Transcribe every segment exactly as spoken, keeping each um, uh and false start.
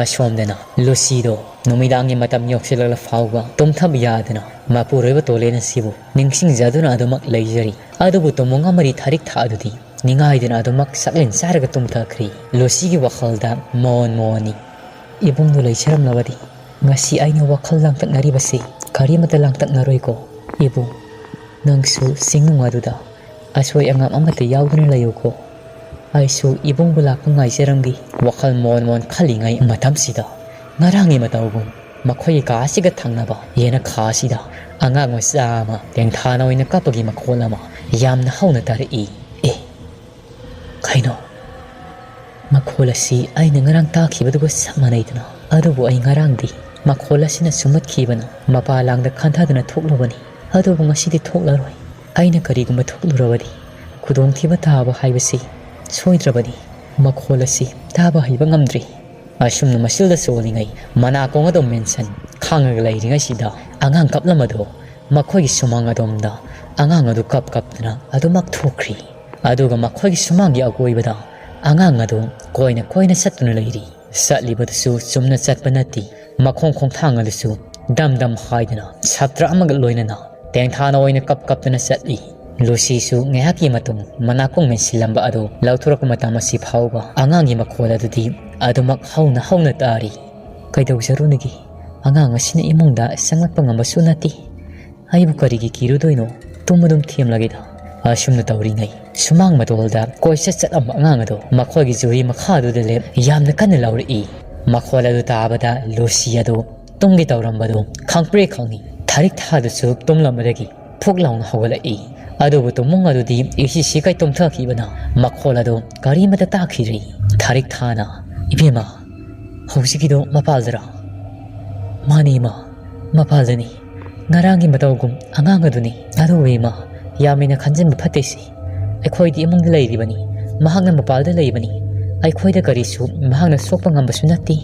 ꯑꯁꯣꯝꯗꯅ ꯂꯨꯁꯤꯗꯣ ꯅꯨꯃꯤꯗꯥꯡꯒꯤ ꯃꯇꯝ ꯌꯧꯁꯤꯜꯂꯛꯂ ꯐꯥꯎꯕ ꯇꯨꯝꯊꯕ ꯌꯥꯗꯅ ꯃꯄꯨꯔꯣꯏꯕ ꯇꯣꯂꯦꯟ ꯑꯁꯤꯕꯨ ꯅꯤꯡꯁꯤꯡꯖꯗꯨꯅ ꯑꯗꯨꯃꯛ ꯂꯩꯖꯔꯤ꯫ ꯑꯗꯨꯕꯨ ꯇꯣꯃꯨꯡ ꯑꯃꯗꯤ ꯊꯥꯔꯤꯛ ꯊꯥ ꯑꯗꯨꯗꯤ ꯅꯤꯡꯉꯥꯏꯗꯨꯅ ꯑꯗꯨꯃꯛ ꯁꯛꯂꯦꯟ ꯆꯥꯔꯒ ꯇꯨꯝꯊꯈ꯭ꯔꯤ꯫ ꯂꯨꯁꯤꯒꯤ ꯋꯥꯈꯜꯗ ꯃꯣꯟ ꯃꯣꯟꯅꯤ꯫ ꯏꯕꯨꯡꯗꯨ ꯂꯩꯖꯔꯝꯂꯕꯗꯤ ꯉꯁꯤ ꯑꯩꯅ ꯋꯥꯈꯜ ꯂꯥꯡꯇꯛꯅꯔꯤꯕꯁꯤ ꯀꯔꯤꯃꯠꯇ ꯂꯥꯡꯇꯛꯅꯔꯣꯏꯀꯣ꯫ ꯏꯕꯨꯡ, ꯅꯪꯁꯨ ꯆꯤꯡꯅꯨꯡ ꯑꯗꯨꯗ ꯑꯁꯣꯏ ꯑꯉꯥꯝ ꯑꯃꯠꯇ ꯌꯥꯎꯗꯅ ꯂꯩꯌꯨꯀꯣ꯫ ꯑꯩꯁꯨ ꯏꯕꯨꯡꯕꯨ ꯂꯥꯛꯄ ꯉꯥꯏꯖꯔꯝꯒꯦ꯫ ꯋꯥꯈꯜ ꯃꯣꯟ ꯃꯣꯟ ꯈꯜꯂꯤꯉꯩ ꯃꯇꯝꯁꯤꯗ ꯉꯔꯥꯡꯒꯤ ꯃꯇꯧꯒꯨꯝ ꯃꯈꯣꯏꯒꯤ ꯀꯥ ꯑꯁꯤꯒ ꯊꯪꯅꯕ ꯌꯦꯅꯈꯥ ꯑꯁꯤꯗ ꯑꯉꯥꯡ ꯃꯆꯥ ꯑꯃ ꯇꯦꯡꯊꯥꯅ ꯑꯣꯏꯅ ꯀꯞꯄꯒꯤ ꯃꯈꯣꯜ ꯑꯃ ꯌꯥꯝꯅ ꯍꯧꯅ ꯇꯥꯔꯛꯏ꯫ ꯑꯦ, ꯀꯩꯅꯣ? ꯃꯈꯣꯜ ꯑꯁꯤ ꯑꯩꯅ ꯉꯔꯥꯡ ꯇꯥꯈꯤꯕꯗꯨꯒ ꯆꯞ ꯃꯥꯟꯅꯩꯗꯅ꯫ ꯑꯗꯨꯕꯨ ꯑꯩ ꯉꯔꯥꯡꯗꯤ ꯃꯈꯣꯜ ꯑꯁꯤꯅ ꯁꯨꯝꯍꯠꯈꯤꯕꯅ ꯃꯄꯥ ꯂꯥꯡꯗ ꯈꯟꯊꯗꯨꯅ ꯊꯣꯛꯂꯨꯕꯅꯤ꯫ ꯑꯗꯨꯕꯨ ꯉꯁꯤꯗꯤ ꯊꯣꯛꯂꯔꯣꯏ꯫ ꯑꯩꯅ ꯀꯔꯤꯒꯨꯝꯕ ꯊꯣꯛꯂꯨꯔꯕꯗꯤ ꯈꯨꯗꯣꯡꯊꯤꯕ ꯇꯥꯕ ꯍꯥꯏꯕꯁꯤ ꯁꯣꯏꯗ꯭ꯔꯕꯅꯤ꯫ ꯃꯈꯣꯜ ꯑꯁꯤ ꯇꯥꯕ ꯍꯩꯕ ꯉꯝꯗ꯭ꯔꯤ꯫ ꯑꯁꯨꯝꯅ ꯃꯁꯤꯜꯗ ꯆꯣꯜꯂꯤꯉꯩ ꯃꯅꯥꯀꯣꯡ ꯑꯗꯨꯝ ꯃꯦꯟꯁꯟ ꯈꯥꯡꯉꯒ ꯂꯩꯔꯤꯉꯩꯁꯤꯗ ꯑꯉꯥꯡ ꯀꯞꯂꯝꯕꯗꯣ ꯃꯈꯣꯏꯒꯤ ꯁꯨꯃꯥꯡ ꯑꯗꯣꯝꯗ ꯑꯉꯥꯡ ꯑꯗꯨ ꯀꯞ ꯀꯞꯇꯨꯅ ꯑꯗꯨꯃꯛ ꯊꯣꯛꯈ꯭ꯔꯤ꯫ ꯑꯗꯨꯒ ꯃꯈꯣꯏꯒꯤ ꯁꯨꯃꯥꯡꯒꯤ ꯑꯀꯣꯏꯕꯗ ꯑꯉꯥꯡ ꯑꯗꯨ ꯀꯣꯏꯅ ꯀꯣꯏꯅ ꯆꯠꯇꯨꯅ ꯂꯩꯔꯤ꯫ ꯆꯠꯂꯤꯕꯗꯨꯁꯨ ꯆꯨꯝꯅ ꯆꯠꯄ ꯅꯠꯇꯦ꯫ ꯃꯈꯣꯡ ꯈꯣꯡꯊꯥꯡ ꯑꯗꯨꯁꯨ ꯗꯝ ꯗꯝ ꯍꯥꯏꯗꯨꯅ ꯁꯥꯇ꯭ꯔ ꯑꯃꯒ ꯂꯣꯏꯅꯅ ꯇꯦꯡꯊꯥꯅ ꯑꯣꯏꯅ ꯀꯞ ꯀꯞꯇꯨꯅ ꯆꯠꯂꯤ꯫ ꯂꯨꯁꯤꯁꯨ ꯉꯥꯏꯍꯥꯛꯀꯤ ꯃꯇꯨꯡ ꯃꯅꯥꯀꯣꯡ ꯃꯦꯟꯁꯤꯜꯂꯝꯕ ꯑꯗꯨ ꯂꯧꯊꯣꯔꯛꯄ ꯃꯇꯝ ꯑꯁꯤ ꯐꯥꯎꯕ ꯑꯉꯥꯡꯒꯤ ꯃꯈꯣꯜ ꯑꯗꯨꯗꯤ ꯑꯗꯨꯃꯛ ꯍꯧꯅ ꯍꯧꯅ ꯇꯥꯔꯤ꯫ ꯀꯩꯗꯧꯖꯔꯨꯅꯤꯒꯦ? ꯑꯉꯥꯡ ꯑꯁꯤꯅ ꯏꯃꯨꯡꯗ ꯆꯪꯂꯛꯄ ꯉꯝꯕꯁꯨ ꯅꯠꯇꯦ꯫ ꯑꯩꯕꯨ ꯀꯔꯤꯒꯤ ꯀꯤꯔꯨꯗꯣꯏꯅꯣ? ꯇꯨꯝ ꯑꯗꯨꯝ ꯊꯦꯝꯂꯒꯦꯗ꯫ ꯑꯁꯨꯝꯅ ꯇꯧꯔꯤꯉꯩ ꯁꯨꯃꯥꯡ ꯃꯇꯣꯜꯗ ꯀꯣꯏꯆꯠ ꯆꯠꯂꯝꯕ ꯑꯉꯥꯡ ꯑꯗꯨ ꯃꯈꯣꯏꯒꯤ ꯖꯨꯔꯤ ꯃꯈꯥꯗꯨꯗ ꯂꯦꯞ ꯌꯥꯝꯅ ꯀꯟꯅ ꯂꯥꯎꯔꯛꯏ꯫ ꯃꯈꯣꯜ ꯑꯗꯨ ꯇꯥꯕꯗ ꯂꯨꯁꯤ ꯑꯗꯨ ꯇꯨꯝꯒꯦ ꯇꯧꯔꯝꯕꯗꯨ ꯈꯪꯄ꯭ꯔꯦ ꯈꯪꯏ꯫ ꯊꯥꯔꯤꯛ ꯊꯥꯗꯨꯁꯨ ꯇꯨꯝꯂꯝꯕꯗꯒꯤ ꯐꯨꯛ ꯂꯥꯎꯅ ꯍꯧꯒꯠꯂꯛꯏ꯫ ꯑꯗꯨꯕꯨ ꯇꯨꯃꯨꯡ ꯑꯗꯨꯗꯤ ꯏꯁꯤ ꯁꯤꯀꯩ ꯇꯨꯝꯊꯈꯤꯕꯅ ꯃꯈꯣꯜ ꯑꯗꯨ ꯀꯔꯤꯃꯠꯇ ꯇꯥꯈꯤꯗ꯭ꯔꯤ꯫ ꯊꯥꯔꯤꯛ ꯊꯥꯅ, "ꯏꯕꯦꯝꯃ, ꯍꯧꯖꯤꯛꯀꯤꯗꯣ ꯃꯄꯥꯜꯗꯔꯥ?" "ꯃꯥꯅꯦ ꯏꯃꯥ, ꯃꯄꯥꯜꯗꯅꯤ꯫ ꯉꯔꯥꯡꯒꯤ ꯃꯇꯧꯒꯨꯝ ꯑꯉꯥꯡ ꯑꯗꯨꯅꯤ꯫ ꯑꯗꯨꯕꯨ ꯏꯃꯥ, ꯌꯥꯝ ꯍꯦꯟꯅ ꯈꯟꯖꯤꯟꯕ ꯐꯠꯇꯦꯁꯦ꯫ ꯑꯩꯈꯣꯏꯗꯤ ꯏꯃꯨꯡꯗ ꯂꯩꯔꯤꯕꯅꯤ꯫ ꯃꯍꯥꯛꯅ ꯃꯄꯥꯜꯗ ꯂꯩꯕꯅꯤ꯫ ꯑꯩꯈꯣꯏꯗ ꯀꯔꯤꯁꯨ ꯃꯍꯥꯛꯅ ꯁꯣꯛꯄ ꯉꯝꯕꯁꯨ ꯅꯠꯇꯦ꯫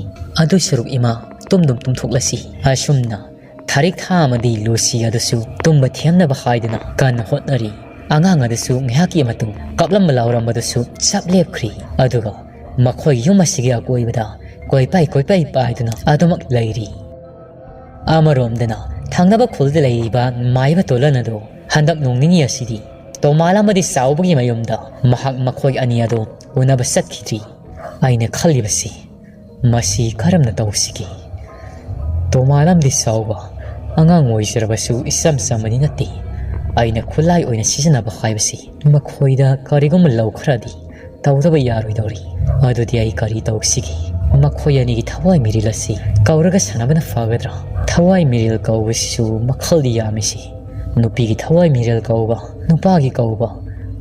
ꯑꯗꯨ ꯁꯔꯨꯛ ꯏꯃꯥ, ꯇꯨꯝꯗꯨꯝ ꯇꯨꯝꯊꯣꯛꯂꯁꯤ꯫" ꯑꯁꯨꯝꯅ ꯊꯥꯔꯤꯛ ꯊꯥ ꯑꯃꯗꯤ ꯂꯨꯁꯤ ꯑꯗꯨꯁꯨ ꯇꯨꯝꯕ ꯊꯦꯝꯅꯕ ꯍꯥꯏꯗꯨꯅ ꯀꯟꯅ ꯍꯣꯠꯅꯔꯤ꯫ ꯑꯉꯥꯡ ꯑꯗꯨꯁꯨ ꯉꯥꯏꯍꯥꯛꯀꯤ ꯃꯇꯨꯡ ꯀꯞꯂꯝꯕ ꯂꯥꯎꯔꯝꯕꯗꯨꯁꯨ ꯆꯞ ꯂꯦꯞꯈ꯭ꯔꯤ꯫ ꯑꯗꯨꯒ ꯃꯈꯣꯏ ꯌꯨꯝ ꯑꯁꯤꯒꯤ ꯑꯀꯣꯏꯕꯗ ꯀꯣꯏꯄꯥꯏ ꯀꯣꯏꯄꯥꯏ ꯄꯥꯏꯗꯨꯅ ꯑꯗꯨꯃꯛ ꯂꯩꯔꯤ꯫ ꯑꯃꯔꯣꯝꯗꯅ ꯊꯪꯅꯕ ꯈꯨꯜꯗ ꯂꯩꯔꯤꯕ ꯃꯥꯏꯕ ꯇꯣꯂꯟ ꯑꯗꯨ ꯍꯟꯗꯛ ꯅꯣꯡ ꯅꯤꯅꯤ ꯑꯁꯤꯗꯤ ꯇꯣꯃꯥꯜ ꯑꯃꯗꯤ ꯆꯥꯎꯕꯒꯤ ꯃꯌꯨꯝꯗ ꯃꯍꯥꯛ ꯃꯈꯣꯏ ꯑꯅꯤ ꯑꯗꯨ ꯎꯅꯕ ꯆꯠꯈꯤꯗ꯭ꯔꯤ꯫ ꯑꯩꯅ ꯈꯜꯂꯤꯕꯁꯤ, ꯃꯁꯤ ꯀꯔꯝꯅ ꯇꯧꯁꯤꯒꯦ? ꯇꯣꯃꯥꯜ ꯑꯃꯗꯤ ꯆꯥꯎꯕ ꯑꯉꯥꯡ ꯑꯣꯏꯖꯔꯕꯁꯨ ꯏꯆꯝ ꯆꯝꯕꯗꯤ ꯅꯠꯇꯦ꯫ ꯑꯩꯅ ꯈꯨꯠꯂꯥꯏ ꯑꯣꯏꯅ ꯁꯤꯖꯤꯟꯅꯕ ꯍꯥꯏꯕꯁꯤ ꯃꯈꯣꯏꯗ ꯀꯔꯤꯒꯨꯝꯕ ꯂꯧ ꯈꯔꯗꯤ ꯇꯧꯗꯕ ꯌꯥꯔꯣꯏꯗꯧꯔꯤ꯫ ꯑꯗꯨꯗꯤ ꯑꯩ ꯀꯔꯤ ꯇꯧꯁꯤꯒꯦ? ꯃꯈꯣꯏ ꯑꯅꯤꯒꯤ ꯊꯋꯥꯏ ꯃꯤꯔꯤꯜ ꯑꯁꯤ ꯀꯧꯔꯒ ꯁꯥꯟꯅꯕꯅ ꯐꯒꯗ꯭ꯔꯥ? ꯊꯋꯥꯏ ꯃꯤꯔꯤꯜ ꯀꯧꯕꯁꯤꯁꯨ ꯃꯈꯜꯗꯤ ꯌꯥꯝꯃꯤꯁꯤ꯫ ꯅꯨꯄꯤꯒꯤ ꯊꯋꯥꯏ ꯃꯤꯔꯦꯜ ꯀꯧꯕ, ꯅꯨꯄꯥꯒꯤ ꯀꯧꯕ,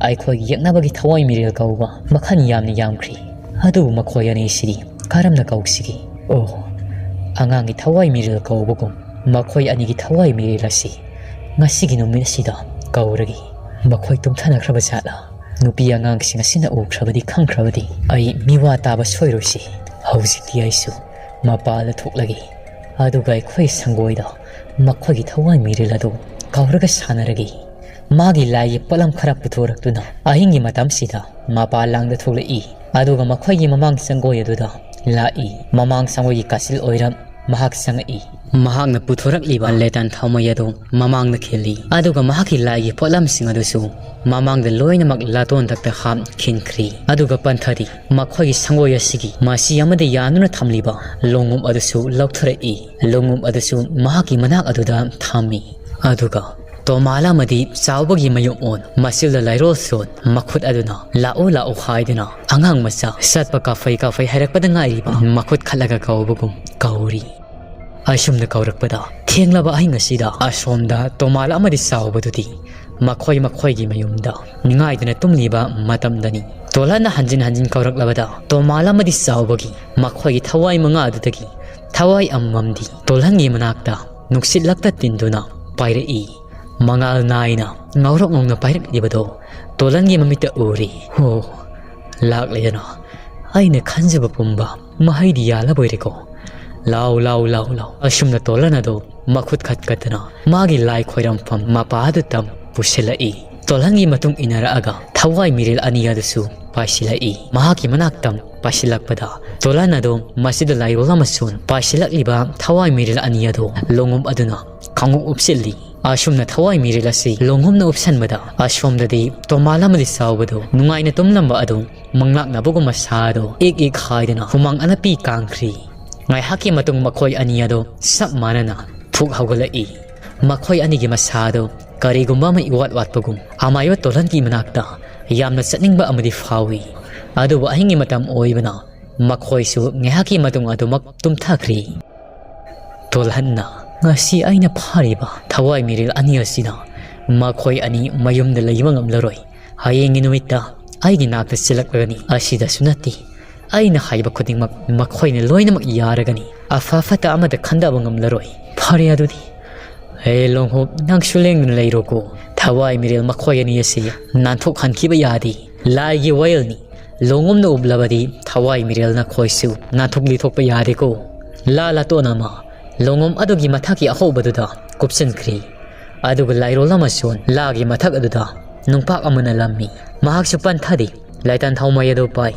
ꯑꯩꯈꯣꯏꯒꯤ ꯌꯦꯛꯅꯕꯒꯤ ꯊꯋꯥꯏ ꯃꯤꯔꯦꯜ ꯀꯧꯕ, ꯃꯈꯜ ꯌꯥꯝꯅ ꯌꯥꯝꯈ꯭ꯔꯤ꯫ ꯑꯗꯨꯕꯨ ꯃꯈꯣꯏ ꯑꯅꯤꯁꯤꯗꯤ ꯀꯔꯝꯅ ꯀꯧꯁꯤꯒꯦ? ꯑꯣ, ꯑꯉꯥꯡꯒꯤ ꯊꯋꯥꯏ ꯃꯤꯔꯦꯜ ꯀꯧꯕꯒꯨꯝ ꯃꯈꯣꯏ ꯑꯅꯤꯒꯤ ꯊꯋꯥꯏ ꯃꯤꯔꯦꯜ ꯑꯁꯤ ꯉꯁꯤꯒꯤ ꯅꯨꯃꯤꯠ ꯑꯁꯤꯗ ꯀꯧꯔꯒꯦ꯫ ꯃꯈꯣꯏ ꯇꯨꯝꯊꯅꯈ꯭ꯔꯕ ꯖꯥꯠꯂꯥ? ꯅꯨꯄꯤ ꯑꯉꯥꯡꯁꯤꯡ ꯑꯁꯤꯅ ꯎꯈ꯭ꯔꯕꯗꯤ ꯈꯪꯈ꯭ꯔꯕꯗꯤ ꯑꯩ ꯃꯤꯋꯥ ꯇꯥꯕ ꯁꯣꯏꯔꯣꯏꯁꯤ꯫ ꯍꯧꯖꯤꯛꯇꯤ ꯑꯩꯁꯨ ꯃꯄꯥꯟꯗ ꯊꯣꯛꯂꯒꯦ꯫ ꯑꯗꯨꯒ ꯑꯩꯈꯣꯏ ꯁꯪꯒꯣꯏꯗ ꯃꯈꯣꯏꯒꯤ ꯊꯋꯥꯏ ꯃꯤꯔꯦꯜ ꯑꯗꯨ ꯀꯧꯔꯒ ꯁꯥꯟꯅꯔꯒꯦ꯫ ꯃꯥꯒꯤ ꯂꯥꯏꯒꯤ ꯄꯣꯠꯂꯝ ꯈꯔ ꯄꯨꯊꯣꯔꯛꯇꯨꯅ ꯑꯍꯤꯡꯒꯤ ꯃꯇꯝꯁꯤꯗ ꯃꯄꯥꯟ ꯂꯥꯡꯗ ꯊꯣꯛꯂꯛꯏ꯫ ꯑꯗꯨꯒ ꯃꯈꯣꯏꯒꯤ ꯃꯃꯥꯡ ꯁꯪꯒꯣꯏ ꯑꯗꯨꯗ ꯂꯥꯛꯏ꯫ ꯃꯃꯥꯡ ꯁꯪꯒꯣꯏꯒꯤ ꯀꯥꯆꯤꯜ ꯑꯣꯏꯔꯞ ꯃꯍꯥꯛ ꯆꯪꯉꯛꯏ꯫ ꯃꯍꯥꯛꯅ ꯄꯨꯊꯣꯔꯛꯂꯤꯕ ꯂꯦꯇꯥꯟ ꯊꯥꯎꯃꯩ ꯑꯗꯨ ꯃꯃꯥꯡꯗ ꯈꯤꯜꯂꯤ꯫ ꯑꯗꯨꯒ ꯃꯍꯥꯛꯀꯤ ꯂꯥꯏꯒꯤ ꯄꯣꯠꯂꯝꯁꯤꯡ ꯑꯗꯨꯁꯨ ꯃꯃꯥꯡꯗ ꯂꯣꯏꯅꯃꯛ ꯂꯥꯇꯣꯟꯊꯛꯇ ꯍꯥꯞꯈꯤꯟꯈ꯭ꯔꯤ꯫ ꯑꯗꯨꯒ ꯄꯟꯊꯔꯤ꯫ ꯃꯈꯣꯏꯒꯤ ꯁꯪꯒꯣꯏ ꯑꯁꯤꯒꯤ ꯃꯆꯤ ꯑꯃꯗ ꯌꯥꯟꯗꯨꯅ ꯊꯝꯂꯤꯕ ꯂꯣꯡꯎꯞ ꯑꯗꯨꯁꯨ ꯂꯧꯊꯣꯔꯛꯏ꯫ ꯂꯣꯡꯎꯞ ꯑꯗꯨꯁꯨ ꯃꯍꯥꯛꯀꯤ ꯃꯅꯥꯛ ꯑꯗꯨꯗ ꯊꯝꯃꯤ꯫ ꯑꯗꯨꯒ ꯇꯣꯃꯥꯜ ꯑꯃꯗꯤ ꯆꯥꯎꯕꯒꯤ ꯃꯌꯨꯝ ꯑꯣꯟ ꯃꯆꯤꯜꯗ ꯂꯩꯔꯣꯜ ꯁꯣꯟ ꯃꯈꯨꯠ ꯑꯗꯨꯅ "ꯂꯥꯛꯑꯣ, ꯂꯥꯛꯑꯣ" ꯍꯥꯏꯗꯨꯅ ꯑꯉꯥꯡ ꯃꯆꯥ ꯆꯠꯄ ꯀꯥꯐꯩ ꯀꯥꯐꯩ ꯍꯥꯏꯔꯛꯄꯗ ꯉꯥꯏꯔꯤꯕ ꯃꯈꯨꯠ ꯈꯠꯂꯒ ꯀꯧꯕꯒꯨꯝ ꯀꯧꯔꯤ꯫ ꯑꯁꯨꯝꯅ ꯀꯧꯔꯛꯄꯗ ꯊꯦꯡꯂꯕ ꯑꯍꯤꯡ ꯑꯁꯤꯗ ꯑꯁꯣꯝꯗ ꯇꯣꯃꯥꯜ ꯑꯃꯗꯤ ꯆꯥꯎꯕꯗꯨꯗꯤ ꯃꯈꯣꯏ ꯃꯈꯣꯏꯒꯤ ꯃꯌꯨꯝꯗ ꯅꯤꯡꯉꯥꯏꯗꯨꯅ ꯇꯨꯝꯂꯤꯕ ꯃꯇꯝꯗꯅꯤ꯫ ꯇꯣꯂꯟꯅ ꯍꯟꯖꯤꯟ ꯍꯟꯖꯤꯟ ꯀꯧꯔꯛꯂꯕꯗ ꯇꯣꯃꯥꯜ ꯑꯃꯗꯤ ꯆꯥꯎꯕꯒꯤ ꯃꯈꯣꯏꯒꯤ ꯊꯋꯥꯏ ꯃꯉꯥ ꯑꯗꯨꯗꯒꯤ ꯊꯋꯥꯏ ꯑꯃꯃꯝꯗꯤ ꯇꯣꯂꯟꯒꯤ ꯃꯅꯥꯛꯇ ꯅꯨꯡꯁꯤꯠꯂꯛꯇ ꯇꯤꯟꯗꯨꯅ ꯄꯥꯏꯔꯛꯏ꯫ ꯃꯉꯥꯜ ꯅꯥꯏꯅ ꯉꯧꯔꯣꯛ ꯉꯧꯅ ꯄꯥꯏꯔꯛꯂꯤꯕꯗꯣ ꯇꯣꯂꯟꯒꯤ ꯃꯃꯤꯠꯇ ꯎꯔꯤ꯫ "ꯍꯣ, ꯂꯥꯛꯂꯦꯗꯅ꯫ ꯑꯩꯅ ꯈꯟꯖꯕ ꯄꯨꯝꯕ ꯃꯍꯩꯗꯤ ꯌꯥꯜꯂꯕꯣꯏꯔꯦꯀꯣ꯫ ꯂꯥꯎ, ꯂꯥꯎ, ꯂꯥꯎ, ꯂꯥꯎ"꯫ ꯑꯁꯨꯝꯅ ꯇꯣꯂꯟ ꯑꯗꯨ ꯃꯈꯨꯠ ꯈꯠꯀꯠꯇꯅ ꯃꯥꯒꯤ ꯂꯥꯏ ꯈꯣꯏꯔꯝꯐꯝ ꯃꯄꯥ ꯑꯗꯨꯗ ꯄꯨꯁꯤꯜꯂꯛꯏ꯫ ꯇꯣꯂꯟꯒꯤ ꯃꯇꯨꯡ ꯏꯟꯅꯔꯛꯑꯒ ꯊꯋꯥꯏ ꯃꯤꯔꯦꯜ ꯑꯅꯤ ꯑꯗꯨꯁꯨ ꯄꯥꯏꯁꯤꯜꯂꯛꯏ꯫ ꯃꯍꯥꯛꯀꯤ ꯃꯅꯥꯛꯇ ꯄꯥꯏꯁꯤꯜꯂꯛꯄꯗ ꯇꯣꯂꯟ ꯑꯗꯨ ꯃꯁꯤꯗ ꯂꯥꯏꯔꯣꯜ ꯑꯃꯁꯨꯡ ꯄꯥꯏꯁꯤꯜꯂꯛꯂꯤꯕ ꯊꯋꯥꯏ ꯃꯤꯔꯦꯜ ꯑꯅꯤ ꯑꯗꯨ ꯂꯣꯡꯎꯞ ꯑꯗꯨꯅ ꯈꯣꯡꯎꯞ ꯎꯞꯁꯤꯜꯂꯤ꯫ ꯑꯁꯨꯝꯅ ꯊꯋꯥꯏ ꯃꯤꯔꯦꯜ ꯑꯁꯤ ꯂꯣꯡꯎꯞꯅ ꯎꯞꯁꯟꯕꯗ ꯑꯁꯣꯝꯗꯗꯤ ꯇꯣꯃꯥꯜ ꯑꯃꯗꯤ ꯁꯥꯎꯕꯗꯨ ꯅꯨꯡꯉꯥꯏꯅ ꯇꯨꯝꯂꯝꯕ ꯑꯗꯨ ꯃꯪꯂꯥꯛꯅꯕꯒꯨꯝ ꯃꯁꯥꯗꯨ ꯏꯛ ꯏꯛ ꯍꯥꯏꯗꯨꯅ ꯍꯨꯃꯥꯡ ꯑꯅꯞꯄꯤ ꯀꯥꯡꯈ꯭ꯔꯤ꯫ ꯉꯥꯏꯍꯥꯛꯀꯤ ꯃꯇꯨꯡ ꯃꯈꯣꯏ ꯑꯅꯤ ꯑꯗꯨ ꯆꯞ ꯃꯥꯟꯅꯅ ꯐꯨꯛ ꯍꯧꯒꯠꯂꯛꯏ꯫ ꯃꯈꯣꯏ ꯑꯅꯤꯒꯤ ꯃꯁꯥꯗꯨ ꯀꯔꯤꯒꯨꯝꯕ ꯑꯃ ꯏꯋꯥꯠ ꯋꯥꯠꯄꯒꯨꯝ ꯑꯃꯥꯏꯕ ꯇꯣꯂꯟꯒꯤ ꯃꯅꯥꯛꯇ ꯌꯥꯝꯅ ꯆꯠꯅꯤꯡꯕ ꯑꯃꯗꯤ ꯐꯥꯎꯏ꯫ ꯑꯗꯨꯕꯨ ꯑꯍꯤꯡꯒꯤ ꯃꯇꯝ ꯑꯣꯏꯕꯅ ꯃꯈꯣꯏꯁꯨ ꯉꯥꯏꯍꯥꯛꯀꯤ ꯃꯇꯨꯡ ꯑꯗꯨꯃꯛ ꯇꯨꯝꯊꯈ꯭ꯔꯤ꯫ ꯇꯣꯜꯍꯟꯅ, "ꯉꯁꯤ ꯑꯩꯅ ꯐꯥꯔꯤꯕ ꯊꯋꯥꯏ ꯃꯤꯔꯦꯜ ꯑꯅꯤ ꯑꯁꯤꯅ ꯃꯈꯣꯏ ꯑꯅꯤ ꯃꯌꯨꯝꯗ ꯂꯩꯕ ꯉꯝꯂꯔꯣꯏ꯫ ꯍꯌꯦꯡꯒꯤ ꯅꯨꯃꯤꯠꯇ ꯑꯩꯒꯤ ꯅꯥꯛꯇ ꯆꯦꯜꯂꯛꯂꯒꯅꯤ꯫ ꯑꯁꯤꯗꯁꯨ ꯅꯠꯇꯦ, ꯑꯩꯅ ꯍꯥꯏꯕ ꯈꯨꯗꯤꯡꯃꯛ ꯃꯈꯣꯏꯅ ꯂꯣꯏꯅꯃꯛ ꯌꯥꯔꯒꯅꯤ꯫ ꯑꯐ ꯐꯠꯇ ꯑꯃꯠꯇ ꯈꯟꯗꯕ ꯉꯝꯂꯔꯣꯏ꯫ ꯐꯔꯦ ꯑꯗꯨꯗꯤ꯫ ꯍꯦ ꯂꯣꯡꯍꯨꯞ, ꯅꯪꯁꯨ ꯂꯦꯡꯗꯅ ꯂꯩꯔꯣꯀꯣ꯫ ꯊꯋꯥꯏ ꯃꯤꯔꯦꯜ ꯃꯈꯣꯏ ꯑꯅꯤ ꯑꯁꯤ ꯅꯥꯟꯊꯣꯛꯍꯟꯈꯤꯕ ꯌꯥꯗꯦ꯫ ꯂꯥꯏꯒꯤ ꯋꯥꯌꯦꯜꯅꯤ꯫ ꯂꯣꯡꯉꯨꯝꯅ ꯎꯞꯂꯕꯗꯤ ꯊꯋꯥꯏ ꯃꯤꯔꯦꯜ ꯅꯈꯣꯏꯁꯨ ꯅꯥꯟꯊꯣꯛ ꯂꯤꯊꯣꯛꯄ ꯌꯥꯗꯦꯀꯣ꯫ ꯂꯥ ꯂꯥꯇꯣꯟ ꯑꯃ ꯂꯣꯡꯉꯨꯝ ꯑꯗꯨꯒꯤ ꯃꯊꯛꯀꯤ ꯑꯍꯧꯕꯗꯨꯗ ꯀꯨꯞꯁꯤꯟꯈ꯭ꯔꯤ꯫ ꯑꯗꯨꯒ ꯂꯥꯏꯔꯣꯜ ꯑꯃꯁꯨ ꯂꯥꯒꯤ ꯃꯊꯛ ꯑꯗꯨꯗ ꯅꯨꯡꯄꯥꯛ ꯑꯃꯅ ꯂꯝꯃꯤ꯫ ꯃꯍꯥꯛꯁꯨ ꯄꯟꯊꯗꯦ꯫ ꯂꯥꯏꯇꯟ ꯊꯥꯎꯃꯩ ꯑꯗꯨ ꯄꯥꯏ꯫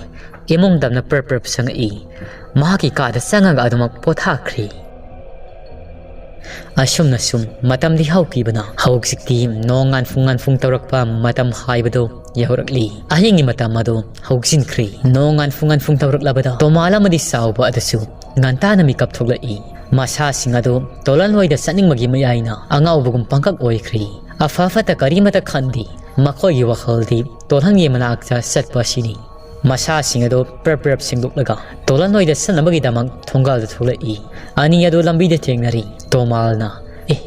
ꯏꯃꯨꯡ ꯇꯝꯅ ꯄ꯭ꯔꯞ ꯄ꯭ꯔꯞ ꯁꯪꯉꯛꯏ꯫ ꯃꯍꯥꯛꯀꯤ ꯀꯥꯗ ꯆꯪꯉꯒ ꯑꯗꯨꯃꯛ ꯄꯣꯊꯥꯈ꯭ꯔꯤ꯫ ꯑꯁꯨꯝꯅ ꯁꯨꯝ ꯃꯇꯝꯗꯤ ꯍꯧꯈꯤꯕꯅ ꯍꯧꯖꯤꯛꯇꯤ ꯅꯣꯡ ꯉꯥꯟꯐꯨꯡ ꯉꯥꯟꯐꯨꯡ ꯇꯧꯔꯛꯄ ꯃꯇꯝ ꯍꯥꯏꯕꯗꯨ ꯌꯧꯔꯛꯂꯤ꯫ ꯑꯍꯤꯡꯒꯤ ꯃꯇꯝ ꯑꯗꯨ ꯍꯧꯖꯤꯟꯈ꯭ꯔꯤ꯫ ꯅꯣꯡ ꯉꯥꯟꯐꯨꯡ ꯉꯥꯟꯐꯨꯡ ꯇꯧꯔꯛꯂꯕꯗ ꯇꯣꯃꯥꯜ ꯑꯃꯗꯤ ꯆꯥꯎꯕ ꯑꯗꯨꯁꯨ ꯉꯟꯇꯥꯅ ꯃꯤꯀꯞ ꯊꯣꯛꯂꯛꯏ꯫ ꯃꯁꯥꯁꯤꯡ ꯑꯗꯨ ꯇꯣꯂꯟ ꯍꯣꯏꯗ ꯆꯠꯅꯤꯡꯕꯒꯤ ꯃꯌꯥꯏꯅ ꯑꯉꯥꯎꯕꯒꯨꯝ ꯄꯪꯀꯛ ꯑꯣꯏꯈ꯭ꯔꯤ꯫ ꯑꯐ ꯐꯠꯇ ꯀꯔꯤꯃꯠꯇ ꯈꯟꯗꯦ꯫ ꯃꯈꯣꯏꯒꯤ ꯋꯥꯈꯜꯗꯤ ꯇꯣꯂꯟꯒꯤ ꯃꯅꯥꯛꯇ ꯆꯠꯄ ꯑꯁꯤꯅꯤ꯫ ꯃꯁꯥꯁꯤꯡ ꯑꯗꯨ ꯄ꯭ꯔꯞ ꯄ꯭ꯔꯞ ꯁꯦꯡꯗꯣꯛꯂꯒ ꯇꯣꯂꯟ ꯍꯣꯏꯗ ꯆꯠꯅꯕꯒꯤꯗꯃꯛ ꯊꯣꯡꯒꯥꯜꯗ ꯊꯣꯛꯂꯛꯏ꯫ ꯑꯅꯤ ꯑꯗꯨ ꯂꯝꯕꯤꯗ ꯊꯦꯡꯅꯔꯤ꯫ ꯇꯣꯃꯥꯜꯅ, "ꯑꯦ,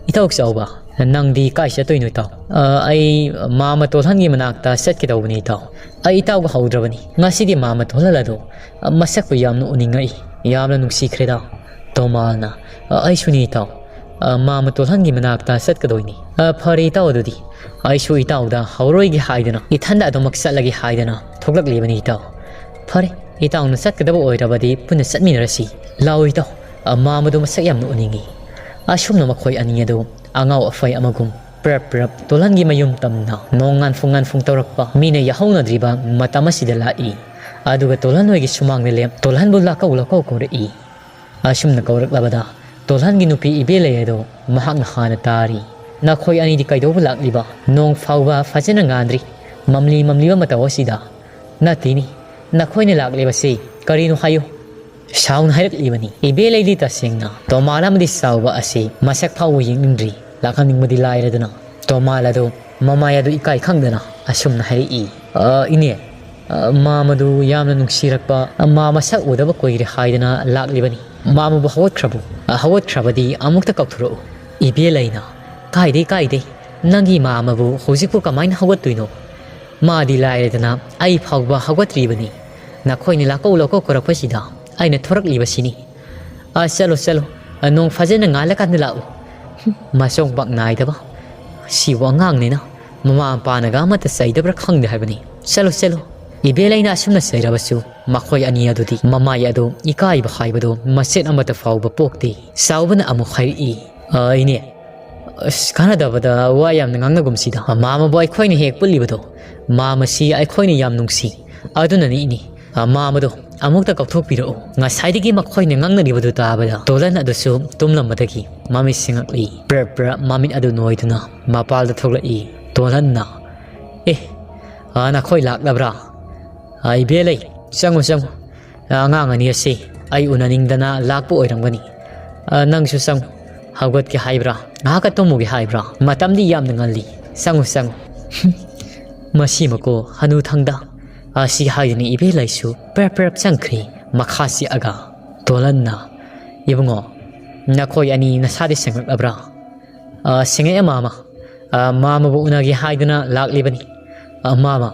ꯏꯇꯥꯎ ꯆꯥꯎꯕ, ꯅꯪꯗꯤ ꯀꯥꯏ ꯆꯠꯇꯣꯏꯅꯣ ꯏꯇꯥꯎ?" "ꯑ, ꯑꯩ ꯃꯥꯃ ꯇꯣꯜꯍꯟꯒꯤ ꯃꯅꯥꯛꯇ ꯆꯠꯀꯗꯧꯕꯅꯤ ꯏꯇꯥꯎ꯫ ꯑꯩ ꯏꯇꯥꯎꯒ ꯍꯧꯗ꯭ꯔꯕꯅꯤ꯫ ꯉꯁꯤꯗꯤ ꯃꯥꯃ ꯇꯣꯜꯍꯟ ꯑꯗꯣ, ꯑ, ꯃꯁꯛꯄꯨ ꯌꯥꯝꯅ ꯎꯅꯤꯡꯉꯛꯏ꯫ ꯌꯥꯝꯅ ꯅꯨꯡꯁꯤꯈ꯭ꯔꯦꯗ꯫" ꯇꯣꯃꯥꯜꯅ, "ꯑ, ꯑꯩꯁꯨꯅꯤ ꯏꯇꯥꯎ꯫ ꯑ, ꯃꯥꯃ ꯇꯣꯜꯍꯟꯒꯤ ꯃꯅꯥꯛꯇ ꯆꯠꯀꯗꯣꯏꯅꯤ꯫" "ꯑ, ꯐꯔꯦ ꯏꯇꯥꯎ ꯑꯗꯨꯗꯤ꯫ ꯑꯩꯁꯨ ꯏꯇꯥꯎꯗ ꯍꯧꯔꯣꯏꯒꯦ ꯍꯥꯏꯗꯅ, ꯏꯊꯟꯗ ꯑꯗꯨꯃꯛ ꯆꯠꯂꯒꯦ ꯍꯥꯏꯗꯅ ꯊꯣꯛꯂꯛꯂꯤꯕꯅꯤ ꯏꯇꯥꯎ꯫ ꯐꯔꯦ, ꯏꯇꯥꯎꯅ ꯆꯠꯀꯗꯕ ꯑꯣꯏꯔꯕꯗꯤ ꯄꯨꯟꯅ ꯆꯠꯃꯤꯟꯅꯔꯁꯤ꯫ ꯂꯥꯛꯑꯣ ꯏꯇꯥꯎ, ꯑ, ꯃꯥꯃꯗꯣ ꯃꯁꯛ ꯌꯥꯝꯅ ꯎꯅꯤꯡꯉꯤ꯫" ꯑꯁꯨꯝꯅ ꯃꯈꯣꯏ ꯑꯅꯤ ꯑꯗꯨ ꯑꯉꯥꯎ ꯑꯐꯩ ꯑꯃꯒꯨꯝ ꯄ꯭ꯔꯞ ꯄ꯭ꯔꯞ ꯇꯣꯜꯍꯟꯒꯤ ꯃꯌꯨꯝ ꯇꯝꯅ ꯅꯣꯡ ꯉꯥꯟꯐꯨꯡ ꯉꯥꯟꯐꯨꯡ ꯇꯧꯔꯛꯄ ꯃꯤꯅ ꯌꯥꯍꯧꯅꯗ꯭ꯔꯤꯕ ꯃꯇꯝ ꯑꯁꯤꯗ ꯂꯥꯛꯏ꯫ ꯑꯗꯨꯒ ꯇꯣꯜꯍꯟ ꯍꯣꯏꯒꯤ ꯁꯨꯃꯥꯡꯗ ꯂꯦꯞ ꯇꯣꯜꯍꯟꯕꯨ ꯂꯥꯛꯀꯧ ꯂꯥꯛꯀꯧ ꯀꯧꯔꯛꯏ꯫ ꯑꯁꯨꯝꯅ ꯀꯧꯔꯛꯂꯕꯗ ꯇꯣꯜꯍꯟꯒꯤ ꯅꯨꯄꯤ ꯏꯕꯦꯂꯩ ꯑꯗꯣ ꯃꯍꯥꯛꯅ ꯍꯥꯟꯅ ꯇꯥꯔꯤ꯫ "ꯅꯈꯣꯏ ꯑꯅꯤꯗꯤ ꯀꯩꯗꯧꯕ ꯂꯥꯛꯂꯤꯕ? ꯅꯣꯡ ꯐꯥꯎꯕ ꯐꯖꯅ ꯉꯥꯟꯗ꯭ꯔꯤ꯫ ꯃꯝꯂꯤ ꯃꯝꯂꯤꯕ ꯃꯇꯧ ꯑꯁꯤꯗ꯫ ꯅꯠꯇꯦꯅꯤ, ꯅꯈꯣꯏꯅ ꯂꯥꯛꯂꯤꯕꯁꯤ ꯀꯔꯤꯅꯣ ꯍꯥꯏꯌꯨ?" ꯁꯥꯎꯅ ꯍꯥꯏꯔꯛꯂꯤꯕꯅꯤ꯫ ꯏꯕꯦꯂꯩꯗꯤ ꯇꯁꯦꯡꯅ ꯇꯣꯃꯥꯜ ꯑꯃꯗꯤ ꯆꯥꯎꯕ ꯑꯁꯤ ꯃꯁꯛ ꯐꯥꯎꯕ ꯌꯦꯡꯅꯤꯡꯗ꯭ꯔꯤ꯫ ꯂꯥꯛꯍꯟꯅꯤꯡꯕꯗꯤ ꯂꯥꯏꯔꯗꯅ ꯇꯣꯃꯥꯜ ꯑꯗꯨ ꯃꯃꯥꯏ ꯑꯗꯨ ꯏꯀꯥꯏ ꯈꯪꯗꯅ ꯑꯁꯨꯝꯅ ꯍꯥꯏꯔꯛꯏ꯫ "ꯑ, ꯏꯅꯦ, ꯑ, ꯃꯥꯃꯗꯨ ꯌꯥꯝꯅ ꯅꯨꯡꯁꯤꯔꯛꯄ, ꯃꯥ ꯃꯁꯛ ꯎꯗꯕ ꯀꯨꯏꯔꯦ ꯍꯥꯏꯗꯅ ꯂꯥꯛꯂꯤꯕꯅꯤ꯫ ꯃꯥꯃꯕꯨ ꯍꯧꯒꯠꯈ꯭ꯔꯕꯨ?" "ꯑ, ꯍꯧꯒꯠꯈ꯭ꯔꯕꯗꯤ ꯑꯃꯨꯛꯇ ꯀꯧꯊꯣꯔꯛꯎ꯫" ꯏꯕꯦꯂꯩꯅ, "ꯀꯥꯏꯗꯦ, ꯀꯥꯏꯗꯦ, ꯅꯪꯒꯤ ꯃꯥꯃꯕꯨ ꯍꯧꯖꯤꯛꯄꯨ ꯀꯃꯥꯏꯅ ꯍꯧꯒꯠꯇꯣꯏꯅꯣ? ꯃꯥꯗꯤ ꯂꯥꯏꯔꯗꯅ ꯑꯩ ꯐꯥꯎꯕ ꯍꯧꯒꯠꯇ꯭ꯔꯤꯕꯅꯤ꯫ ꯅꯈꯣꯏꯅ ꯂꯥꯛꯀꯧ ꯂꯥꯛꯀꯧ ꯀꯧꯔꯛꯄꯁꯤꯗ ꯑꯩꯅ ꯊꯣꯔꯛꯂꯤꯕꯁꯤꯅꯤ꯫ ꯑ, ꯆꯠꯂꯣ, ꯆꯠꯂꯣ꯫ ꯑ, ꯅꯣꯡ ꯐꯖꯅ ꯉꯥꯜꯂꯀꯥꯟꯗ ꯂꯥꯛꯎ꯫" ꯍꯨꯝ, ꯃꯆꯣꯡ ꯄꯥꯛ ꯅꯥꯏꯗꯕ꯫ ꯁꯤꯕꯨ ꯑꯉꯥꯡꯅꯤꯅ ꯃꯃꯥ ꯃꯄꯥꯅꯒ ꯑꯃꯠꯇ ꯆꯩꯗꯕ꯭ꯔꯥ ꯈꯪꯗꯦ ꯍꯥꯏꯕꯅꯤ꯫ "ꯆꯠꯂꯣ, ꯆꯠꯂꯣ꯫" ꯏꯕꯦꯂꯩꯅ ꯑꯁꯨꯝꯅ ꯆꯩꯔꯕꯁꯨ ꯃꯈꯣꯏ ꯑꯅꯤ ꯑꯗꯨꯗꯤ ꯃꯃꯥꯏ ꯑꯗꯨ ꯏꯀꯥꯏꯕ ꯍꯥꯏꯕꯗꯨ ꯃꯆꯦꯠ ꯑꯃꯠꯇ ꯐꯥꯎꯕ ꯄꯣꯛꯇꯦ꯫ ꯆꯥꯎꯕꯅ ꯑꯃꯨꯛ ꯍꯥꯏꯔꯛꯏ꯫ "ꯑ, ꯏꯅꯦ, ꯑꯁ, ꯀꯥꯟꯅꯗꯕꯗ ꯋꯥ ꯌꯥꯝꯅ ꯉꯥꯡꯅꯒꯨꯝꯁꯤꯗ꯫ ꯃꯥꯃꯕꯨ ꯑꯩꯈꯣꯏꯅ ꯍꯦꯛ ꯄꯨꯜꯂꯤꯕꯗꯣ, ꯃꯥꯃꯁꯤ ꯑꯩꯈꯣꯏꯅ ꯌꯥꯝ ꯅꯨꯡꯁꯤ꯫ ꯑꯗꯨꯅꯅꯤ ꯏꯅꯦ꯫ ꯑ, ꯃꯥꯃꯗꯣ ꯑꯃꯨꯛꯇ ꯀꯧꯊꯣꯛꯄꯤꯔꯛꯎ꯫" ꯉꯁꯥꯏꯗꯒꯤ ꯃꯈꯣꯏꯅ ꯉꯥꯡꯅꯔꯤꯕꯗꯨ ꯇꯥꯕꯗ ꯇꯣꯂꯟ ꯑꯗꯨꯁꯨ ꯇꯨꯝꯂꯝꯕꯗꯒꯤ ꯃꯃꯤꯠ ꯁꯤꯡꯉꯛꯂꯤ꯫ ꯄ꯭ꯔꯞ ꯄ꯭ꯔꯞ ꯃꯃꯤꯠ ꯑꯗꯨ ꯅꯣꯏꯗꯨꯅ ꯃꯄꯥꯜꯗ ꯊꯣꯛꯂꯛꯏ꯫ ꯇꯣꯂꯟꯅ, "ꯑꯦ, ꯑ, ꯅꯈꯣꯏ ꯂꯥꯛꯂꯕ꯭ꯔꯥ? ꯑ, ꯏꯕꯦꯂꯩ, ꯆꯪꯉꯨ, ꯆꯪꯉꯨ꯫ ꯑꯉꯥꯡ ꯑꯅꯤ ꯑꯁꯤ ꯑꯩ ꯎꯅꯅꯤꯡꯗꯅ ꯂꯥꯛꯄ ꯑꯣꯏꯔꯝꯒꯅꯤ꯫ ꯑ, ꯅꯪꯁꯨ ꯆꯪꯉꯨ꯫ ꯍꯧꯒꯠꯀꯦ ꯍꯥꯏꯕ꯭ꯔꯥ? ꯉꯥꯏꯍꯥꯛꯀ ꯇꯨꯝꯃꯨꯒꯦ ꯍꯥꯏꯕ꯭ꯔꯥ? ꯃꯇꯝꯗꯤ ꯌꯥꯝꯅ ꯉꯜꯂꯤ꯫ ꯆꯪꯉꯨ, ꯆꯪꯉꯨ꯫" "ꯍꯨꯝ, ꯃꯁꯤ ꯃꯀꯣ ꯍꯅꯨꯊꯪꯗ ꯑꯁꯤ" ꯍꯥꯏꯗꯨꯅ ꯏꯕꯦꯂꯩꯁꯨ ꯄ꯭ꯔꯞ ꯄ꯭ꯔꯞ ꯆꯪꯈ꯭ꯔꯤ ꯃꯈꯥ ꯆꯤꯛꯑꯒ꯫ ꯇꯣꯂꯟꯅ, "ꯏꯕꯨꯡꯉꯣ, ꯅꯈꯣꯏ ꯑꯅꯤ ꯅꯁꯥꯗꯤ ꯁꯦꯡꯂꯛꯂꯕ꯭ꯔꯥ?" "ꯑ, ꯁꯦꯡꯉꯛꯑꯦ ꯃꯥꯃ꯫ ꯑ, ꯃꯥꯃꯕꯨ ꯎꯅꯒꯦ ꯍꯥꯏꯗꯨꯅ ꯂꯥꯛꯂꯤꯕꯅꯤ꯫ ꯑ, ꯃꯥꯃ,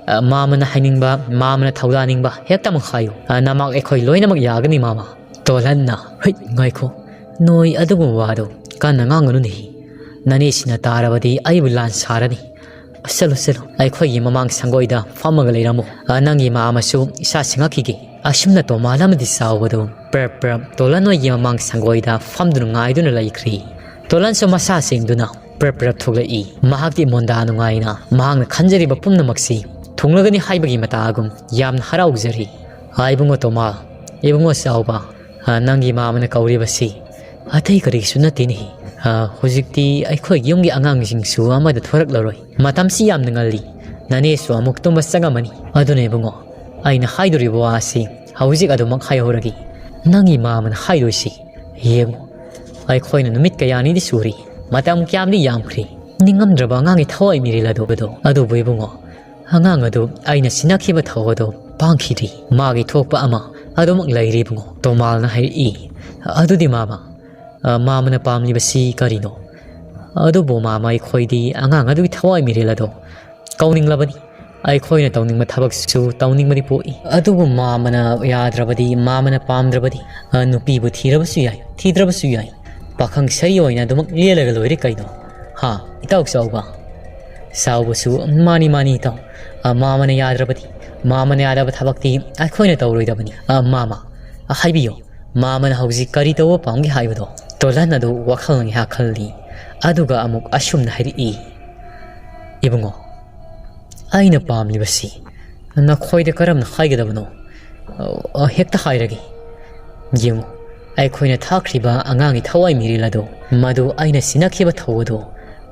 ꯑ, ꯃꯥꯃꯅ ꯍꯥꯏꯅꯤꯡꯕ, ꯃꯥꯃꯅ ꯊꯧꯗꯥꯅꯤꯡꯕ ꯍꯦꯛꯇꯃꯛ ꯍꯥꯏꯌꯨ꯫ ꯑ, ꯅꯃꯥꯛ ꯑꯩꯈꯣꯏ ꯂꯣꯏꯅꯃꯛ ꯌꯥꯒꯅꯤ ꯃꯥꯃ꯫" ꯇꯣꯂꯟꯅ, "ꯍꯨꯏꯠ, ꯉꯥꯏꯈꯣ꯫ ꯅꯣꯏ ꯑꯗꯨꯒꯨꯝꯕ ꯋꯥꯗꯣ ꯀꯟꯅ ꯉꯥꯡꯒꯅꯨꯅꯦ꯫ ꯅꯅꯦꯁꯤꯅ ꯇꯥꯔꯕꯗꯤ ꯑꯩꯕꯨ ꯂꯥꯟ ꯁꯥꯔꯅꯤ꯫ ꯆꯠꯂꯨ, ꯆꯠꯂꯨ꯫ ꯑꯩꯈꯣꯏꯒꯤ ꯃꯃꯥꯡ ꯁꯪꯒꯣꯏꯗ ꯐꯝꯃꯒ ꯂꯩꯔꯝꯃꯨ꯫ ꯑ, ꯅꯪꯒꯤ ꯃꯥꯃꯁꯨ ꯏꯁꯥ ꯁꯦꯡꯉꯛꯈꯤꯒꯦ꯫" ꯑꯁꯨꯝꯅ ꯇꯣꯃꯥꯜ ꯑꯃꯗꯤ ꯆꯥꯎꯕꯗꯨ ꯄ꯭ꯔꯞ ꯄ꯭ꯔꯞ ꯇꯣꯂꯟ ꯍꯣꯏꯒꯤ ꯃꯃꯥꯡ ꯁꯪꯒꯣꯏꯗ ꯐꯝꯗꯨꯅ ꯉꯥꯏꯗꯨꯅ ꯂꯩꯈ꯭ꯔꯤ꯫ ꯇꯣꯂꯟꯁꯨ ꯃꯁꯥ ꯁꯦꯡꯗꯨꯅ ꯄ꯭ꯔꯞ ꯄ꯭ꯔꯞ ꯊꯣꯛꯂꯛꯏ꯫ ꯃꯍꯥꯛꯇꯤ ꯃꯣꯟꯗꯥ ꯅꯨꯡꯉꯥꯏꯅ ꯃꯍꯥꯛꯅ ꯈꯟꯖꯔꯤꯕ ꯄꯨꯝꯅꯃꯛꯁꯤ ꯊꯨꯡꯂꯒꯅꯤ ꯍꯥꯏꯕꯒꯤ ꯃꯇꯥꯒꯨꯝ ꯌꯥꯝꯅ ꯍꯔꯥꯎꯖꯔꯤ꯫ "ꯑ, ꯏꯕꯨꯡꯉꯣ ꯇꯣꯃꯥ, ꯏꯕꯨꯡꯉꯣ ꯆꯥꯎꯕ, ꯑ, ꯅꯪꯒꯤ ꯃꯥꯃꯅ ꯀꯧꯔꯤꯕꯁꯤ ꯑꯇꯩ ꯀꯔꯤꯁꯨ ꯅꯠꯇꯦꯅꯦ꯫ ꯑ, ꯍꯧꯖꯤꯛꯇꯤ ꯑꯩꯈꯣꯏꯒꯤ ꯌꯨꯝꯒꯤ ꯑꯉꯥꯡꯁꯤꯡꯁꯨ ꯑꯃꯗ ꯊꯣꯔꯛꯂꯔꯣꯏ꯫ ꯃꯇꯝꯁꯤ ꯌꯥꯝꯅ ꯉꯜꯂꯤ꯫ ꯅꯅꯦꯁꯨ ꯑꯃꯨꯛ ꯇꯨꯝꯕ ꯆꯪꯉꯝꯃꯅꯤ꯫ ꯑꯗꯨꯅ ꯏꯕꯨꯡꯉꯣ, ꯑꯩꯅ ꯍꯥꯏꯗꯣꯔꯤꯕ ꯋꯥ ꯑꯁꯤ ꯍꯧꯖꯤꯛ ꯑꯗꯨꯃꯛ ꯍꯥꯏꯍꯧꯔꯒꯦ꯫ ꯅꯪꯒꯤ ꯃꯥꯃꯅ ꯍꯥꯏꯗꯣꯏꯁꯤ ꯌꯦꯡꯉꯨ, ꯑꯩꯈꯣꯏꯅ ꯅꯨꯃꯤꯠ ꯀꯌꯥꯅꯤꯗꯤ ꯁꯨꯔꯤ, ꯃꯇꯝ ꯀꯌꯥꯝꯗꯤ ꯌꯥꯝꯈ꯭ꯔꯦ꯫ ꯅꯤꯡꯉꯝꯗ꯭ꯔꯕ ꯑꯉꯥꯡꯒꯤ ꯊꯋꯥꯏ ꯃꯤꯔꯦꯜ ꯑꯗꯨ, ꯑꯗꯨ, ꯑꯗꯨꯕꯨ ꯏꯕꯨꯡꯉꯣ, ꯑꯉꯥꯡ ꯑꯗꯨ ꯑꯩꯅ ꯁꯤꯟꯅꯈꯤꯕ ꯊꯧ ꯑꯗꯨ ꯄꯥꯡꯈꯤꯗ꯭ꯔꯤ꯫ ꯃꯥꯒꯤ ꯊꯣꯛꯄ ꯑꯃ ꯑꯗꯨꯃꯛ ꯂꯩꯔꯤ ꯏꯕꯨꯡꯉꯣ", ꯇꯣꯃꯥꯜꯅ ꯍꯥꯏꯔꯛꯏ꯫ "ꯑꯗꯨꯗꯤ ꯃꯥꯃ, ꯑ, ꯃꯥꯃꯅ ꯄꯥꯝꯂꯤꯕꯁꯤ ꯀꯔꯤꯅꯣ? ꯑꯗꯨꯕꯨ ꯃꯥꯃ, ꯑꯩꯈꯣꯏꯗꯤ ꯑꯉꯥꯡ ꯑꯗꯨꯒꯤ ꯊꯋꯥꯏ ꯃꯤꯔꯦꯜ ꯑꯗꯣ ꯀꯧꯅꯤꯡꯂꯕꯅꯤ꯫ ꯑꯩꯈꯣꯏꯅ ꯇꯧꯅꯤꯡꯕ ꯊꯕꯛꯁꯨ ꯇꯧꯅꯤꯡꯕꯗꯤ ꯄꯣꯛꯏ꯫ ꯑꯗꯨꯕꯨ ꯃꯥꯃꯅ ꯌꯥꯗ꯭ꯔꯕꯗꯤ, ꯃꯥꯃꯅ ꯄꯥꯝꯗ꯭ꯔꯕꯗꯤ, ꯑ, ꯅꯨꯄꯤꯕꯨ ꯊꯤꯔꯕꯁꯨ ꯌꯥꯏ, ꯊꯤꯗ꯭ꯔꯕꯁꯨ ꯌꯥꯏ꯫ ꯄꯥꯈꯪ ꯁꯔꯤ ꯑꯣꯏꯅ ꯑꯗꯨꯃꯛ ꯂꯦꯜꯂꯒ ꯂꯣꯏꯔꯦ ꯀꯩꯅꯣ꯫ ꯍꯥ, ꯏꯇꯥꯎ ꯆꯥꯎꯕ?" ꯆꯥꯎꯕꯁꯨ, "ꯃꯥꯅꯤ, ꯃꯥꯅꯤ ꯏꯇꯥꯎ꯫ ꯑ, ꯃꯥꯃꯅ ꯌꯥꯗ꯭ꯔꯕꯗꯤ, ꯃꯥꯃꯅ ꯌꯥꯗꯕ ꯊꯕꯛꯇꯤ ꯑꯩꯈꯣꯏꯅ ꯇꯧꯔꯣꯏꯗꯕꯅꯤ꯫ ꯑ, ꯃꯥꯃ, ꯑ, ꯍꯥꯏꯕꯤꯌꯨ, ꯃꯥꯃꯅ ꯍꯧꯖꯤꯛ ꯀꯔꯤ ꯇꯧꯕ ꯄꯥꯝꯒꯦ ꯍꯥꯏꯕꯗꯣ?" ꯇꯣꯂꯟ ꯑꯗꯨ ꯋꯥꯈꯜ ꯉꯥꯏꯍꯥꯛ ꯈꯜꯂꯤ꯫ ꯑꯗꯨꯒ ꯑꯃꯨꯛ ꯑꯁꯨꯝꯅ ꯍꯥꯏꯔꯛꯏ, "ꯏꯕꯨꯡꯉꯣ, ꯑꯩꯅ ꯄꯥꯝꯂꯤꯕꯁꯤ ꯅꯈꯣꯏꯗ ꯀꯔꯝꯅ ꯍꯥꯏꯒꯗꯕꯅꯣ? ꯑ, ꯍꯦꯛꯇ ꯍꯥꯏꯔꯒꯦ꯫ ꯌꯦꯡꯉꯨ, ꯑꯩꯈꯣꯏꯅ ꯊꯥꯈ꯭ꯔꯤꯕ ꯑꯉꯥꯡꯒꯤ ꯊꯋꯥꯏ ꯃꯤꯔꯦꯜ ꯑꯗꯨ, ꯃꯗꯨ ꯑꯩꯅ ꯁꯤꯟꯅꯈꯤꯕ ꯊꯧ ꯑꯗꯨ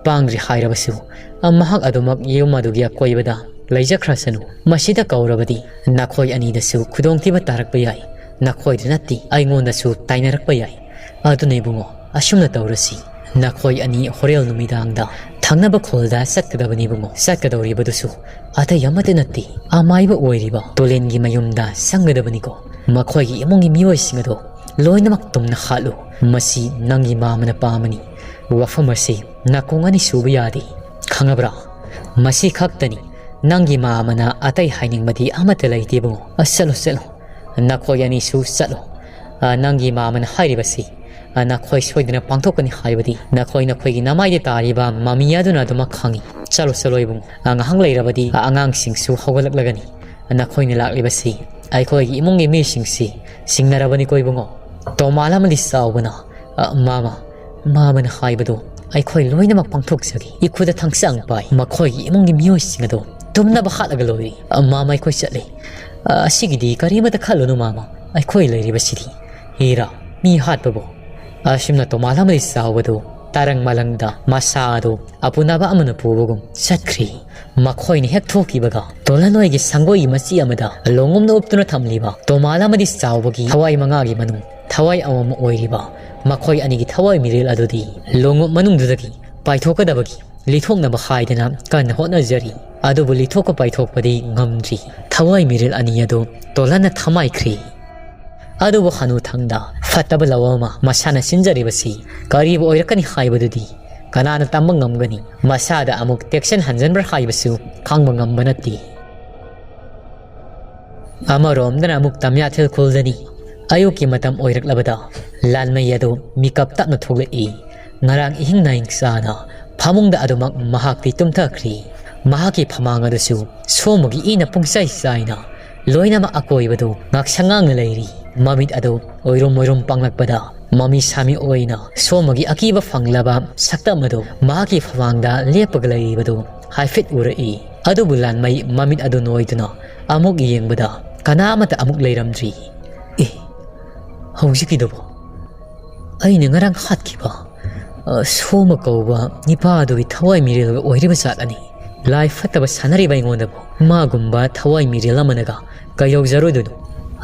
ꯄꯥꯡꯗ꯭ꯔꯤ ꯍꯥꯏꯔꯕꯁꯨ, ꯑ, ꯃꯍꯥꯛ ꯑꯗꯨꯃꯛ ꯌꯨꯝ ꯑꯗꯨꯒꯤ ꯑꯀꯣꯏꯕꯗ ꯂꯩꯖꯈ꯭ꯔꯁꯅꯨ꯫ ꯃꯁꯤꯗ ꯀꯧꯔꯕꯗꯤ ꯅꯈꯣꯏ ꯑꯅꯤꯗꯁꯨ ꯈꯨꯗꯣꯡꯊꯤꯕ ꯇꯥꯔꯛꯄ ꯌꯥꯏ꯫ ꯅꯈꯣꯏꯗ ꯅꯠꯇꯦ, ꯑꯩꯉꯣꯟꯗꯁꯨ ꯇꯥꯏꯅꯔꯛꯄ ꯌꯥꯏ꯫ ꯑꯗꯨꯅ ꯏꯕꯨꯡꯉꯣ, ꯑꯁꯨꯝꯅ ꯇꯧꯔꯁꯤ꯫ ꯅꯈꯣꯏ ꯑꯅꯤ ꯍꯣꯔꯦꯟ ꯅꯨꯃꯤꯗꯥꯡꯗ ꯊꯪꯅꯕ ꯈꯨꯜꯗ ꯆꯠꯀꯗꯕꯅꯤ ꯏꯕꯨꯡꯉꯣ꯫ ꯆꯠꯀꯗꯧꯔꯤꯕꯗꯨꯁꯨ ꯑꯇꯩ ꯑꯃꯠꯇ ꯅꯠꯇꯦ, ꯑꯃꯥꯏꯕ ꯑꯣꯏꯔꯤꯕ ꯇꯣꯂꯦꯟꯒꯤ ꯃꯌꯨꯝꯗ ꯆꯪꯒꯗꯕꯅꯤꯀꯣ꯫ ꯃꯈꯣꯏꯒꯤ ꯏꯃꯨꯡꯒꯤ ꯃꯤꯑꯣꯏꯁꯤꯡ ꯑꯗꯣ ꯂꯣꯏꯅꯃꯛ ꯇꯨꯝꯅ ꯍꯥꯠꯂꯨ꯫ ꯃꯁꯤ ꯅꯪꯒꯤ ꯃꯥꯃꯅ ꯄꯥꯝꯕꯅꯤ꯫ ꯋꯥꯐꯝ ꯑꯁꯤ ꯅꯥꯀꯣꯡ ꯑꯅꯤ ꯁꯨꯕ ꯌꯥꯗꯦ꯫ ꯈꯪꯉꯕ꯭ꯔꯥ? ꯃꯁꯤ ꯈꯛꯇꯅꯤ꯫ ꯅꯪꯒꯤ ꯃꯥꯃꯅ ꯑꯇꯩ ꯍꯥꯏꯅꯤꯡꯕꯗꯤ ꯑꯃꯠꯇ ꯂꯩꯇꯦ ꯏꯕꯨꯡꯉꯣ꯫ ꯑ, ꯆꯠꯂꯣ, ꯆꯠꯂꯣ꯫ ꯅꯈꯣꯏ ꯑꯅꯤꯁꯨ ꯆꯠꯂꯣ꯫ ꯑ, ꯅꯪꯒꯤ ꯃꯥꯃꯅ ꯍꯥꯏꯔꯤꯕꯁꯤ, ꯑ, ꯅꯈꯣꯏ ꯁꯣꯏꯗꯅ ꯄꯥꯡꯊꯣꯛꯀꯅꯤ ꯍꯥꯏꯕꯗꯤ ꯅꯈꯣꯏ, ꯅꯈꯣꯏꯒꯤ ꯅꯃꯥꯏꯗ ꯇꯥꯔꯤꯕ ꯃꯃꯤ ꯑꯗꯨꯅ ꯑꯗꯨꯃꯛ ꯈꯪꯏ꯫ ꯆꯠꯂꯣ, ꯆꯠꯂꯣ ꯏꯕꯨꯡꯉꯣ꯫ ꯑ, ꯉꯥꯏꯍꯥꯛ ꯂꯩꯔꯕꯗꯤ, ꯑ, ꯑꯉꯥꯡꯁꯤꯡꯁꯨ ꯍꯧꯒꯠꯂꯛꯂꯒꯅꯤ꯫ ꯅꯈꯣꯏꯅ ꯂꯥꯛꯂꯤꯕꯁꯤ ꯑꯩꯈꯣꯏꯒꯤ ꯏꯃꯨꯡꯒꯤ ꯃꯤꯁꯤꯡꯁꯤ ꯁꯤꯡꯅꯔꯕꯅꯤꯀꯣ ꯏꯕꯨꯡꯉꯣ꯫ ꯇꯣꯃꯥꯜ ꯑꯃꯗꯤ ꯆꯥꯎꯕꯅ, "ꯑ, ꯃꯥꯃ, ꯃꯥꯃꯅ ꯍꯥꯏꯕꯗꯨ ꯑꯩꯈꯣꯏ ꯂꯣꯏꯅꯃꯛ ꯄꯥꯡꯊꯣꯛꯆꯒꯦ꯫ ꯏꯈꯨꯗ ꯊꯥꯡꯁꯥꯡ ꯄꯥꯏ꯫ ꯃꯈꯣꯏꯒꯤ ꯏꯃꯨꯡꯒꯤ ꯃꯤꯑꯣꯏꯁꯤꯡ ꯑꯗꯨ ꯇꯨꯝꯅꯕ ꯍꯥꯠꯂꯒ ꯂꯣꯏꯔꯦ꯫ ꯑ, ꯃꯥꯃ, ꯑꯩꯈꯣꯏ ꯆꯠꯂꯦ꯫ ꯑ, ꯑꯁꯤꯒꯤꯗꯤ ꯀꯔꯤꯃꯇ ꯈꯜꯂꯨꯅꯨ, ꯃꯥꯃ꯫ ꯑꯩꯈꯣꯏ ꯂꯩꯔꯤꯕꯁꯤꯗꯤ꯫ ꯍꯤꯔꯥ, ꯃꯤ ꯍꯥꯠꯄꯕꯨ꯫ ꯑꯁꯨꯝꯅ ꯇꯣꯃꯥꯜ ꯑꯃꯗꯤ ꯆꯥꯎꯕꯗꯨ ꯇꯔꯪ ꯃꯂꯪꯗ ꯃꯁꯥ ꯑꯗꯨ ꯑꯄꯨꯅꯕ ꯑꯃꯅ ꯄꯨꯕꯒꯨꯝ ꯆꯠꯈ꯭ꯔꯤ꯫ ꯃꯈꯣꯏꯅ ꯍꯦꯛ ꯊꯣꯛꯈꯤꯕꯒ, ꯇꯣꯂꯟ ꯍꯣꯏꯒꯤ ꯁꯪꯒꯣꯏꯒꯤ ꯃꯆꯤ ꯑꯃꯗ ꯂꯣꯡꯉꯨꯞꯅ ꯎꯞꯇꯨꯅ ꯊꯝꯂꯤꯕ ꯇꯣꯃꯥꯜ ꯑꯃꯗꯤ ꯆꯥꯎꯕꯒꯤ ꯊꯋꯥꯏ ꯃꯉꯥꯒꯤ ꯃꯅꯨꯡ ꯊꯋꯥꯏ ꯑꯃꯃꯝ ꯑꯣꯏꯔꯤꯕ ꯃꯈꯣꯏ ꯑꯅꯤꯒꯤ ꯊꯋꯥꯏ ꯃꯤꯔꯦꯜ ꯑꯗꯨꯗꯤ ꯂꯣꯡꯉꯨꯞ ꯃꯅꯨꯡꯗꯨꯗꯒꯤ ꯄꯥꯏꯊꯣꯛꯀꯗꯕꯒꯤ ꯂꯤꯊꯣꯛꯅꯕ ꯍꯥꯏꯗꯅ ꯀꯟꯅ ꯍꯣꯠꯅꯖꯔꯤ꯫ ꯑꯗꯨꯕꯨ ꯂꯤꯊꯣꯛꯄ ꯄꯥꯏꯊꯣꯛꯄꯗꯤ ꯉꯝꯗ꯭ꯔꯤ꯫ ꯊꯋꯥꯏ ꯃꯤꯔꯦꯜ ꯑꯅꯤ ꯑꯗꯨ ꯇꯣꯂꯟꯅ ꯊꯃꯥꯏꯈ꯭ꯔꯦ꯫ ꯑꯗꯨꯕꯨ ꯍꯅꯨꯊꯪꯗ ꯐꯠꯇꯕ ꯂꯧ ꯑꯃ ꯃꯁꯥꯅ ꯁꯤꯟꯖꯔꯤꯕꯁꯤ ꯀꯔꯤꯕꯨ ꯑꯣꯏꯔꯛꯀꯅꯤ ꯍꯥꯏꯕꯗꯨꯗꯤ ꯀꯅꯥꯅ ꯇꯝꯕ ꯉꯝꯒꯅꯤ? ꯃꯁꯥꯗ ꯑꯃꯨꯛ ꯇꯦꯛꯁꯟ ꯍꯟꯖꯟꯕ꯭ꯔꯥ ꯍꯥꯏꯕꯁꯨ ꯈꯪꯕ ꯉꯝꯕ ꯅꯠꯇꯦ꯫ ꯑꯃꯔꯣꯝꯗꯅ ꯑꯃꯨꯛ ꯇꯝꯌꯥꯊꯦꯜ ꯈꯨꯜꯗꯅꯤ꯫ ꯑꯌꯨꯛꯀꯤ ꯃꯇꯝ ꯑꯣꯏꯔꯛꯂꯕꯗ ꯂꯥꯟꯃꯩ ꯑꯗꯨ ꯃꯤꯀꯞ ꯇꯞꯅ ꯊꯣꯛꯂꯛꯏ꯫ ꯉꯔꯥꯡ ꯏꯍꯤꯡ ꯅꯥꯏꯡ ꯆꯥꯅ ꯐꯃꯨꯡꯗ ꯑꯗꯨꯃꯛ ꯃꯍꯥꯛꯇꯤ ꯇꯨꯝꯊꯈ꯭ꯔꯤ꯫ ꯃꯍꯥꯛꯀꯤ ꯐꯃꯥꯡ ꯑꯗꯨꯁꯨ ꯁꯣꯃꯒꯤ ꯏꯅ ꯄꯨꯡꯆꯥꯏ ꯆꯥꯏꯅ ꯂꯣꯏꯅꯃꯛ ꯑꯀꯣꯏꯕꯗꯨ ꯉꯥꯛꯁꯪ ꯉꯥꯡꯅ ꯂꯩꯔꯤ꯫ ꯃꯃꯤꯠ ꯑꯗꯨ ꯑꯣꯏꯔꯨꯝ ꯑꯣꯏꯔꯨꯝ ꯄꯥꯡꯂꯛꯄꯗ ꯃꯃꯤ ꯁꯥꯃꯤ ꯑꯣꯏꯅ ꯁꯣꯃꯒꯤ ꯑꯀꯤꯕ ꯐꯪꯂꯕ ꯁꯛꯇꯝ ꯑꯗꯨ ꯃꯍꯥꯛꯀꯤ ꯐꯃꯥꯡꯗ ꯂꯦꯞꯄꯒ ꯂꯩꯔꯤꯕꯗꯨ ꯍꯥꯏꯐꯦꯠ ꯎꯔꯛꯏ꯫ ꯑꯗꯨꯕꯨ ꯂꯥꯟꯃꯩ ꯃꯃꯤꯠ ꯑꯗꯨ ꯅꯣꯏꯗꯨꯅ ꯑꯃꯨꯛ ꯌꯦꯡꯕꯗ ꯀꯅꯥ ꯑꯃꯠꯇ ꯑꯃꯨꯛ ꯂꯩꯔꯝꯗ꯭ꯔꯤ꯫ ꯑꯦ, ꯍꯧꯖꯤꯛꯀꯤꯗꯨꯕꯨ ꯑꯩꯅ ꯉꯔꯥꯡ ꯍꯥꯠꯈꯤꯕ, ꯑ, ꯁꯣꯃ ꯀꯧꯕ ꯅꯤꯄꯥ ꯑꯗꯨꯒꯤ ꯊꯋꯥꯏ ꯃꯤꯔꯦꯜꯒ ꯑꯣꯏꯔꯤꯕ ꯖꯥꯠꯂꯅꯤ꯫ ꯂꯥꯏ ꯐꯠꯇꯕ ꯁꯥꯟꯅꯔꯤꯕ ꯑꯩꯉꯣꯟꯗꯕꯨ ꯃꯥꯒꯨꯝꯕ ꯊꯋꯥꯏ ꯃꯤꯔꯦꯜ ꯑꯃꯅꯒ ꯀꯩꯗꯧꯖꯔꯨꯗꯣꯏꯅꯣ?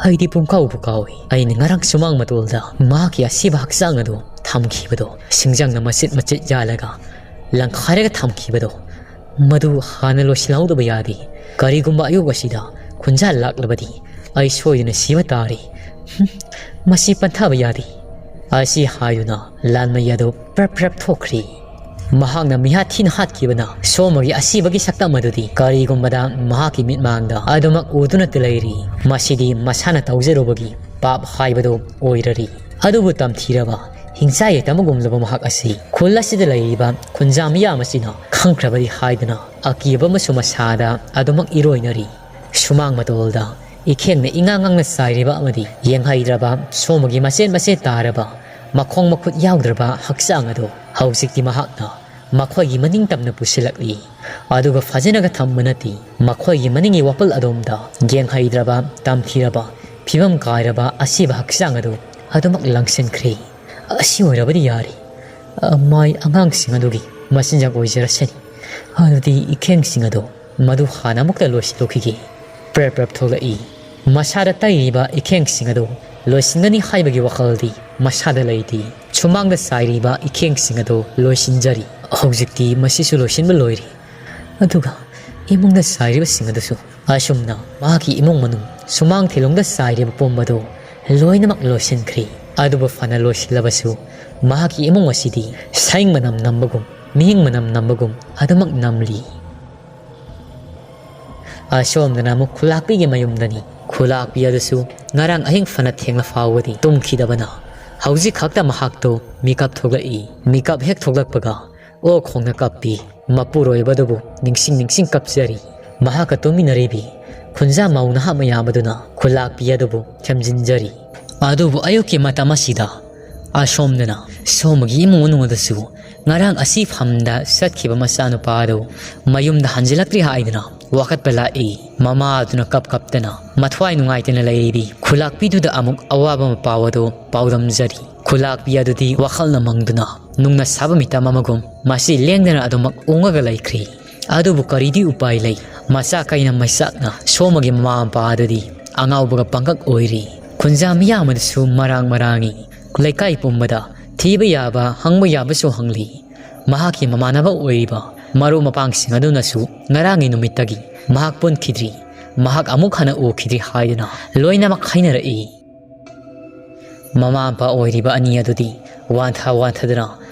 ꯑꯩꯗꯤ ꯄꯨꯡꯀꯥꯎꯕꯨ ꯀꯥꯎꯏ꯫ ꯑꯩꯅ ꯉꯔꯥꯡ ꯁꯨꯃꯥꯡ ꯃꯇꯣꯜꯗ ꯃꯍꯥꯛꯀꯤ ꯑꯁꯤꯕ ꯍꯛꯆꯥꯡ ꯑꯗꯨ ꯊꯝꯈꯤꯕꯗꯣ, ꯁꯤꯡꯖꯪꯅ ꯃꯆꯤꯠ ꯃꯆꯤꯠ ꯌꯥꯜꯂꯒ ꯂꯪꯈꯥꯏꯔꯒ ꯊꯝꯈꯤꯕꯗꯣ, ꯃꯗꯨ ꯍꯥꯟꯅ ꯂꯣꯏꯁꯤꯜꯍꯧꯗꯕ ꯌꯥꯗꯦ꯫ ꯀꯔꯤꯒꯨꯝꯕ ꯑꯌꯨꯛ ꯑꯁꯤꯗ ꯈꯨꯟꯖꯥ ꯂꯥꯛꯂꯕꯗꯤ ꯑꯩ ꯁꯣꯏꯗꯅ ꯁꯤꯕ ꯇꯥꯔꯦ꯫ ꯍꯨꯝ, ꯃꯁꯤ ꯄꯟꯊꯕ ꯌꯥꯗꯦ꯫ ꯑꯁꯤ ꯍꯥꯏꯗꯨꯅ ꯂꯥꯟꯃꯩ ꯑꯗꯨ ꯄ꯭ꯔꯞ ꯄ꯭ꯔꯞ ꯊꯣꯛꯈ꯭ꯔꯤ꯫ ꯃꯍꯥꯛꯅ ꯃꯤꯍꯥꯠ ꯊꯤꯅ ꯍꯥꯠꯈꯤꯕꯅ ꯁꯣꯃꯒꯤ ꯑꯁꯤꯕꯒꯤ ꯁꯛꯇꯝ ꯑꯗꯨꯗꯤ ꯀꯔꯤꯒꯨꯝꯕꯗ ꯃꯍꯥꯛꯀꯤ ꯃꯤꯠꯃꯥꯡꯗ ꯑꯗꯨꯃꯛ ꯎꯗꯨꯅꯇ ꯂꯩꯔꯤ꯫ ꯃꯁꯤꯗꯤ ꯃꯁꯥꯅ ꯇꯧꯖꯔꯨꯕꯒꯤ ꯄꯥꯞ ꯍꯥꯏꯕꯗꯨ ꯑꯣꯏꯔꯔꯤ꯫ ꯑꯗꯨꯕꯨ ꯇꯝꯊꯤꯔꯕ ꯍꯤꯡꯆꯥ ꯌꯥꯏꯇꯝꯒꯨꯝꯂꯕ ꯃꯍꯥꯛ ꯑꯁꯤ ꯈꯨꯜ ꯑꯁꯤꯗ ꯂꯩꯔꯤꯕ ꯈꯨꯟꯖꯥ ꯃꯤꯌꯥꯝ ꯑꯁꯤꯅ ꯈꯪꯈ꯭ꯔꯕꯗꯤ ꯍꯥꯏꯗꯨꯅ ꯑꯀꯤꯕ ꯑꯃꯁꯨ ꯃꯁꯥꯗ ꯑꯗꯨꯃꯛ ꯏꯔꯣꯏꯅꯔꯤ꯫ ꯁꯨꯃꯥꯡ ꯃꯇꯣꯜꯗ ꯏꯈꯦꯡꯅ ꯏꯉꯥꯡ ꯉꯥꯡꯅ ꯆꯥꯏꯔꯤꯕ ꯑꯃꯗꯤ ꯌꯦꯡꯍꯩꯗ꯭ꯔꯕ ꯁꯣꯃꯒꯤ ꯃꯆꯦꯠ ꯃꯆꯦꯠ ꯇꯥꯔꯕ ꯃꯈꯣꯡ ꯃꯈꯨꯠ ꯌꯥꯎꯗ꯭ꯔꯕ ꯍꯛꯆꯥꯡ ꯑꯗꯨ ꯍꯧꯖꯤꯛꯇꯤ ꯃꯍꯥꯛꯅ ꯃꯈꯣꯏꯒꯤ ꯃꯅꯤꯡ ꯇꯝꯅ ꯄꯨꯁꯤꯜꯂꯛꯂꯤ꯫ ꯑꯗꯨꯒ ꯐꯖꯅꯒ ꯊꯝꯕ ꯅꯠꯇꯦ, ꯃꯈꯣꯏꯒꯤ ꯃꯅꯤꯡꯒꯤ ꯋꯥꯄꯜ ꯑꯗꯣꯝꯗ ꯌꯦꯡꯍꯩꯗ꯭ꯔꯕ, ꯇꯝꯊꯤꯔꯕ, ꯐꯤꯕꯝ ꯀꯥꯏꯔꯕ ꯑꯁꯤꯕ ꯍꯛꯆꯥꯡ ꯑꯗꯨ ꯑꯗꯨꯃꯛ ꯂꯪꯁꯤꯟꯈ꯭ꯔꯦ꯫ ꯑꯁꯤ ꯑꯣꯏꯔꯕꯗꯤ ꯌꯥꯔꯦ꯫ ꯑ, ꯃꯥꯏ ꯑꯉꯥꯡꯁꯤꯡ ꯑꯗꯨꯒꯤ ꯃꯆꯤꯟꯖꯥꯛ ꯑꯣꯏꯖꯔꯁꯅꯤ꯫ ꯑꯗꯨꯗꯤ ꯏꯈꯦꯡꯁꯤꯡ ꯑꯗꯨ ꯃꯗꯨ ꯍꯥꯟꯅ ꯑꯃꯨꯛꯇ ꯂꯣꯏꯁꯤꯜꯂꯨꯈꯤꯒꯦ꯫ ꯄ꯭ꯔꯞ ꯄ꯭ꯔꯞ ꯊꯣꯛꯂꯛꯏ꯫ ꯃꯁꯥꯗ ꯇꯩꯔꯤꯕ ꯏꯈꯦꯡꯁꯤꯡ ꯑꯗꯨ ꯂꯣꯏꯁꯤꯟꯒꯅꯤ ꯍꯥꯏꯕꯒꯤ ꯋꯥꯈꯜꯗꯤ ꯃꯁꯥꯗ ꯂꯩꯇꯦ꯫ ꯁꯨꯃꯥꯡꯗ ꯆꯥꯏꯔꯤꯕ ꯏꯈꯦꯡꯁꯤꯡ ꯑꯗꯨ ꯂꯣꯏꯁꯤꯟꯖꯔꯤ꯫ ꯍꯧꯖꯤꯛꯇꯤ ꯃꯁꯤꯁꯨ ꯂꯣꯏꯁꯤꯟꯕ ꯂꯣꯏꯔꯦ꯫ ꯑꯗꯨꯒ ꯏꯃꯨꯡꯗ ꯆꯥꯏꯔꯤꯕꯁꯤꯡ ꯑꯗꯨꯁꯨ꯫ ꯑꯁꯨꯝꯅ ꯃꯍꯥꯛꯀꯤ ꯏꯃꯨꯡ ꯃꯅꯨꯡ, ꯁꯨꯃꯥꯡ ꯊꯤꯂꯣꯡꯗ ꯆꯥꯏꯔꯤꯕ ꯄꯨꯝꯕꯗꯨ ꯂꯣꯏꯅꯃꯛ ꯂꯣꯏꯁꯤꯟꯈ꯭ꯔꯦ꯫ ꯑꯗꯨꯕꯨ ꯐꯅ ꯂꯣꯏꯁꯤꯜꯂꯕꯁꯨ ꯃꯍꯥꯛꯀꯤ ꯏꯃꯨꯡ ꯑꯁꯤꯗꯤ ꯁꯌꯦꯡ ꯃꯅꯝ ꯅꯝꯕꯒꯨꯝ, ꯃꯤꯌꯦꯡ ꯃꯅꯝ ꯅꯝꯕꯒꯨꯝ ꯑꯗꯨꯃꯛ ꯅꯝꯂꯤ꯫ ꯑꯁꯣꯝꯗꯅ ꯑꯃꯨꯛ ꯈꯨꯂꯥꯛꯄꯤꯒꯤ ꯃꯌꯨꯝꯗꯅꯤ꯫ ꯈꯨꯂꯥꯛꯄꯤ ꯑꯗꯨꯁꯨ ꯉꯔꯥꯡ ꯑꯍꯤꯡ ꯐꯅ ꯊꯦꯡꯂ ꯐꯥꯎꯕꯗꯤ ꯇꯨꯝꯈꯤꯗꯕꯅ ꯍꯧꯖꯤꯛ ꯈꯛꯇ ꯃꯍꯥꯛꯇꯨ ꯃꯤꯀꯞ ꯊꯣꯛꯂꯛꯏ꯫ ꯃꯤꯀꯞ ꯍꯦꯛ ꯊꯣꯛꯂꯛꯄꯒ ꯑꯣꯛ ꯈꯣꯡꯅ ꯀꯞꯄꯤ꯫ ꯃꯄꯨꯔꯣꯏꯕꯗꯨꯕꯨ ꯅꯤꯡꯁꯤꯡ ꯅꯤꯡꯁꯤꯡ ꯀꯞꯆꯔꯤ꯫ ꯃꯍꯥꯛꯀ ꯇꯨꯝꯃꯤꯟꯅꯔꯤꯕꯤ ꯈꯨꯟꯖꯥ ꯃꯧ ꯅꯍꯥ ꯃꯌꯥꯝ ꯑꯗꯨꯅ ꯈꯨꯂꯥꯛꯄꯤ ꯑꯗꯨꯕꯨ ꯊꯦꯝꯖꯤꯟꯖꯔꯤ꯫ ꯑꯗꯨꯕꯨ ꯑꯌꯨꯛꯀꯤ ꯃꯇꯝ ꯑꯁꯤꯗ ꯑꯁꯣꯝꯗꯅ ꯁꯣꯝꯒꯤ ꯏꯃꯨꯡ ꯃꯅꯨꯡ ꯑꯗꯨꯁꯨ ꯉꯔꯥꯡ ꯑꯁꯤ ꯐꯝꯗ ꯆꯠꯈꯤꯕ ꯃꯆꯥꯅꯨꯄꯥ ꯑꯗꯨ ꯃꯌꯨꯝꯗ ꯍꯟꯖꯤꯜꯂꯛꯇ꯭ꯔꯤ ꯍꯥꯏꯗꯨꯅ ꯋꯥꯀꯠꯄ ꯂꯥꯛꯏ꯫ ꯃꯃꯥ ꯑꯗꯨꯅ ꯀꯞ ꯀꯞꯇꯅ ꯃꯊ꯭ꯋꯥꯏ ꯅꯨꯡꯉꯥꯏꯇꯅ ꯂꯩꯔꯤꯕꯤ ꯈꯨꯂꯥꯛꯄꯤꯗꯨꯗ ꯑꯃꯨꯛ ꯑꯋꯥꯕ ꯃꯄꯥꯎ ꯑꯗꯨ ꯄꯥꯎꯗꯝꯖꯔꯤ꯫ ꯈꯨꯂꯥꯛꯄꯤ ꯑꯗꯨꯗꯤ ꯋꯥꯈꯜꯅ ꯃꯪꯗꯨꯅ ꯅꯨꯡꯅ ꯁꯥꯕ ꯃꯤꯇꯝ ꯑꯃꯒꯨꯝ ꯃꯁꯤ ꯂꯦꯡꯗꯅ ꯑꯗꯨꯃꯛ ꯎꯪꯉꯒ ꯂꯩꯈ꯭ꯔꯤ꯫ ꯑꯗꯨꯕꯨ ꯀꯔꯤꯗꯤ ꯎꯄꯥꯏ ꯂꯩ? ꯃꯆꯥ ꯀꯩꯅ ꯃꯩꯆꯥꯛꯅ ꯁꯣꯝꯒꯤ ꯃꯃꯥ ꯃꯄꯥ ꯑꯗꯨꯗꯤ ꯑꯉꯥꯎꯕꯒ ꯄꯪꯀꯛ ꯑꯣꯏꯔꯤ꯫ ꯈꯨꯟꯖꯥ ꯃꯤꯌꯥꯝ ꯑꯗꯨꯁꯨ ꯃꯔꯥꯡ ꯃꯔꯥꯡꯏ꯫ ꯂꯩꯀꯥꯏ ꯄꯨꯝꯕꯗ ꯊꯤꯕ ꯌꯥꯕ, ꯍꯪꯕ ꯌꯥꯕꯁꯨ ꯍꯪꯂꯤ꯫ ꯃꯍꯥꯛꯀꯤ ꯃꯃꯥꯟꯅꯕ ꯑꯣꯏꯔꯤꯕ ꯃꯔꯨꯞ ꯃꯄꯥꯡꯁꯤꯡ ꯑꯗꯨꯅꯁꯨ ꯉꯔꯥꯡꯒꯤ ꯅꯨꯃꯤꯠꯇꯒꯤ ꯃꯍꯥꯛ ꯄꯨꯟꯈꯤꯗ꯭ꯔꯤ, ꯃꯍꯥꯛ ꯑꯃꯨꯛ ꯍꯟꯅ ꯎꯈꯤꯗ꯭ꯔꯤ ꯍꯥꯏꯗꯨꯅ ꯂꯣꯏꯅꯃꯛ ꯍꯥꯏꯅꯔꯛꯏ꯫ ꯃꯃꯥ ꯃꯄꯥ ꯑꯣꯏꯔꯤꯕ ꯑꯅꯤ ꯑꯗꯨꯗꯤ ꯋꯥꯟꯊ ꯋꯥꯟꯊꯗꯨꯅ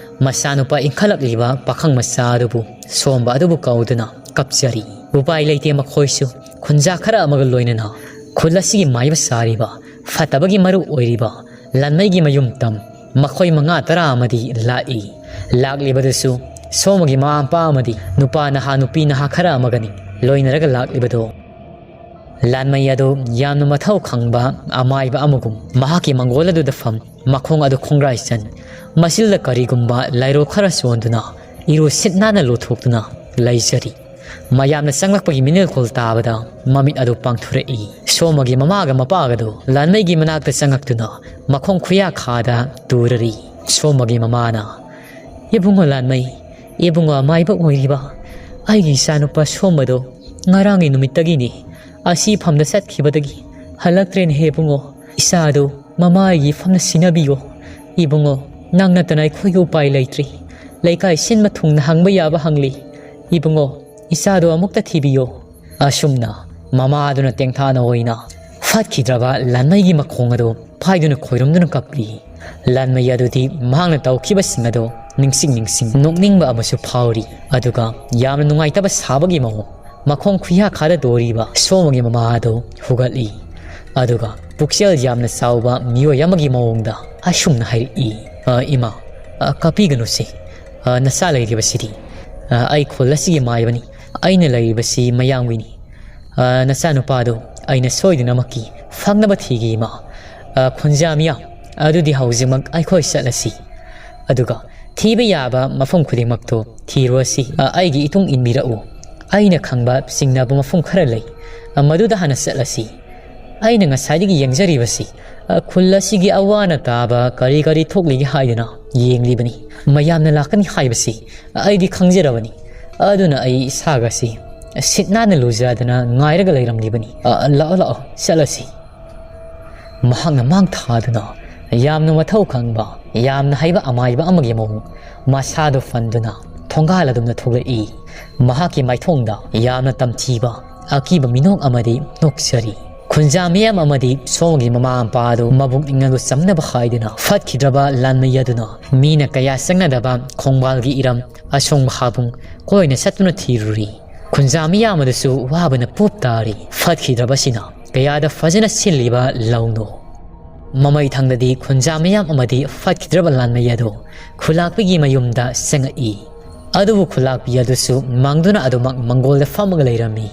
ꯃꯆꯥꯅꯨꯄꯥ ꯏꯟꯈꯠꯂꯛꯂꯤꯕ ꯄꯥꯈꯪ ꯃꯆꯥ ꯑꯗꯨꯕꯨ ꯁꯣꯝꯕ ꯑꯗꯨꯕꯨ ꯀꯧꯗꯨꯅ ꯀꯞꯆꯔꯤ꯫ ꯎꯄꯥꯏ ꯂꯩꯇꯦ, ꯃꯈꯣꯏꯁꯨ ꯈꯨꯟꯖꯥ ꯈꯔ ꯑꯃꯒ ꯂꯣꯏꯅꯅ ꯈꯨꯜ ꯑꯁꯤꯒꯤ ꯃꯥꯏꯕ ꯁꯥꯔꯤꯕ ꯐꯠꯇꯕꯒꯤ ꯃꯔꯨ ꯑꯣꯏꯔꯤꯕ ꯂꯥꯟꯃꯩꯒꯤ ꯃꯌꯨꯝ ꯇꯝ ꯃꯈꯣꯏ ꯃꯉꯥ ꯇꯔꯥ ꯑꯃꯗꯤ ꯂꯥꯛꯏ꯫ ꯂꯥꯛꯂꯤꯕꯗꯨꯁꯨ ꯁꯣꯝꯒꯤ ꯃꯃꯥ ꯃꯄꯥ ꯑꯃꯗꯤ ꯅꯨꯄꯥ ꯅꯍꯥ ꯅꯨꯄꯤ ꯅꯍꯥ ꯈꯔ ꯑꯃꯒꯅꯤ ꯂꯣꯏꯅꯔꯒ ꯂꯥꯛꯂꯤꯕꯗꯣ꯫ ꯂꯥꯟꯃꯩ ꯑꯗꯨ ꯌꯥꯝꯅ ꯃꯊꯧ ꯈꯪꯕ ꯑꯃꯥꯏꯕ ꯑꯃꯒꯨꯝ ꯃꯍꯥꯛꯀꯤ ꯃꯪꯒꯣꯜ ꯑꯗꯨꯗ ꯐꯝ, ꯃꯈꯣꯡ ꯑꯗꯨ ꯈꯣꯡꯒ꯭ꯔꯥꯏ ꯆꯟ, ꯃꯆꯤꯜꯗ ꯀꯔꯤꯒꯨꯝꯕ ꯂꯥꯏꯔꯣ ꯈꯔ ꯆꯣꯟꯗꯨꯅ ꯏꯔꯨ ꯁꯤꯠ ꯅꯥꯟꯅ ꯂꯨꯊꯣꯛꯇꯨꯅ ꯂꯩꯖꯔꯤ꯫ ꯃꯌꯥꯝꯅ ꯆꯪꯂꯛꯄꯒꯤ ꯃꯤꯅꯤꯜꯈꯣꯜ ꯇꯥꯕꯗ ꯃꯃꯤꯠ ꯑꯗꯨ ꯄꯥꯡꯊꯣꯔꯛꯏ꯫ ꯁꯣꯃꯒꯤ ꯃꯃꯥꯒ ꯃꯄꯥꯒꯗꯨ ꯂꯥꯟꯃꯩꯒꯤ ꯃꯅꯥꯛꯇ ꯆꯪꯉꯛꯇꯨꯅ ꯃꯈꯣꯡ ꯈꯨꯌꯥꯈꯥꯗ ꯇꯨꯔꯔꯤ꯫ ꯁꯣꯃꯒꯤ ꯃꯃꯥꯅ, "ꯏꯕꯨꯡꯉꯣ ꯂꯥꯟꯃꯩ, ꯏꯕꯨꯡꯉꯣ ꯑꯃꯥꯏꯕ ꯑꯣꯏꯔꯤꯕ ꯑꯩꯒꯤ ꯏꯆꯥꯅꯨꯄꯥ ꯁꯣꯃꯗꯣ ꯉꯔꯥꯡꯒꯤ ꯅꯨꯃꯤꯠꯇꯒꯤꯅꯤ ꯑꯁꯤ ꯐꯝꯗ ꯆꯠꯈꯤꯕꯗꯒꯤ ꯍꯜꯂꯛꯇ꯭ꯔꯦꯅꯦ ꯍꯦ ꯏꯕꯨꯡꯉꯣ꯫ ꯏꯆꯥꯗꯨ ꯃꯃꯥꯒꯤ ꯐꯝꯅ ꯁꯤꯟꯅꯕꯤꯌꯣ꯫ ꯏꯕꯨꯡꯉꯣ, ꯅꯪ ꯅꯠꯇꯅ ꯑꯩꯈꯣꯏꯒꯤ ꯎꯄꯥꯏ ꯂꯩꯇ꯭ꯔꯤ꯫ ꯂꯩꯀꯥꯏ ꯁꯤꯟꯕ ꯊꯨꯡꯅ ꯍꯪꯕ ꯌꯥꯕ ꯍꯪꯂꯤ꯫ ꯏꯕꯨꯡꯉꯣ, ꯏꯆꯥꯗꯨ ꯑꯃꯨꯛꯇ ꯊꯤꯕꯤꯌꯣ꯫" ꯑꯁꯨꯝꯅ ꯃꯃꯥꯗꯨꯅ ꯇꯦꯡꯊꯥꯅ ꯑꯣꯏꯅ ꯐꯠꯈꯤꯗ꯭ꯔꯕ ꯂꯥꯟꯃꯩꯒꯤ ꯃꯈꯣꯡ ꯑꯗꯨ ꯄꯥꯏꯗꯨꯅ ꯈꯣꯏꯔꯨꯝꯗꯨꯅ ꯀꯞꯂꯤ꯫ ꯂꯥꯟꯃꯩ ꯑꯗꯨꯗꯤ ꯃꯍꯥꯛꯅ ꯇꯧꯈꯤꯕꯁꯤꯡ ꯑꯗꯨ ꯅꯤꯡꯁꯤꯡ ꯅꯤꯡꯁꯤꯡ ꯅꯣꯛꯅꯤꯡꯕ ꯑꯃꯁꯨ ꯐꯥꯎꯔꯤ꯫ ꯑꯗꯨꯒ ꯌꯥꯝꯅ ꯅꯨꯡꯉꯥꯏꯇꯕ ꯁꯥꯕꯒꯤ ꯃꯑꯣꯡ, ꯃꯈꯣꯡ ꯈꯨꯌꯥꯈꯥꯗ ꯇꯣꯔꯤꯕ ꯁꯣꯃꯒꯤ ꯃꯃꯥ ꯑꯗꯨ ꯍꯨꯒꯠꯂꯤ꯫ ꯑꯗꯨꯒ ꯄꯨꯛꯆꯦꯜ ꯌꯥꯝꯅ ꯆꯥꯎꯕ ꯃꯤꯑꯣꯏ ꯑꯃꯒꯤ ꯃꯑꯣꯡꯗ ꯑꯁꯨꯝꯅ ꯍꯥꯏꯔꯛꯏ, "ꯑ, ꯏꯃꯥ, ꯑ, ꯀꯥꯞꯄꯤꯒꯅꯨꯁꯦ꯫ ꯑ, ꯅꯆꯥ ꯂꯩꯔꯤꯕꯁꯤꯗꯤ, ꯑ, ꯑꯩ ꯈꯨꯜ ꯑꯁꯤꯒꯤ ꯃꯥꯏꯕꯅꯤ꯫ ꯑꯩꯅ ꯂꯩꯔꯤꯕꯁꯤ ꯃꯌꯥꯝꯒꯤꯅꯤ꯫ ꯑ, ꯅꯆꯥꯅꯨꯄꯥꯗꯨ ꯑꯩꯅ ꯁꯣꯏꯗꯅꯃꯛꯀꯤ ꯐꯪꯅꯕ ꯊꯤꯒꯦ, ꯏꯃꯥ꯫ ꯑ, ꯈꯨꯟꯖꯥ ꯃꯤꯌꯥꯝ ꯑꯗꯨꯗꯤ ꯍꯧꯖꯤꯛꯃꯛ ꯑꯩꯈꯣꯏ ꯆꯠꯂꯁꯤ꯫ ꯑꯗꯨꯒ ꯊꯤꯕ ꯌꯥꯕ ꯃꯐꯝ ꯈꯨꯗꯤꯡꯃꯛꯇꯨ ꯊꯤꯔꯨꯔꯁꯤ꯫ ꯑ, ꯑꯩꯒꯤ ꯏꯇꯨꯡ ꯏꯟꯕꯤꯔꯛꯎ꯫ ꯑꯩꯅ ꯈꯪꯕ ꯆꯤꯡꯅꯕ ꯃꯐꯝ ꯈꯔ ꯂꯩ꯫ ꯑ, ꯃꯗꯨꯗ ꯍꯥꯟꯅ ꯆꯠꯂꯁꯤ꯫ ꯑꯩꯅ ꯉꯁꯥꯏꯗꯒꯤ ꯌꯦꯡꯖꯔꯤꯕꯁꯤ, ꯑ, ꯈꯨꯜ ꯑꯁꯤꯒꯤ ꯑꯋꯥ ꯑꯅ ꯇꯥꯕ ꯀꯔꯤ ꯀꯔꯤ ꯊꯣꯛꯂꯤꯒꯦ ꯍꯥꯏꯗꯨꯅ ꯌꯦꯡꯂꯤꯕꯅꯤ꯫ ꯃꯌꯥꯝꯅ ꯂꯥꯛꯀꯅꯤ ꯍꯥꯏꯕꯁꯤ ꯑꯩꯗꯤ ꯈꯪꯖꯔꯕꯅꯤ꯫ ꯑꯗꯨꯅ ꯑꯩ ꯏꯁꯥꯒꯁꯤ ꯁꯤꯠ ꯅꯥꯟꯅ ꯂꯨꯖꯗꯅ ꯉꯥꯏꯔꯒ ꯂꯩꯔꯝꯂꯤꯕꯅꯤ꯫ ꯑ, ꯂꯥꯛꯑꯣ, ꯂꯥꯛꯑꯣ, ꯆꯠꯂꯁꯤ꯫" ꯃꯍꯥꯛꯅ ꯃꯥꯡ ꯊꯥꯗꯨꯅ ꯌꯥꯝꯅ ꯃꯊꯧ ꯈꯪꯕ, ꯌꯥꯝꯅ ꯍꯩꯕ ꯑꯃꯥꯏꯕ ꯑꯃꯒꯤ ꯃꯑꯣꯡ ꯃꯁꯥꯗꯨ ꯐꯟꯗꯨꯅ ꯊꯣꯡꯒꯥꯜ ꯑꯗꯨꯝꯅ ꯊꯣꯛꯂꯛꯏ꯫ ꯃꯍꯥꯛꯀꯤ ꯃꯥꯏꯊꯣꯡꯗ ꯌꯥꯝꯅ ꯇꯝꯊꯤꯕ ꯑꯀꯤꯕ ꯃꯤꯅꯣꯛ ꯑꯃꯗꯤ ꯅꯣꯛꯆꯔꯤ꯫ ꯈꯨꯟꯖꯥ ꯃꯤꯌꯥꯝ ꯑꯃꯗꯤ ꯁꯣꯝꯒꯤ ꯃꯃꯥ ꯃꯄꯥ ꯑꯗꯨ ꯃꯕꯨꯛꯅꯤꯡ ꯑꯗꯨ ꯆꯝꯅꯕ ꯍꯥꯏꯗꯨꯅ ꯐꯠꯈꯤꯗ꯭ꯔꯕ ꯂꯥꯟꯃꯩ ꯑꯗꯨꯅ ꯃꯤꯅ ꯀꯌꯥ ꯆꯪꯅꯗꯕ ꯈꯣꯡꯕꯥꯜꯒꯤ ꯏꯔꯝ ꯑꯁꯣꯡꯕ ꯍꯥꯕꯨꯡ ꯀꯣꯏꯅ ꯆꯠꯇꯨꯅ ꯊꯤꯔꯨꯔꯤ꯫ ꯈꯨꯟꯖꯥ ꯃꯤꯌꯥꯝ ꯑꯗꯨꯁꯨ ꯋꯥꯕꯅ ꯄꯨꯞ ꯇꯥꯔꯤ꯫ ꯐꯠꯈꯤꯗ꯭ꯔꯕꯁꯤꯅ ꯀꯌꯥꯗ ꯐꯖꯅ ꯁꯤꯜꯂꯤꯕ ꯂꯧꯅꯣ꯫ ꯃꯃꯩ ꯊꯪꯗꯗꯤ ꯈꯨꯟꯖꯥ ꯃꯤꯌꯥꯝ ꯑꯃꯗꯤ ꯐꯠꯈꯤꯗ꯭ꯔꯕ ꯂꯥꯟꯃꯩ ꯑꯗꯨ ꯈꯨꯂꯥꯛꯄꯤꯒꯤ ꯃꯌꯨꯝꯗ ꯆꯪꯉꯛꯏ꯫ ꯑꯗꯨꯕꯨ ꯈꯨꯂꯥꯛꯄꯤ ꯑꯗꯨꯁꯨ ꯃꯥꯡꯗꯨꯅ ꯑꯗꯨꯃꯛ ꯃꯪꯒꯣꯜꯗ ꯐꯝꯃꯒ ꯂꯩꯔꯝꯃꯤ꯫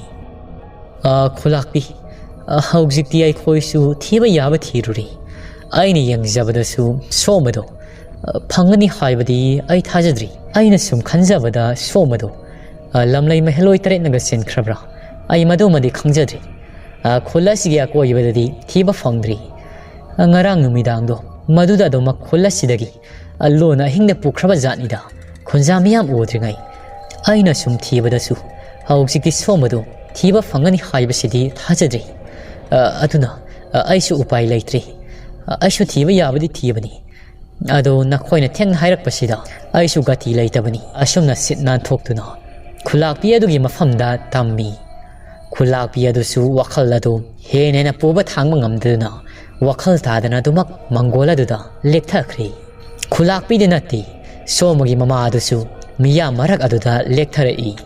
"ꯑ, ꯈꯨꯂꯥꯛꯄꯤ, "ꯑ, ꯍꯧꯖꯤꯛꯇꯤ ꯑꯩꯈꯣꯏꯁꯨ ꯊꯤꯕ ꯌꯥꯕ ꯊꯤꯔꯨꯔꯦ꯫ ꯑꯩꯅ ꯌꯦꯡꯖꯕꯗꯁꯨ ꯁꯣꯝ ꯑꯗꯣ, ꯑ, ꯐꯪꯒꯅꯤ ꯍꯥꯏꯕꯗꯤ ꯑꯩ ꯊꯥꯖꯗ꯭ꯔꯤ꯫ ꯑꯩꯅ ꯁꯨꯝ ꯈꯟꯖꯕꯗ ꯁꯣꯝ ꯑꯗꯣ, ꯑ, ꯂꯝꯂꯩ ꯃꯍꯦꯜꯂꯣꯏ ꯇꯔꯦꯠꯅꯒ ꯆꯦꯟꯈ꯭ꯔꯕ꯭ꯔꯥ? ꯑꯩ ꯃꯗꯨꯃꯗꯤ ꯈꯪꯖꯗ꯭ꯔꯤ꯫ ꯑ, ꯈꯨꯜ ꯑꯁꯤꯒꯤ ꯑꯀꯣꯏꯕꯗꯗꯤ ꯊꯤꯕ ꯐꯪꯗ꯭ꯔꯤ꯫ ꯑ, ꯉꯔꯥꯡ ꯅꯨꯃꯤꯗꯥꯡꯗꯣ ꯃꯗꯨꯗ ꯑꯗꯨꯃꯛ ꯈꯨꯜ ꯑꯁꯤꯗꯒꯤ, ꯑ, ꯂꯣꯟꯅ ꯑꯍꯤꯡꯗ ꯄꯨꯈ꯭ꯔꯕ ꯖꯥꯠꯅꯤꯗ, ꯈꯨꯟꯖꯥ ꯃꯤꯌꯥꯝ ꯎꯗ꯭ꯔꯤꯉꯩ꯫ ꯑꯩꯅ ꯁꯨꯝ ꯊꯤꯕꯗꯁꯨ ꯍꯧꯖꯤꯛꯇꯤ ꯁꯣꯝ ꯑꯗꯨ ꯊꯤꯕ ꯐꯪꯒꯅꯤ ꯍꯥꯏꯕꯁꯤꯗꯤ ꯊꯥꯖꯗ꯭ꯔꯤ꯫ ꯑ, ꯑꯗꯨꯅ, ꯑ, ꯑꯩꯁꯨ ꯎꯄꯥꯏ ꯂꯩꯇ꯭ꯔꯤ꯫ ꯑ, ꯑꯩꯁꯨ ꯊꯤꯕ ꯌꯥꯕꯗꯤ ꯊꯤꯕꯅꯤ꯫ ꯑꯗꯣ ꯅꯈꯣꯏꯅ ꯊꯦꯡꯅ ꯍꯥꯏꯔꯛꯄꯁꯤꯗ ꯑꯩꯁꯨ ꯒꯇꯤ ꯂꯩꯇꯕꯅꯤ꯫ ꯑꯁꯨꯝꯅ ꯁꯤꯠ ꯅꯥꯟꯊꯣꯛꯇꯨꯅ ꯈꯨꯂꯥꯛꯄꯤ ꯑꯗꯨꯒꯤ ꯃꯐꯝꯗ ꯇꯝꯃꯤ꯫ ꯈꯨꯂꯥꯛꯄꯤ ꯑꯗꯨꯁꯨ ꯋꯥꯈꯜ ꯑꯗꯨ ꯍꯦꯟꯅ ꯍꯦꯟꯅ ꯄꯨꯕ ꯊꯥꯡꯕ ꯉꯝꯗꯗꯨꯅ ꯋꯥꯈꯜ ꯇꯥꯗꯅ ꯑꯗꯨꯃꯛ ꯃꯪꯒꯣꯜ ꯑꯗꯨꯗ ꯂꯦꯛꯊꯈ꯭ꯔꯦ꯫ ꯈꯨꯂꯥꯛꯄꯤꯗ ꯅꯠꯇꯦ, ꯁꯣꯝꯒꯤ ꯃꯃꯥ ꯑꯗꯨꯁꯨ ꯃꯤꯌꯥꯝ ꯃꯔꯛ ꯑꯗꯨꯗ ꯂꯦꯛꯊꯔꯛꯏ꯫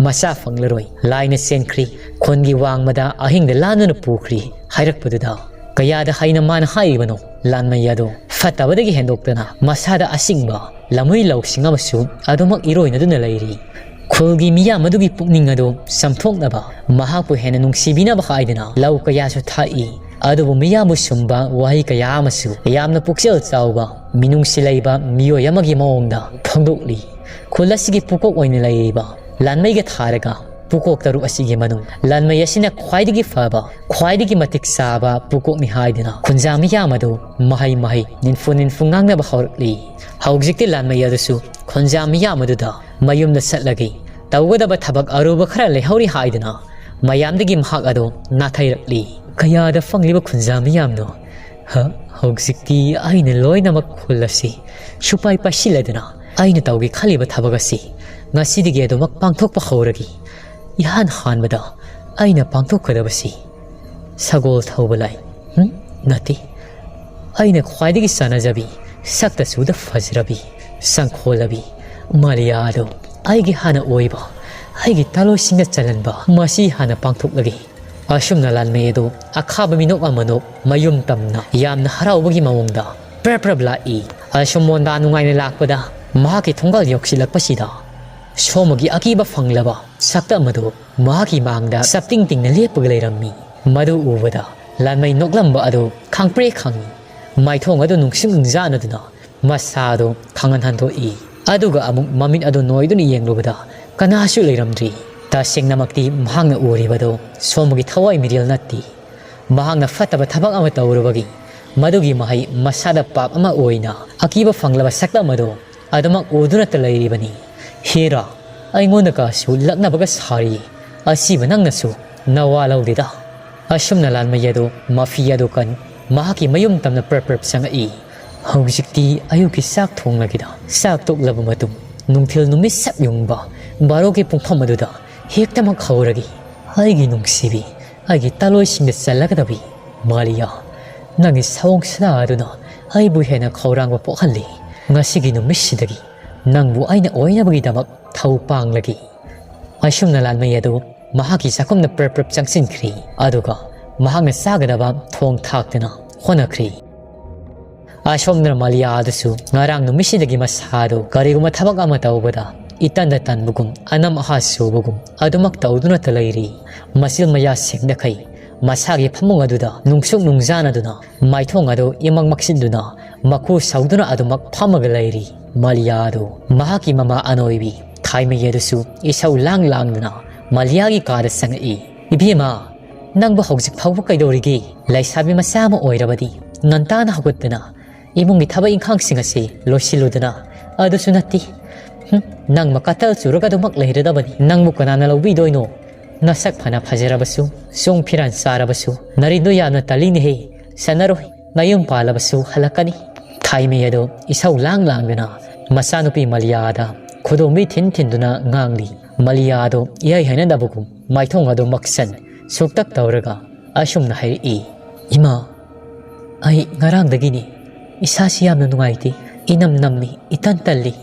ꯃꯆꯥ ꯐꯪꯂꯔꯣꯏ, ꯂꯥꯏꯅ ꯆꯦꯟꯈ꯭ꯔꯤ꯫ ꯈꯨꯟꯒꯤ ꯋꯥꯡꯃꯗ ꯑꯍꯤꯡꯗ ꯂꯥꯟꯗꯨꯅ ꯄꯨꯈ꯭ꯔꯤ ꯍꯥꯏꯔꯛꯄꯗꯨꯗ ꯀꯌꯥꯗ ꯍꯩꯅ ꯃꯥꯅ ꯍꯥꯏꯔꯤꯕꯅꯣ? ꯂꯥꯟꯃꯩ ꯑꯗꯨ ꯐꯠꯇꯕꯗꯒꯤ ꯍꯦꯟꯗꯣꯛꯇꯅ ꯃꯁꯥꯗ ꯑꯁꯤꯡꯕ ꯂꯝꯍꯨꯏ ꯂꯧꯁꯤꯡ ꯑꯃꯁꯨ ꯑꯗꯨꯃꯛ ꯏꯔꯣꯏꯅꯗꯨꯅ ꯂꯩꯔꯤ꯫ ꯈꯨꯜꯒꯤ ꯃꯤꯌꯥꯝ ꯑꯗꯨꯒꯤ ꯄꯨꯛꯅꯤꯡ ꯑꯗꯨ ꯆꯝꯊꯣꯛꯅꯕ, ꯃꯍꯥꯛꯄꯨ ꯍꯦꯟꯅ ꯅꯨꯡꯁꯤꯕꯤꯅꯕ ꯍꯥꯏꯗꯨꯅ ꯂꯧ ꯀꯌꯥꯁꯨ ꯊꯥꯛꯏ꯫ ꯑꯗꯨꯕꯨ ꯃꯤꯌꯥꯝꯕꯨ ꯁꯨꯝꯕ ꯋꯥꯍꯩ ꯀꯌꯥ ꯑꯃꯁꯨ ꯌꯥꯝꯅ ꯄꯨꯛꯆꯦꯜ ꯆꯥꯎꯕ, ꯃꯤꯅꯨꯡꯁꯤ ꯂꯩꯕ ꯃꯤꯑꯣꯏ ꯑꯃꯒꯤ ꯃꯑꯣꯡꯗ ꯐꯣꯡꯗꯣꯛꯂꯤ꯫ ꯈꯨꯜ ꯑꯁꯤꯒꯤ ꯄꯨꯀꯣꯛ ꯑꯣꯏꯅ ꯂꯩꯔꯤꯕ ꯂꯥꯟꯃꯩꯒ ꯊꯥꯔꯒ ꯄꯨꯀꯣꯛ ꯇꯔꯨꯛ ꯑꯁꯤꯒꯤ ꯃꯅꯨꯡ ꯂꯥꯟꯃꯩ ꯑꯁꯤꯅ ꯈ꯭ꯋꯥꯏꯗꯒꯤ ꯐꯕ, ꯈ꯭ꯋꯥꯏꯗꯒꯤ ꯃꯇꯤꯛ ꯆꯥꯕ ꯄꯨꯀꯣꯛꯅꯤ ꯍꯥꯏꯗꯨꯅ ꯈꯨꯟꯖꯥ ꯃꯤꯌꯥꯝ ꯑꯗꯨ ꯃꯍꯩ ꯃꯍꯩ, ꯅꯤꯟꯐꯨ ꯅꯤꯟꯐꯨ ꯉꯥꯡꯅꯕ ꯍꯧꯔꯛꯂꯤ꯫ ꯍꯧꯖꯤꯛꯇꯤ ꯂꯥꯟꯃꯩ ꯑꯗꯨꯁꯨ ꯈꯨꯟꯖꯥ ꯃꯤꯌꯥꯝ ꯑꯗꯨꯗ ꯃꯌꯨꯝꯗ ꯆꯠꯂꯒ ꯇꯧꯒꯗꯕ ꯊꯕꯛ ꯑꯔꯨꯕ ꯈꯔ ꯂꯩꯍꯧꯔꯤ ꯍꯥꯏꯗꯨꯅ ꯃꯌꯥꯝꯗꯒꯤ ꯃꯍꯥꯛ ꯑꯗꯨ ꯅꯥꯊꯩꯔꯛꯂꯤ꯫ ꯀꯌꯥꯗ ꯐꯪꯂꯤꯕ ꯈꯨꯟꯖꯥ ꯃꯤꯌꯥꯝꯅꯣ? ꯍ, ꯍꯧꯖꯤꯛꯇꯤ ꯑꯩꯅ ꯂꯣꯏꯅꯃꯛ ꯈꯨꯜ ꯑꯁꯤ ꯁꯨꯄꯥꯏ ꯄꯥꯏꯁꯤꯜꯂꯗꯨꯅ ꯑꯩꯅ ꯇꯧꯒꯦ ꯈꯜꯂꯤꯕ ꯊꯕꯛ ꯑꯁꯤ ꯉꯁꯤꯗꯒꯤ ꯑꯗꯨꯃꯛ ꯄꯥꯡꯊꯣꯛꯄ ꯍꯧꯔꯒꯦ꯫ ꯏꯍꯥꯟ ꯍꯥꯟꯕꯗ ꯑꯩꯅ ꯄꯥꯡꯊꯣꯛꯀꯗꯕꯁꯤ ꯁꯒꯣꯜ ꯊꯧꯕ ꯂꯥꯏ, ꯍꯨꯝ? ꯅꯠꯇꯦ꯫ ꯑꯩꯅ ꯈ꯭ꯋꯥꯏꯗꯒꯤ ꯆꯥꯟꯅꯖꯕꯤ, ꯁꯛꯇ ꯆꯨꯗ ꯐꯖꯔꯕꯤ, ꯁꯪꯈꯣꯜꯂꯕꯤ ꯃꯥꯂꯤꯌꯥ ꯑꯗꯨ ꯑꯩꯒꯤ ꯍꯥꯟꯅ ꯑꯣꯏꯕ, ꯑꯩꯒꯤ ꯇꯥꯂꯣꯏꯁꯤꯡꯅ ꯆꯜꯍꯟꯕ ꯃꯁꯤ ꯍꯥꯟꯅ ꯄꯥꯡꯊꯣꯛꯂꯒꯦ꯫ ꯑꯁꯨꯝꯅ ꯂꯥꯟꯃꯤ ꯑꯗꯨ ꯑꯈꯥꯕ ꯃꯤꯅꯣꯛ ꯑꯃꯅꯣꯛ ꯃꯌꯨꯝ ꯇꯝꯅ ꯌꯥꯝꯅ ꯍꯔꯥꯎꯕꯒꯤ ꯃꯑꯣꯡꯗ ꯄ꯭ꯔꯞ ꯄ꯭ꯔꯞ ꯂꯥꯛꯏ꯫ ꯑꯁꯨꯝ ꯃꯣꯟꯗꯥ ꯅꯨꯡꯉꯥꯏꯅ ꯂꯥꯛꯄꯗ ꯃꯍꯥꯛꯀꯤ ꯊꯣꯡꯒꯥꯜ ꯌꯧꯁꯤꯜꯂꯛꯄꯁꯤꯗ ꯁꯣꯃꯒꯤ ꯑꯀꯤꯕ ꯐꯪꯂꯕ ꯁꯛꯇꯝ ꯑꯗꯨ ꯃꯍꯥꯛꯀꯤ ꯃꯥꯡꯗ ꯆꯞꯇꯤꯡ ꯇꯤꯡꯅ ꯂꯦꯞꯄꯒ ꯂꯩꯔꯝꯃꯤ꯫ ꯃꯗꯨ ꯎꯕꯗ ꯂꯥꯟꯃꯩ ꯅꯣꯛꯂꯝꯕ ꯑꯗꯨ ꯈꯪꯄ꯭ꯔꯦꯛ ꯈꯪꯏ꯫ ꯃꯥꯏꯊꯣꯡ ꯑꯗꯨ ꯅꯨꯡꯁꯤꯡ ꯅꯨꯡꯖꯥꯅꯗꯨꯅ ꯃꯁꯥ ꯑꯗꯨ ꯈꯪꯍꯟ ꯍꯟꯗꯣꯛꯏ꯫ ꯑꯗꯨꯒ ꯑꯃꯨꯛ ꯃꯃꯤꯠ ꯑꯗꯨ ꯅꯣꯏꯗꯨꯅ ꯌꯦꯡꯂꯨꯕꯗ ꯀꯅꯥꯁꯨ ꯂꯩꯔꯝꯗ꯭ꯔꯤ꯫ ꯇꯁꯦꯡꯅꯃꯛꯇꯤ ꯃꯍꯥꯛꯅ ꯎꯔꯤꯕꯗꯨ ꯁꯣꯝꯒꯤ ꯊꯋꯥꯏ ꯃꯤꯔꯦꯜ ꯅꯠꯇꯦ꯫ ꯃꯍꯥꯛꯅ ꯐꯠꯇꯕ ꯊꯕꯛ ꯑꯃ ꯇꯧꯔꯨꯕꯒꯤ ꯃꯗꯨꯒꯤ ꯃꯍꯩ ꯃꯁꯥꯗ ꯄꯥꯞ ꯑꯃ ꯑꯣꯏꯅ ꯑꯀꯤꯕ ꯐꯪꯂꯕ ꯁꯛꯇꯝ ꯑꯗꯨ ꯑꯗꯨꯃꯛ ꯎꯗꯨꯅꯇ ꯂꯩꯔꯤꯕꯅꯤ꯫ ꯍꯦꯔꯥ, ꯑꯩꯉꯣꯟꯗꯒꯁꯨ ꯂꯛꯅꯕꯒ ꯁꯥꯔꯤ꯫ ꯑꯁꯤꯕ ꯅꯪꯅꯁꯨ ꯅꯋꯥ ꯂꯧꯗꯦꯗ꯫ ꯑꯁꯨꯝꯅ ꯂꯥꯟꯃꯩ ꯑꯗꯨ ꯃꯐꯤ ꯑꯗꯨ ꯀꯟ ꯃꯍꯥꯛꯀꯤ ꯃꯌꯨꯝ ꯇꯝꯅ ꯄ꯭ꯔꯞ ꯄ꯭ꯔꯞ ꯆꯪꯉꯛꯏ꯫ ꯍꯧꯖꯤꯛꯇꯤ ꯑꯌꯨꯛꯀꯤ ꯆꯥꯛ ꯊꯣꯡꯂꯒꯦꯗ꯫ ꯆꯥꯛ ꯇꯣꯛꯂꯕ ꯃꯇꯨꯡ ꯅꯨꯡꯊꯤꯜ ꯅꯨꯃꯤꯠ ꯁꯛ ꯌꯨꯡꯕ ꯕꯥꯔꯣꯒꯤ ꯄꯨꯡꯐꯝ ꯑꯗꯨꯗ ꯍꯦꯛꯇꯃꯛ ꯍꯧꯔꯒꯦ꯫ ꯑꯩꯒꯤ ꯅꯨꯡꯁꯤꯕꯤ, ꯑꯩꯒꯤ ꯇꯥꯂꯣꯏꯁꯤꯡꯗ ꯆꯜꯂꯒꯗꯕꯤ ꯃꯥꯂꯤꯌꯥ, ꯅꯪꯒꯤ ꯁꯑꯣꯡ ꯁꯥꯗꯥ ꯑꯗꯨꯅ ꯑꯩꯕꯨ ꯍꯦꯟꯅ ꯈꯧꯔꯥꯡꯕ ꯄꯣꯛꯍꯜꯂꯤ꯫ ꯉꯁꯤꯒꯤ ꯅꯨꯃꯤꯠꯁꯤꯗꯒꯤ ꯅꯪꯕꯨ ꯑꯩꯅ ꯑꯣꯏꯅꯕꯒꯤꯗꯃꯛ ꯊꯧ ꯄꯥꯡꯂꯒꯦ꯫ ꯑꯁꯨꯝꯅ ꯂꯥꯟꯃꯩ ꯑꯗꯨ ꯃꯍꯥꯛꯀꯤ ꯆꯥꯛꯈꯨꯝꯗ ꯄ꯭ꯔꯞ ꯄ꯭ꯔꯞ ꯆꯪꯁꯤꯟꯈ꯭ꯔꯤ꯫ ꯑꯗꯨꯒ ꯃꯍꯥꯛꯅ ꯆꯥꯒꯗꯕ ꯊꯣꯡ ꯊꯥꯛꯇꯨꯅ ꯍꯣꯠꯅꯈ꯭ꯔꯤ꯫ ꯑꯁꯣꯝꯗꯅ ꯃꯥꯂꯤꯌꯥ ꯑꯗꯨꯁꯨ ꯉꯔꯥꯡ ꯅꯨꯃꯤꯠꯁꯤꯗꯒꯤ ꯃꯁꯥꯗꯨ ꯀꯔꯤꯒꯨꯝꯕ ꯊꯕꯛ ꯑꯃ ꯇꯧꯕꯗ ꯏꯇꯟꯗ ꯇꯟꯕꯒꯨꯝ, ꯑꯅꯝ ꯑꯍꯥ ꯆꯨꯕꯒꯨꯝ ꯑꯗꯨꯃꯛ ꯇꯧꯗꯨꯅꯇ ꯂꯩꯔꯤ꯫ ꯃꯆꯤꯜ ꯃꯌꯥ ꯁꯦꯡꯗꯈꯩ ꯃꯁꯥꯒꯤ ꯐꯃꯨꯡ ꯑꯗꯨꯗ ꯅꯨꯡꯁꯨꯛ ꯅꯨꯡꯖꯥꯅꯗꯨꯅ, ꯃꯥꯏꯊꯣꯡ ꯑꯗꯨ ꯏꯃꯛ ꯃꯛꯁꯤꯟꯗꯨꯅ, ꯃꯈꯨ ꯁꯧꯗꯨꯅ ꯑꯗꯨꯃꯛ ꯐꯝꯃꯒ ꯂꯩꯔꯤ꯫ ꯃꯥꯂꯤꯌꯥ ꯑꯗꯨ ꯃꯍꯥꯛꯀꯤ ꯃꯃꯥ ꯑꯅꯣꯏꯕꯤ ꯊꯥꯏꯃꯩ ꯑꯗꯨꯁꯨ ꯏꯁꯧ ꯂꯥꯡ ꯂꯥꯡꯗꯨꯅ ꯃꯥꯂꯤꯌꯥꯒꯤ ꯀꯥꯗ ꯆꯪꯉꯛꯏ꯫ "ꯏꯕꯦꯝꯃ, ꯅꯪꯕꯨ ꯍꯧꯖꯤꯛ ꯐꯥꯎꯕ ꯀꯩꯗꯧꯔꯤꯒꯦ? ꯂꯩꯁꯥꯕꯤ ꯃꯆꯥ ꯑꯃ ꯑꯣꯏꯔꯕꯗꯤ ꯉꯟꯇꯥꯅ ꯍꯧꯒꯠꯇꯨꯅ ꯏꯃꯨꯡꯒꯤ ꯊꯕꯛ ꯏꯪꯈꯥꯡꯁꯤꯡ ꯑꯁꯤ ꯂꯣꯏꯁꯤꯜꯂꯨꯗꯅ꯫ ꯑꯗꯨꯁꯨ ꯅꯠꯇꯦ꯫ ꯍꯨꯝ, ꯅꯪ ꯃꯀꯥꯇꯜ ꯆꯨꯔꯒ ꯑꯗꯨꯃꯛ ꯂꯩꯔꯗꯕꯅꯤ꯫ ꯅꯪꯕꯨ ꯀꯅꯥꯅ ꯂꯧꯕꯤꯗꯣꯏꯅꯣ? ꯅꯁꯛ ꯐꯅ ꯐꯖꯔꯕꯁꯨ, ꯆꯣꯡ ꯐꯤꯔꯥꯟ ꯆꯥꯔꯕꯁꯨ, ꯅꯔꯤꯟꯗꯣ ꯌꯥꯝꯅ ꯇꯜꯂꯤꯅꯦꯍꯦ꯫ ꯁꯥꯟꯅꯔꯣꯏ, ꯅꯌꯨꯝ ꯄꯥꯜꯂꯕꯁꯨ ꯍꯜꯂꯛꯀꯅꯤ꯫" ꯊꯥꯏꯃꯩ ꯑꯗꯨ ꯏꯁꯧ ꯂꯥꯡ ꯂꯥꯡꯗꯨꯅ ꯃꯆꯥꯅꯨꯄꯤ ꯃꯥꯂꯤꯌꯥꯗ ꯈꯨꯗꯣꯝꯕꯤ ꯊꯤꯟ ꯊꯤꯟꯗꯨꯅ ꯉꯥꯡꯂꯤ꯫ ꯃꯥꯂꯤꯌꯥ ꯑꯗꯨ ꯏꯍꯩ ꯍꯩꯅꯗꯕꯒꯨꯝ ꯃꯥꯏꯊꯣꯡ ꯑꯗꯨ ꯃꯛꯁꯟ ꯁꯨꯛꯇꯛ ꯇꯧꯔꯒ ꯑꯁꯨꯝꯅ ꯍꯥꯏꯔꯛꯏ, "ꯏꯃꯥ, ꯑꯩ ꯉꯔꯥꯡꯗꯒꯤꯅꯤ ꯏꯁꯥꯁꯤ ꯌꯥꯝꯅ ꯅꯨꯡꯉꯥꯏꯇꯦ꯫ ꯏꯅꯝ ꯅꯝꯃꯤ, ꯏꯇꯟ ꯇꯜꯂꯤ꯫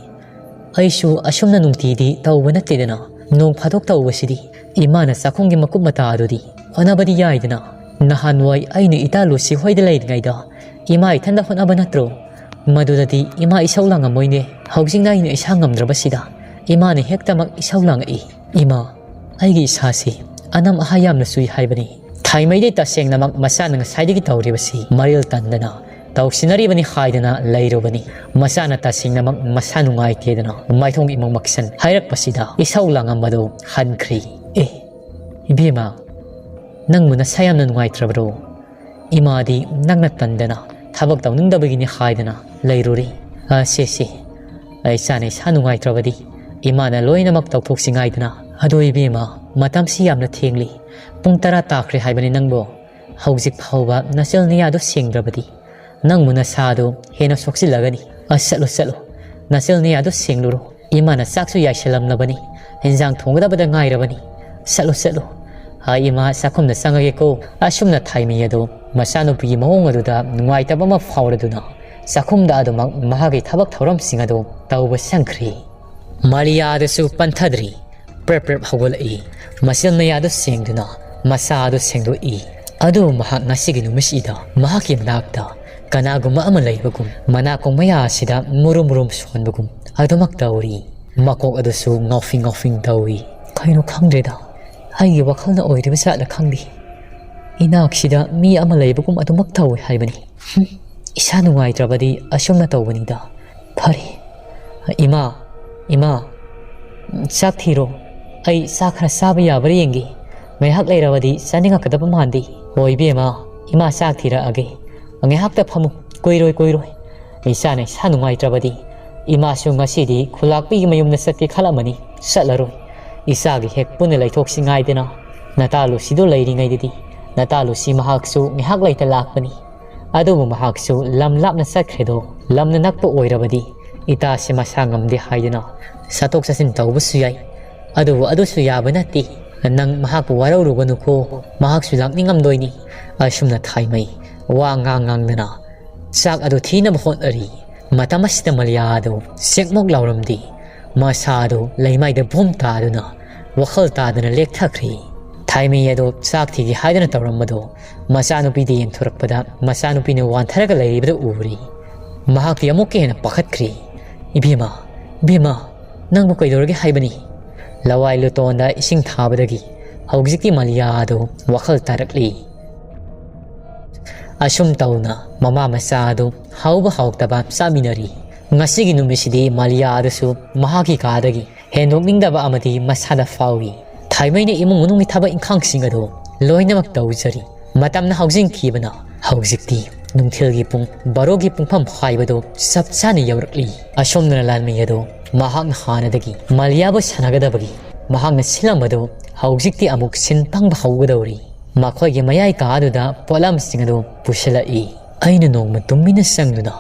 ꯑꯩꯁꯨ ꯑꯁꯨꯝꯅ ꯅꯨꯡꯇꯤꯗꯤ ꯇꯧꯕ ꯅꯠꯇꯦꯗꯅ, ꯅꯣꯡ ꯐꯥꯗꯣꯛ ꯇꯧꯕꯁꯤꯗꯤ ꯏꯃꯥꯅ ꯆꯥꯛꯈꯨꯝꯒꯤ ꯃꯀꯨꯞ ꯃꯇꯥ ꯑꯗꯨꯗꯤ ꯍꯣꯠꯅꯕꯗꯤ ꯌꯥꯏꯗꯅ꯫ ꯅꯍꯥꯟꯋꯥꯏ ꯑꯩꯅ ꯏꯇꯥ ꯂꯨꯁꯤ ꯍꯣꯏꯗ ꯂꯩꯔꯤꯉꯩꯗ ꯏꯃꯥ ꯏꯊꯟꯗ ꯍꯣꯠꯅꯕ ꯅꯠꯇ꯭ꯔꯣ? ꯃꯗꯨꯗꯗꯤ ꯏꯃꯥ ꯏꯁꯧ ꯂꯥꯡꯉꯝꯃꯣꯏꯅꯦ꯫ ꯍꯧꯖꯤꯛꯅ ꯑꯩꯅ ꯏꯁꯥ ꯉꯝꯗ꯭ꯔꯕꯁꯤꯗ ꯏꯃꯥꯅ ꯍꯦꯛꯇꯃꯛ ꯏꯁꯧ ꯂꯥꯡꯉꯛꯏ꯫ ꯏꯃꯥ, ꯑꯩꯒꯤ ꯏꯁꯥꯁꯤ ꯑꯅꯝ ꯑꯍꯥ ꯌꯥꯝꯅ ꯆꯨꯏ ꯍꯥꯏꯕꯅꯤ꯫ ꯊꯥꯏꯃꯩꯗꯤ ꯇꯁꯦꯡꯅꯃꯛ ꯃꯆꯥꯅ ꯉꯁꯥꯏꯗꯒꯤ ꯇꯧꯔꯤꯕꯁꯤ ꯃꯔꯤꯜ ꯇꯟꯗꯅ ꯇꯧꯁꯤꯟꯅꯔꯤꯕꯅꯤ ꯍꯥꯏꯗꯅ ꯂꯩꯔꯨꯕꯅꯤ꯫ ꯃꯆꯥꯅ ꯇꯁꯦꯡꯅꯃꯛ ꯃꯁꯥ ꯅꯨꯡꯉꯥꯏꯇꯦꯗꯅ ꯃꯥꯏꯊꯣꯡ ꯏꯃꯪ ꯃꯛꯁꯟ ꯍꯥꯏꯔꯛꯄꯁꯤꯗ ꯏꯁꯧ ꯂꯥꯡꯉꯝꯕꯗꯨ ꯍꯟꯈ꯭ꯔꯤ꯫ "ꯑꯦ, ꯏꯕꯦꯝꯃ, ꯅꯪꯕꯨ ꯅꯁꯥ ꯌꯥꯝꯅ ꯅꯨꯡꯉꯥꯏꯇ꯭ꯔꯕ꯭ꯔꯣ? ꯏꯃꯥꯗꯤ ꯅꯪꯅ ꯇꯟꯗꯅ ꯊꯕꯛ ꯇꯧꯅꯤꯡꯗꯕꯒꯤꯅꯤ ꯍꯥꯏꯗꯅ ꯂꯩꯔꯨꯔꯤ꯫ ꯑ, ꯁꯦ, ꯁꯦ, ꯏꯆꯥꯅ ꯏꯁꯥ ꯅꯨꯡꯉꯥꯏꯇ꯭ꯔꯕꯗꯤ ꯏꯃꯥꯅ ꯂꯣꯏꯅꯃꯛ ꯇꯧꯊꯣꯛꯁꯤ ꯉꯥꯏꯗꯅ꯫ ꯑꯗꯣ ꯏꯕꯦꯝꯃ, ꯃꯇꯝꯁꯤ ꯌꯥꯝꯅ ꯊꯦꯡꯂꯤ꯫ ꯄꯨꯡ ꯇꯔꯥ ꯇꯥꯈ꯭ꯔꯦ ꯍꯥꯏꯕꯅꯤ ꯅꯪꯕꯣ꯫ ꯍꯧꯖꯤꯛ ꯐꯥꯎꯕ ꯅꯆꯜ ꯅꯌꯥꯗꯨ ꯁꯦꯡꯗ꯭ꯔꯕꯗꯤ ꯅꯪꯕꯨ ꯅꯁꯥꯗꯨ ꯍꯦꯟꯅ ꯁꯣꯛꯆꯤꯜꯂꯒꯅꯤ꯫ ꯑ, ꯆꯠꯂꯨ, ꯆꯠꯂꯨ, ꯅꯆꯜ ꯅꯌꯥꯗꯨ ꯁꯦꯡꯂꯨꯔꯣ꯫ ꯏꯃꯥꯅ ꯆꯥꯛꯁꯨ ꯌꯥꯏꯁꯜꯂꯝꯂꯕꯅꯤ, ꯏꯟꯖꯥꯡ ꯊꯣꯡꯒꯗꯕꯗ ꯉꯥꯏꯔꯕꯅꯤ꯫ ꯆꯠꯂꯨ, ꯆꯠꯂꯨ꯫ ꯑ, ꯏꯃꯥ, ꯆꯥꯛꯈꯨꯝꯗ ꯆꯪꯉꯒꯦꯀꯣ꯫" ꯑꯁꯨꯝꯅ ꯊꯥꯏꯃꯩ ꯑꯗꯨ ꯃꯆꯥꯅꯨꯄꯤꯒꯤ ꯃꯑꯣꯡ ꯑꯗꯨꯗ ꯅꯨꯡꯉꯥꯏꯇꯕ ꯑꯃ ꯐꯥꯎꯔꯗꯨꯅ ꯆꯥꯛꯈꯨꯝꯗ ꯑꯗꯨꯃꯛ ꯃꯍꯥꯛꯀꯤ ꯊꯕꯛ ꯊꯧꯔꯝꯁꯤꯡ ꯑꯗꯨ ꯇꯧꯕ ꯆꯪꯈ꯭ꯔꯤ꯫ ꯃꯥꯂꯤꯌꯥꯗꯁꯨ ꯄꯟꯊꯗ꯭ꯔꯤ꯫ Prep prep ꯍꯧꯒꯠꯂꯛꯏ꯫ ꯃꯆꯤꯜ ꯃꯌꯥꯗꯨ ꯁꯦꯡꯗꯨꯅ, ꯃꯁꯥ ꯑꯗꯨ ꯁꯦꯡꯗꯣꯛꯏ꯫ ꯑꯗꯨꯕꯨ ꯃꯍꯥꯛ ꯉꯁꯤꯒꯤ ꯅꯨꯃꯤꯠꯁꯤꯗ ꯃꯍꯥꯛꯀꯤ ꯃꯅꯥꯛꯇ ꯀꯅꯥꯒꯨꯝꯕ ꯑꯃ ꯂꯩꯕꯒꯨꯝ, ꯃꯅꯥꯀꯣꯡ ꯃꯌꯥ ꯑꯁꯤꯗ ꯃꯨꯔꯨꯝ ꯃꯨꯔꯨꯝ ꯁꯣꯟꯕꯒꯨꯝ ꯑꯗꯨꯃꯛ ꯇꯧꯔꯤ꯫ ꯃꯀꯣꯛ ꯑꯗꯨꯁꯨ ꯉꯥꯎꯐꯤꯡ ꯉꯥꯎꯐꯤꯡ ꯇꯧꯏ꯫ ꯀꯩꯅꯣ ꯈꯪꯗ꯭ꯔꯦꯗ, ꯑꯩꯒꯤ ꯋꯥꯈꯜꯅ ꯑꯣꯏꯔꯤꯕ ꯖꯥꯠꯂ ꯈꯪꯗꯦ꯫ ꯏꯅꯥꯛꯁꯤꯗ ꯃꯤ ꯑꯃ ꯂꯩꯕꯒꯨꯝ ꯑꯗꯨꯃꯛ ꯇꯧꯏ ꯍꯥꯏꯕꯅꯤ꯫ ꯍꯨꯝ, ꯏꯁꯥ ꯅꯨꯡꯉꯥꯏꯇ꯭ꯔꯕꯗꯤ ꯑꯁꯨꯝꯅ ꯇꯧꯕꯅꯤꯗ꯫ ꯐꯔꯦ꯫ ꯏꯃꯥ, ꯏꯃꯥ, ꯆꯥꯛ ꯊꯤꯔꯣ꯫ ꯑꯩ ꯆꯥꯛ ꯈꯔ ꯆꯥꯕ ꯌꯥꯕ꯭ꯔꯥ ꯌꯦꯡꯒꯦ꯫ ꯉꯥꯏꯍꯥꯛ ꯂꯩꯔꯕꯗꯤ ꯆꯥꯅꯤꯡꯉꯛꯀꯗꯕ ꯃꯥꯟꯗꯦ꯫ ꯍꯣꯏ ꯏꯕꯦꯝꯃ, ꯏꯃꯥ ꯆꯥꯛ ꯊꯤꯔꯛꯑꯒꯦ꯫ ꯉꯥꯏꯍꯥꯛꯇ ꯐꯝꯃꯨ, ꯀꯨꯏꯔꯣꯏ, ꯀꯨꯏꯔꯣꯏ꯫ ꯏꯆꯥꯅ ꯏꯁꯥ ꯅꯨꯡꯉꯥꯏꯇ꯭ꯔꯕꯗꯤ ꯏꯃꯥꯁꯨ ꯉꯁꯤꯗꯤ ꯈꯨꯂꯥꯛꯄꯤꯒꯤ ꯃꯌꯨꯝꯗ ꯆꯠꯀꯦ ꯈꯜꯂꯝꯃꯅꯤ, ꯆꯠꯂꯔꯣꯏ꯫ ꯏꯆꯥꯒꯤ ꯍꯦꯛ ꯄꯨꯟꯅ ꯂꯩꯊꯣꯛꯁꯤ ꯉꯥꯏꯗꯅ꯫ ꯅꯇꯥ ꯂꯨꯁꯤꯗꯨ ꯂꯩꯔꯤꯉꯩꯗꯗꯤ ꯅꯇꯥ ꯂꯨꯁꯤ ꯃꯍꯥꯛꯁꯨ ꯉꯥꯏꯍꯥꯛ ꯂꯩꯇ ꯂꯥꯛꯄꯅꯤ꯫ ꯑꯗꯨꯕꯨ ꯃꯍꯥꯛꯁꯨ ꯂꯝ ꯂꯥꯞꯅ ꯆꯠꯈ꯭ꯔꯦꯗꯣ꯫ ꯂꯝꯅ ꯅꯛꯄ ꯑꯣꯏꯔꯕꯗꯤ ꯏꯇꯥꯁꯦ ꯃꯁꯥ ꯉꯝꯗꯦ ꯍꯥꯏꯗꯨꯅ ꯆꯠꯊꯣꯛ ꯆꯠꯁꯤꯟ ꯇꯧꯕꯁꯨ ꯌꯥꯏ꯫ ꯑꯗꯨꯕꯨ ꯑꯗꯨꯁꯨ ꯌꯥꯕ ꯅꯠꯇꯦ꯫ ꯅꯪ ꯃꯍꯥꯛꯄꯨ ꯋꯥꯔꯧꯔꯨꯒꯅꯨꯀꯣ, ꯃꯍꯥꯛꯁꯨ ꯂꯥꯛꯅꯤꯡꯉꯝꯗꯣꯏꯅꯤ꯫ ꯑꯁꯨꯝꯅ ꯊꯥꯏꯃꯩ ꯋꯥ ꯉꯥꯡ ꯉꯥꯡꯗꯅ ꯆꯥꯛ ꯑꯗꯨ ꯊꯤꯅꯕ ꯍꯣꯠꯅꯔꯤ꯫ ꯃꯇꯝ ꯑꯁꯤꯗ ꯃꯥꯂꯤꯌꯥ ꯑꯗꯨ ꯆꯦꯛꯃꯣꯛ ꯂꯥꯎꯔꯝꯗꯦ꯫ ꯃꯁꯥ ꯑꯗꯨ ꯂꯩꯃꯥꯏꯗ ꯚꯣꯝ ꯇꯥꯗꯨꯅ ꯋꯥꯈꯜ ꯇꯥꯗꯅ ꯂꯦꯛꯊꯈ꯭ꯔꯤ꯫ ꯊꯥꯏꯃꯩ ꯑꯗꯨ ꯆꯥꯛ ꯊꯤꯒꯦ ꯍꯥꯏꯗꯨꯅ ꯇꯧꯔꯝꯕꯗꯨ ꯃꯆꯥꯅꯨꯄꯤꯗ ꯌꯦꯡꯊꯣꯔꯛꯄꯗ ꯃꯆꯥꯅꯨꯄꯤꯅ ꯋꯥꯟꯊꯔꯒ ꯂꯩꯔꯤꯕꯗꯨ ꯎꯔꯤ꯫ ꯃꯍꯥꯛꯇꯤ ꯑꯃꯨꯛꯀ ꯍꯦꯟꯅ ꯄꯥꯈꯠꯈ꯭ꯔꯤ꯫ "ꯏꯕꯦꯝꯃ, ꯏꯕꯦꯝꯃ, ꯅꯪꯕꯨ ꯀꯩꯗꯧꯔꯒꯦ ꯍꯥꯏꯕꯅꯤ?" ꯂꯋꯥꯏ ꯂꯨꯇꯣꯟꯗ ꯏꯁꯤꯡ ꯊꯥꯕꯗꯒꯤ ꯍꯧꯖꯤꯛꯇꯤ ꯃꯥꯂꯤꯌꯥ ꯑꯗꯨ ꯋꯥꯈꯜ ꯇꯥꯔꯛꯂꯤ꯫ ꯑꯁꯨꯝ ꯇꯧꯅ ꯃꯃꯥ ꯃꯆꯥ ꯑꯗꯨ ꯍꯥꯎꯕ ꯍꯥꯎꯇꯕ ꯆꯥꯃꯤꯟꯅꯔꯤ꯫ ꯉꯁꯤꯒꯤ ꯅꯨꯃꯤꯠꯁꯤꯗꯤ ꯃꯥꯂꯤꯌꯥ ꯑꯗꯨꯁꯨ ꯃꯍꯥꯛꯀꯤ ꯀꯥꯗꯒꯤ ꯍꯦꯟꯗꯣꯛꯅꯤꯡꯗꯕ ꯑꯃꯗꯤ ꯃꯁꯥꯗ ꯐꯥꯎꯏ꯫ ꯊꯥꯏꯃꯩꯅ ꯏꯃꯨꯡ ꯃꯅꯨꯡꯒꯤ ꯊꯕꯛ ꯏꯪꯈꯥꯡꯁꯤꯡ ꯑꯗꯨ ꯂꯣꯏꯅꯃꯛ ꯇꯧꯖꯔꯤ꯫ ꯃꯇꯝꯅ ꯍꯧꯖꯤꯟꯈꯤꯕꯅ ꯍꯧꯖꯤꯛꯇꯤ ꯅꯨꯡꯊꯤꯜꯒꯤ ꯄꯨꯡ ꯕꯥꯔꯣꯒꯤ ꯄꯨꯡꯐꯝ ꯍꯥꯏꯕꯗꯨ ꯆꯞ ꯆꯥꯅ ꯌꯧꯔꯛꯂꯤ꯫ ꯑꯁꯣꯝꯗꯅ ꯂꯥꯟꯃꯤ ꯑꯗꯨ ꯃꯍꯥꯛꯅ ꯍꯥꯟꯅꯗꯒꯤ ꯃꯥꯂꯤꯌꯥꯕꯨ ꯁꯥꯟꯅꯒꯗꯕꯒꯤ ꯃꯍꯥꯛꯅ ꯁꯤꯜꯂꯝꯕꯗꯨ ꯍꯧꯖꯤꯛꯇꯤ ꯑꯃꯨꯛ ꯁꯤꯟ ꯄꯪꯕ ꯍꯧꯒꯗꯧꯔꯤ꯫ ꯃꯈꯣꯏꯒꯤ ꯃꯌꯥꯏ ꯀꯥꯗꯨꯗ ꯄꯣꯠꯂꯝꯁꯤꯡ ꯑꯗꯨ ꯄꯨꯁꯤꯜꯂꯛꯏ꯫ ꯑꯩꯅ ꯅꯣꯡꯃ ꯇꯨꯃꯤꯟꯅ ꯆꯪꯗꯨꯅ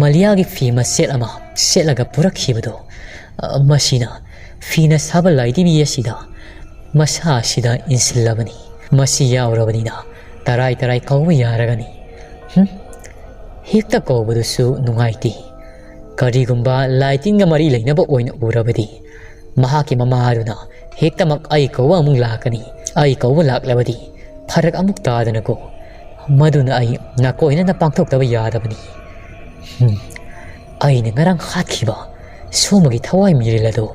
ꯃꯥꯂꯤꯌꯥꯒꯤ ꯐꯤ ꯃꯆꯦꯠ ꯑꯃ ꯁꯦꯠꯂꯒ ꯄꯨꯔꯛꯈꯤꯕꯗꯨ, ꯑ, ꯃꯁꯤꯅ ꯐꯤꯅ ꯁꯥꯕ ꯂꯥꯏꯙꯤꯕꯤ ꯑꯁꯤꯗ ꯃꯁꯥ ꯑꯁꯤꯗ ꯏꯟꯁꯤꯜꯂꯕꯅꯤ꯫ ꯃꯁꯤ ꯌꯥꯎꯔꯕꯅꯤꯅ ꯇꯔꯥꯏ ꯇꯔꯥꯏ ꯀꯧꯕ ꯌꯥꯔꯒꯅꯤ꯫ ꯍꯨꯝ? ꯍꯦꯛꯇ ꯀꯧꯕꯗꯨꯁꯨ ꯅꯨꯡꯉꯥꯏꯇꯦ꯫ ꯀꯔꯤꯒꯨꯝꯕ ꯂꯥꯏ ꯇꯤꯟꯒ ꯃꯔꯤ ꯂꯩꯅꯕ ꯑꯣꯏꯅ ꯎꯔꯕꯗꯤ ꯃꯍꯥꯛꯀꯤ ꯃꯃꯥ ꯑꯗꯨꯅ ꯍꯦꯛꯇꯃꯛ ꯑꯩ ꯀꯧꯕ ꯑꯃꯨꯛ ꯂꯥꯛꯀꯅꯤ꯫ ꯑꯩ ꯀꯧꯕ ꯂꯥꯛꯂꯕꯗꯤ ꯐꯔꯛ ꯑꯃꯨꯛ ꯇꯥꯗꯅꯀꯣ꯫ ꯃꯗꯨꯅ ꯑꯩ ꯅꯥꯀꯣꯏꯅꯅ ꯄꯥꯡꯊꯣꯛꯇꯕ ꯌꯥꯗꯕꯅꯤ꯫ ꯍꯨꯝ, ꯑꯩꯅ ꯉꯔꯥꯡ ꯍꯥꯠꯈꯤꯕ ꯁꯣꯃꯒꯤ ꯊꯋꯥꯏ ꯃꯤꯔꯦꯜ ꯑꯗꯨ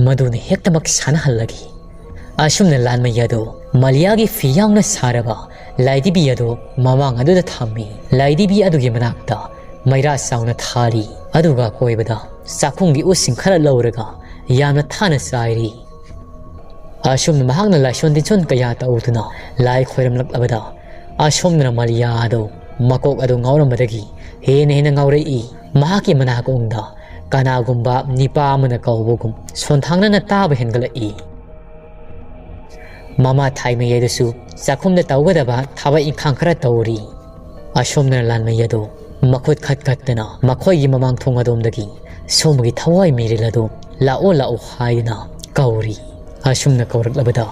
ꯃꯗꯨꯅ ꯍꯦꯛꯇꯃꯛ ꯁꯥꯟꯅꯍꯜꯂꯒꯦ꯫ ꯑꯁꯨꯝꯅ ꯂꯥꯟꯃꯩ ꯑꯗꯨ ꯃꯥꯂꯤꯌꯥꯒꯤ ꯐꯤ ꯌꯥꯎꯅ ꯁꯥꯔꯕ ꯂꯥꯏꯙꯤꯕꯤ ꯑꯗꯨ ꯃꯃꯥꯡ ꯑꯗꯨꯗ ꯊꯝꯃꯤ꯫ ꯂꯥꯏꯙꯤꯕꯤ ꯑꯗꯨꯒꯤ ꯃꯅꯥꯛꯇ ꯃꯩꯔꯥ ꯆꯥꯎꯅ ꯊꯥꯔꯤ꯫ ꯑꯗꯨꯒ ꯑꯀꯣꯏꯕꯗ ꯆꯥꯛꯈꯨꯝꯒꯤ ꯎꯁꯤꯡ ꯈꯔ ꯂꯧꯔꯒ ꯌꯥꯝꯅ ꯊꯥꯅ ꯆꯥꯏꯔꯤ꯫ ꯑꯁꯨꯝꯅ ꯃꯍꯥꯛꯅ ꯂꯥꯏꯁꯣꯟ ꯇꯤꯟꯁꯣꯟ ꯀꯌꯥ ꯇꯧꯗꯨꯅ ꯂꯥꯏ ꯈꯣꯏꯔꯝꯂꯛꯂꯕꯗ, ꯑꯁꯣꯝꯗꯅ ꯃꯥꯂꯤꯌꯥ ꯑꯗꯨ ꯃꯀꯣꯛ ꯑꯗꯨ ꯉꯥꯎꯔꯝꯕꯗꯒꯤ ꯍꯦꯟꯅ ꯍꯦꯟꯅ ꯉꯥꯎꯔꯛꯏ꯫ ꯃꯍꯥꯛꯀꯤ ꯃꯅꯥꯀꯣꯡꯗ ꯀꯅꯥꯒꯨꯝꯕ ꯅꯤꯄꯥ ꯑꯃꯅ ꯀꯧꯕꯒꯨꯝ ꯁꯣꯟꯊꯥꯡꯅꯅ ꯇꯥꯕ ꯍꯦꯟꯒꯠꯂꯛꯏ꯫ ꯃꯃꯥ ꯊꯥꯏꯃꯩ ꯑꯗꯨꯁꯨ ꯆꯥꯛꯈꯨꯝꯗ ꯇꯧꯒꯗꯕ ꯊꯕꯛ ꯏꯪꯈꯥꯡ ꯈꯔ ꯇꯧꯔꯤ꯫ ꯑꯁꯣꯝꯗꯅ ꯂꯥꯟꯃꯩ ꯑꯗꯨ ꯃꯈꯨꯠ ꯈꯠ ꯈꯠꯇꯅ ꯃꯈꯣꯏꯒꯤ ꯃꯃꯥꯡ ꯊꯣꯡ ꯑꯗꯣꯝꯗꯒꯤ ꯁꯣꯝꯒꯤ ꯊꯋꯥꯏ ꯃꯤꯔꯦꯜ ꯑꯗꯨ ꯂꯥꯛꯑꯣ ꯂꯥꯛꯑꯣ ꯍꯥꯏꯗꯨꯅ ꯀꯧꯔꯤ꯫ ꯑꯁꯨꯝꯅ ꯀꯧꯔꯛꯂꯕꯗ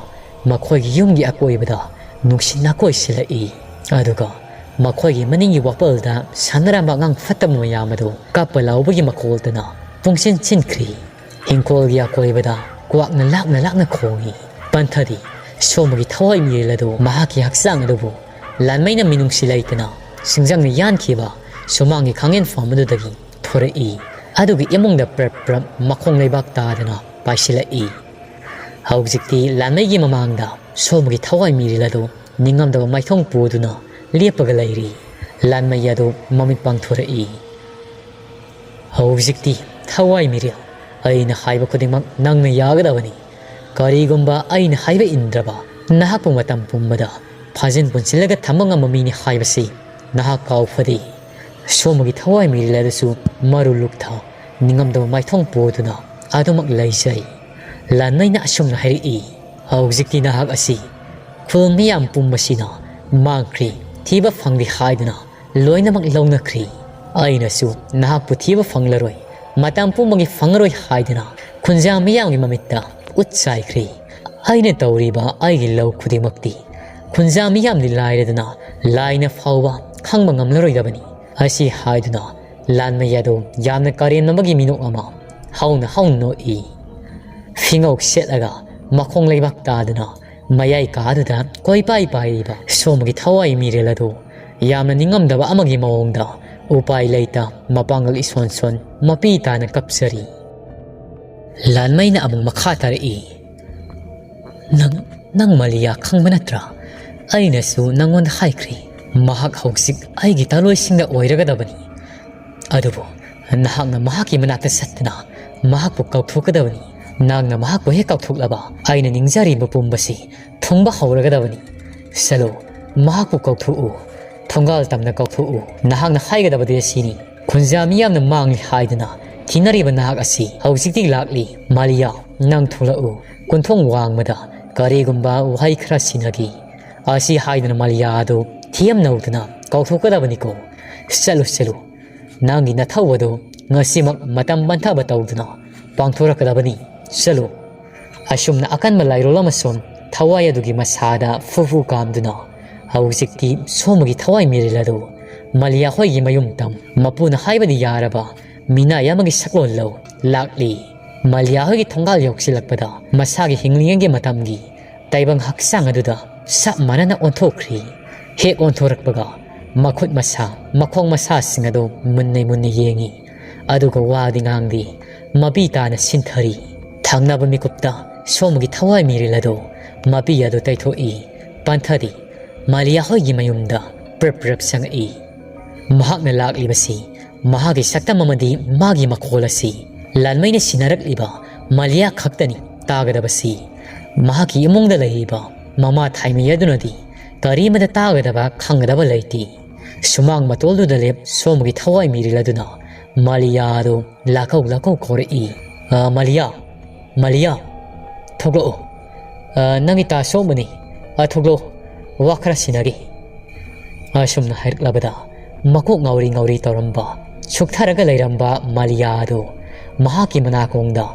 ꯃꯈꯣꯏꯒꯤ ꯌꯨꯝꯒꯤ ꯑꯀꯣꯏꯕꯗ ꯅꯨꯡꯁꯤꯠ ꯅꯥꯀꯣꯏ ꯁꯤꯜꯂꯛꯏ꯫ ꯑꯗꯨꯒ ꯃꯈꯣꯏꯒꯤ ꯃꯅꯤꯡꯒꯤ ꯋꯥꯄꯜꯗ ꯁꯥꯟꯅꯔꯝꯕ ꯑꯉꯥꯡ ꯐꯠꯇꯕ ꯃꯌꯥꯝ ꯑꯗꯨ ꯀꯞꯄ ꯂꯥꯎꯕꯒꯤ ꯃꯈꯣꯜꯇꯅ ꯄꯨꯡꯁꯤꯟ ꯁꯤꯟꯈ꯭ꯔꯤ꯫ ꯍꯤꯡꯈꯣꯜꯒꯤ ꯑꯀꯣꯏꯕꯗ ꯀ꯭ꯋꯥꯛꯅ ꯂꯥꯛꯅ ꯂꯥꯛꯅ ꯈꯣꯡꯏ꯫ ꯄꯟꯊꯗꯤ ꯁꯣꯝꯕꯒꯤ ꯊꯋꯥꯏ ꯃꯤꯔꯦꯜ ꯑꯗꯨ ꯃꯍꯥꯛꯀꯤ ꯍꯛꯆꯥꯡ ꯑꯗꯨꯕꯨ ꯂꯥꯟꯃꯩꯅ ꯃꯤꯅꯨꯡꯁꯤ ꯂꯩꯇꯅ ꯁꯤꯡꯖꯪꯅ ꯌꯥꯟꯈꯤꯕ ꯁꯨꯃꯥꯡꯒꯤ ꯈꯥꯡꯉꯦꯟꯐꯝ ꯑꯗꯨꯗꯒꯤ ꯊꯣꯔꯛꯏ꯫ ꯑꯗꯨꯒꯤ ꯏꯃꯨꯡꯗ ꯄ꯭ꯔꯞ ꯄ꯭ꯔꯞ ꯃꯈꯣꯡ ꯂꯩꯕꯥꯛ ꯇꯥꯗꯅ ꯄꯥꯏꯁꯤꯜꯂꯛꯏ꯫ ꯍꯧꯖꯤꯛꯇꯤ ꯂꯥꯟꯃꯩꯒꯤ ꯃꯃꯥꯡꯗ ꯁꯣꯝꯒꯤ ꯊꯋꯥꯏ ꯃꯤꯔꯦꯜ ꯑꯗꯨ ꯅꯤꯡꯉꯝꯗꯕ ꯃꯥꯏꯊꯣꯡ ꯄꯨꯗꯨꯅ ꯂꯦꯞꯄꯒ ꯂꯩꯔꯤ꯫ ꯂꯥꯟꯃꯩ ꯑꯗꯨ ꯃꯃꯤꯠ ꯄꯥꯡꯊꯣꯔꯛꯏ꯫ ꯍꯧꯖꯤꯛꯇꯤ ꯊꯋꯥꯏ ꯃꯤꯔꯦꯜ, ꯑꯩꯅ ꯍꯥꯏꯕ ꯈꯨꯗꯤꯡꯃꯛ ꯅꯪꯅ ꯌꯥꯒꯗꯕꯅꯤ꯫ ꯀꯔꯤꯒꯨꯝꯕ ꯑꯩꯅ ꯍꯥꯏꯕ ꯏꯟꯗ꯭ꯔꯕ, ꯅꯍꯥꯛꯄꯨ ꯃꯇꯝ ꯄꯨꯝꯕꯗ ꯐꯥꯖꯤꯟ ꯄꯨꯟꯁꯤꯜꯂꯒ ꯊꯝꯕ ꯉꯝꯕ ꯃꯤꯅꯤ ꯍꯥꯏꯕꯁꯤ ꯅꯍꯥꯛ ꯀꯥꯎ ꯐꯗꯦ꯫ ꯁꯣꯝꯒꯤ ꯊꯋꯥꯏ ꯃꯤꯔꯦꯜ ꯑꯗꯨꯁꯨ ꯃꯔꯨ ꯂꯨꯛꯊ ꯅꯤꯡꯉꯝꯗꯕ ꯃꯥꯏꯊꯣꯡ ꯄꯨꯗꯨꯅ ꯑꯗꯨꯃꯛ ꯂꯩꯖꯩ꯫ ꯂꯥꯟꯃꯩꯅ ꯑꯁꯨꯝꯅ ꯍꯥꯏꯔꯛꯏ, ꯍꯧꯖꯤꯛꯇꯤ ꯅꯍꯥꯛ ꯑꯁꯤ ꯈꯨꯜ ꯃꯤꯌꯥꯝ ꯄꯨꯝꯕꯁꯤꯅ ꯃꯥꯡꯈ꯭ꯔꯦ, ꯊꯤꯕ ꯐꯪꯗꯦ ꯍꯥꯏꯗꯨꯅ ꯂꯣꯏꯅꯃꯛ ꯂꯧꯅꯈ꯭ꯔꯦ꯫ ꯑꯩꯅꯁꯨ ꯅꯍꯥꯛꯄꯨ ꯊꯤꯕ ꯐꯪꯂꯔꯣꯏ, ꯃꯇꯝ ꯄꯨꯝꯕꯒꯤ ꯐꯪꯂꯔꯣꯏ ꯍꯥꯏꯗꯨꯅ ꯈꯨꯟꯖꯥ ꯃꯤꯌꯥꯝꯒꯤ ꯃꯃꯤꯠꯇ ꯎꯠ ꯆꯥꯏꯈ꯭ꯔꯦ꯫ ꯑꯩꯅ ꯇꯧꯔꯤꯕ ꯑꯩꯒꯤ ꯂꯧ ꯈꯨꯗꯤꯡꯃꯛꯇꯤ ꯈꯨꯟꯖꯥ ꯃꯤꯌꯥꯝꯗꯤ ꯂꯥꯏꯔꯗꯅ ꯂꯥꯏꯅ ꯐꯥꯎꯕ ꯈꯪꯕ ꯉꯝꯂꯔꯣꯏꯗꯕꯅꯤ꯫ ꯑꯁꯤ ꯍꯥꯏꯗꯨꯅ ꯂꯥꯟꯃꯩ ꯑꯗꯨ ꯌꯥꯝꯅ ꯀꯔꯦꯝꯅꯕꯒꯤ ꯃꯤꯅꯣꯛ ꯑꯃ ꯍꯧꯅ ꯍꯧꯅ ꯅꯣꯛꯏ꯫ ꯐꯤꯉꯧ ꯁꯦꯠꯂꯒ ꯃꯈꯣꯡ ꯂꯩꯕꯥꯛ ꯇꯥꯗꯨꯅ ꯃꯌꯥꯏ ꯀꯥꯗꯨꯗ ꯀꯣꯏꯄꯥꯏ ꯄꯥꯏꯔꯤꯕ ꯁꯣꯝꯒꯤ ꯊꯋꯥꯏ ꯃꯤꯔꯦꯜ ꯑꯗꯨ ꯌꯥꯝꯅ ꯅꯤꯡꯉꯝꯗꯕ ꯑꯃꯒꯤ ꯃꯑꯣꯡꯗ ꯎꯄꯥꯏ ꯂꯩꯇ ꯃꯄꯥꯡꯒꯜ ꯏꯁꯣꯟ ꯁꯣꯟ ꯃꯄꯤ ꯇꯥꯅ ꯀꯞꯆꯔꯤ꯫ ꯂꯥꯟꯃꯩꯅ ꯑꯃꯨꯛ ꯃꯈꯥ ꯇꯥꯔꯛꯏ, "ꯅꯪ, ꯅꯪ ꯃꯥꯂꯤꯌꯥ ꯈꯪꯕ ꯅꯠꯇ꯭ꯔꯥ? ꯑꯩꯅꯁꯨ ꯅꯪꯉꯣꯟꯗ ꯍꯥꯏꯈ꯭ꯔꯦ, ꯃꯍꯥꯛ ꯍꯧꯖꯤꯛ ꯑꯩꯒꯤ ꯇꯥꯂꯣꯏꯁꯤꯡꯗ ꯑꯣꯏꯔꯒꯗꯕꯅꯤ꯫ ꯑꯗꯨꯕꯨ ꯅꯍꯥꯛꯅ ꯃꯍꯥꯛꯀꯤ ꯃꯅꯥꯛꯇ ꯆꯠꯇꯨꯅ ꯃꯍꯥꯛꯄꯨ ꯀꯥꯎꯊꯣꯛꯀꯗꯕꯅꯤ꯫ ꯅꯍꯥꯛꯅ ꯃꯍꯥꯛꯄꯨ ꯍꯦꯛ ꯀꯥꯎꯊꯣꯛꯂꯕ, ꯑꯩꯅ ꯅꯤꯡꯖꯔꯤꯕ ꯄꯨꯝꯕꯁꯤ ꯊꯨꯡꯕ ꯍꯧꯔꯒꯗꯕꯅꯤ꯫ ꯆꯠꯂꯨ, ꯃꯍꯥꯛꯄꯨ ꯀꯥꯎꯊꯣꯛꯎ꯫ ꯊꯣꯡꯒꯥꯜ ꯇꯝꯅ ꯀꯥꯎꯊꯣꯛꯎ꯫ ꯅꯍꯥꯛꯅ ꯍꯥꯏꯒꯗꯕꯗꯤ ꯑꯁꯤꯅꯤ, ꯈꯨꯟꯖꯥ ꯃꯤꯌꯥꯝꯅ ꯃꯥꯡꯂꯤ ꯍꯥꯏꯗꯨꯅ ꯊꯤꯅꯔꯤꯕ ꯅꯍꯥꯛ ꯑꯁꯤ ꯍꯧꯖꯤꯛꯇꯤ ꯂꯥꯛꯂꯤ꯫ ꯃꯥꯂꯤꯌꯥ, ꯅꯪ ꯊꯣꯛꯂꯛꯎ꯫ ꯀꯣꯟꯊꯣꯡ ꯋꯥꯡꯃꯗ ꯀꯔꯤꯒꯨꯝꯕ ꯋꯥꯍꯩ ꯈꯔ ꯁꯤꯟꯅꯈꯤ꯫ ꯑꯁꯤ ꯍꯥꯏꯗꯨꯅ ꯃꯥꯂꯤꯌꯥ ꯑꯗꯨ ꯊꯦꯝꯅꯧꯗꯨꯅ ꯀꯥꯎꯊꯣꯛꯀꯗꯕꯅꯤꯀꯣ꯫ ꯆꯠꯂꯨ, ꯆꯠꯂꯨ꯫ ꯅꯪꯒꯤ ꯅꯊꯧ ꯑꯗꯨ ꯉꯁꯤꯃꯛ ꯃꯇꯝ ꯄꯟꯊꯕ ꯇꯧꯗꯨꯅ ꯄꯥꯡꯊꯣꯔꯛꯀꯗꯕꯅꯤ꯫ ꯆꯠꯂꯨ꯫" ꯑꯁꯨꯝꯅ ꯑꯀꯟꯕ ꯂꯥꯏꯔꯣꯜ ꯑꯃꯁꯨꯡ ꯊꯋꯥꯏ ꯑꯗꯨꯒꯤ ꯃꯁꯥꯗ ꯐꯨꯐꯨ ꯀꯥꯝꯗꯨꯅ ꯍꯧꯖꯤꯛꯇꯤ ꯁꯣꯝꯒꯤ ꯊꯋꯥꯏ ꯃꯤꯔꯦꯜ ꯑꯗꯨ ꯃꯥꯂꯤꯌꯥ ꯍꯣꯏꯒꯤ ꯃꯌꯨꯝ ꯇꯝ ꯃꯄꯨꯅ ꯍꯥꯏꯕꯗꯤ ꯌꯥꯔꯕ ꯃꯤꯅꯥꯏ ꯑꯃꯒꯤ ꯁꯛꯂꯣꯟ ꯂꯧ ꯂꯥꯛꯂꯤ꯫ ꯃꯥꯂꯤꯌꯥ ꯍꯣꯏꯒꯤ ꯊꯣꯡꯒꯥꯜ ꯌꯧꯁꯤꯜꯂꯛꯄꯗ ꯃꯁꯥꯒꯤ ꯍꯤꯡꯂꯤꯉꯩꯒꯤ ꯃꯇꯝꯒꯤ ꯇꯥꯏꯕꯪ ꯍꯛꯆꯥꯡ ꯑꯗꯨꯗ ꯆꯞ ꯃꯥꯟꯅꯅ ꯑꯣꯟꯊꯣꯛꯈ꯭ꯔꯤ꯫ ꯍꯦꯛ ꯑꯣꯟꯊꯣꯔꯛꯄꯒ ꯃꯈꯨꯠ ꯃꯁꯥ, ꯃꯈꯣꯡ ꯃꯁꯥꯁꯤꯡ ꯑꯗꯨ ꯃꯨꯟꯅ ꯃꯨꯟꯅ ꯌꯦꯡꯉꯤ꯫ ꯑꯗꯨꯒ ꯋꯥꯗꯤ ꯉꯥꯡꯗꯦ, ꯃꯄꯤ ꯇꯥꯅ ꯁꯤꯟꯊꯔꯤ꯫ ꯊꯪꯅꯕ ꯃꯤꯀꯨꯞꯇ ꯁꯣꯝꯒꯤ ꯊꯋꯥꯏ ꯃꯤꯔꯤꯜ ꯑꯗꯨ ꯃꯄꯤ ꯑꯗꯨ ꯇꯩꯊꯣꯛꯏ꯫ ꯄꯟꯊꯗꯤ ꯃꯥꯂꯤꯌꯥ ꯍꯣꯏꯒꯤ ꯃꯌꯨꯝꯗ ꯄ꯭ꯔꯞ ꯄ꯭ꯔꯞ ꯆꯪꯉꯛꯏ꯫ ꯃꯍꯥꯛꯅ ꯂꯥꯛꯂꯤꯕꯁꯤ ꯃꯍꯥꯛꯀꯤ ꯁꯛꯇꯝ ꯑꯃꯗꯤ ꯃꯥꯒꯤ ꯃꯈꯣꯜ ꯑꯁꯤ ꯂꯥꯟꯃꯩꯅ ꯁꯤꯟꯅꯔꯛꯂꯤꯕ ꯃꯥꯂꯤꯌꯥ ꯈꯛꯇꯅꯤ ꯇꯥꯒꯗꯕꯁꯤ꯫ ꯃꯍꯥꯛꯀꯤ ꯏꯃꯨꯡꯗ ꯂꯩꯔꯤꯕ ꯃꯃꯥ ꯊꯥꯏꯃꯩ ꯑꯗꯨꯅꯗꯤ ꯀꯔꯤꯃꯗ ꯇꯥꯒꯗꯕ ꯈꯪꯒꯗꯕ ꯂꯩꯇꯦ꯫ ꯁꯨꯃꯥꯡ ꯃꯇꯣꯜꯗꯨꯗ ꯂꯦꯞ ꯁꯣꯝꯒꯤ ꯊꯋꯥꯏ ꯃꯤꯔꯤꯜ ꯑꯗꯨꯅ ꯃꯥꯂꯤꯌꯥ ꯑꯗꯨ ꯂꯥꯛꯀꯧ ꯂꯥꯛꯀꯧ ꯀꯧꯔꯛꯏ꯫ "ꯑ, ꯃꯥꯂꯤꯌꯥ, ꯃꯥꯂꯤꯌꯥ, ꯊꯣꯛꯂꯛꯑꯣ꯫ ꯑ, ꯅꯪꯒꯤ ꯇꯥ ꯁꯣꯝꯕꯅꯤ꯫ ꯑ, ꯊꯣꯛꯂꯛꯑꯣ, ꯋꯥ ꯈꯔ ꯁꯤꯟꯅꯒꯦ"꯫ ꯑꯁꯨꯝꯅ ꯍꯥꯏꯔꯛꯂꯕꯗ ꯃꯀꯣꯛ ꯉꯥꯎꯔꯤ ꯉꯥꯎꯔꯤ ꯇꯧꯔꯝꯕ, ꯁꯨꯛꯊꯔꯒ ꯂꯩꯔꯝꯕ ꯃꯥꯂꯤꯌꯥ ꯑꯗꯨ ꯃꯍꯥꯛꯀꯤ ꯃꯅꯥꯀꯣꯡꯗ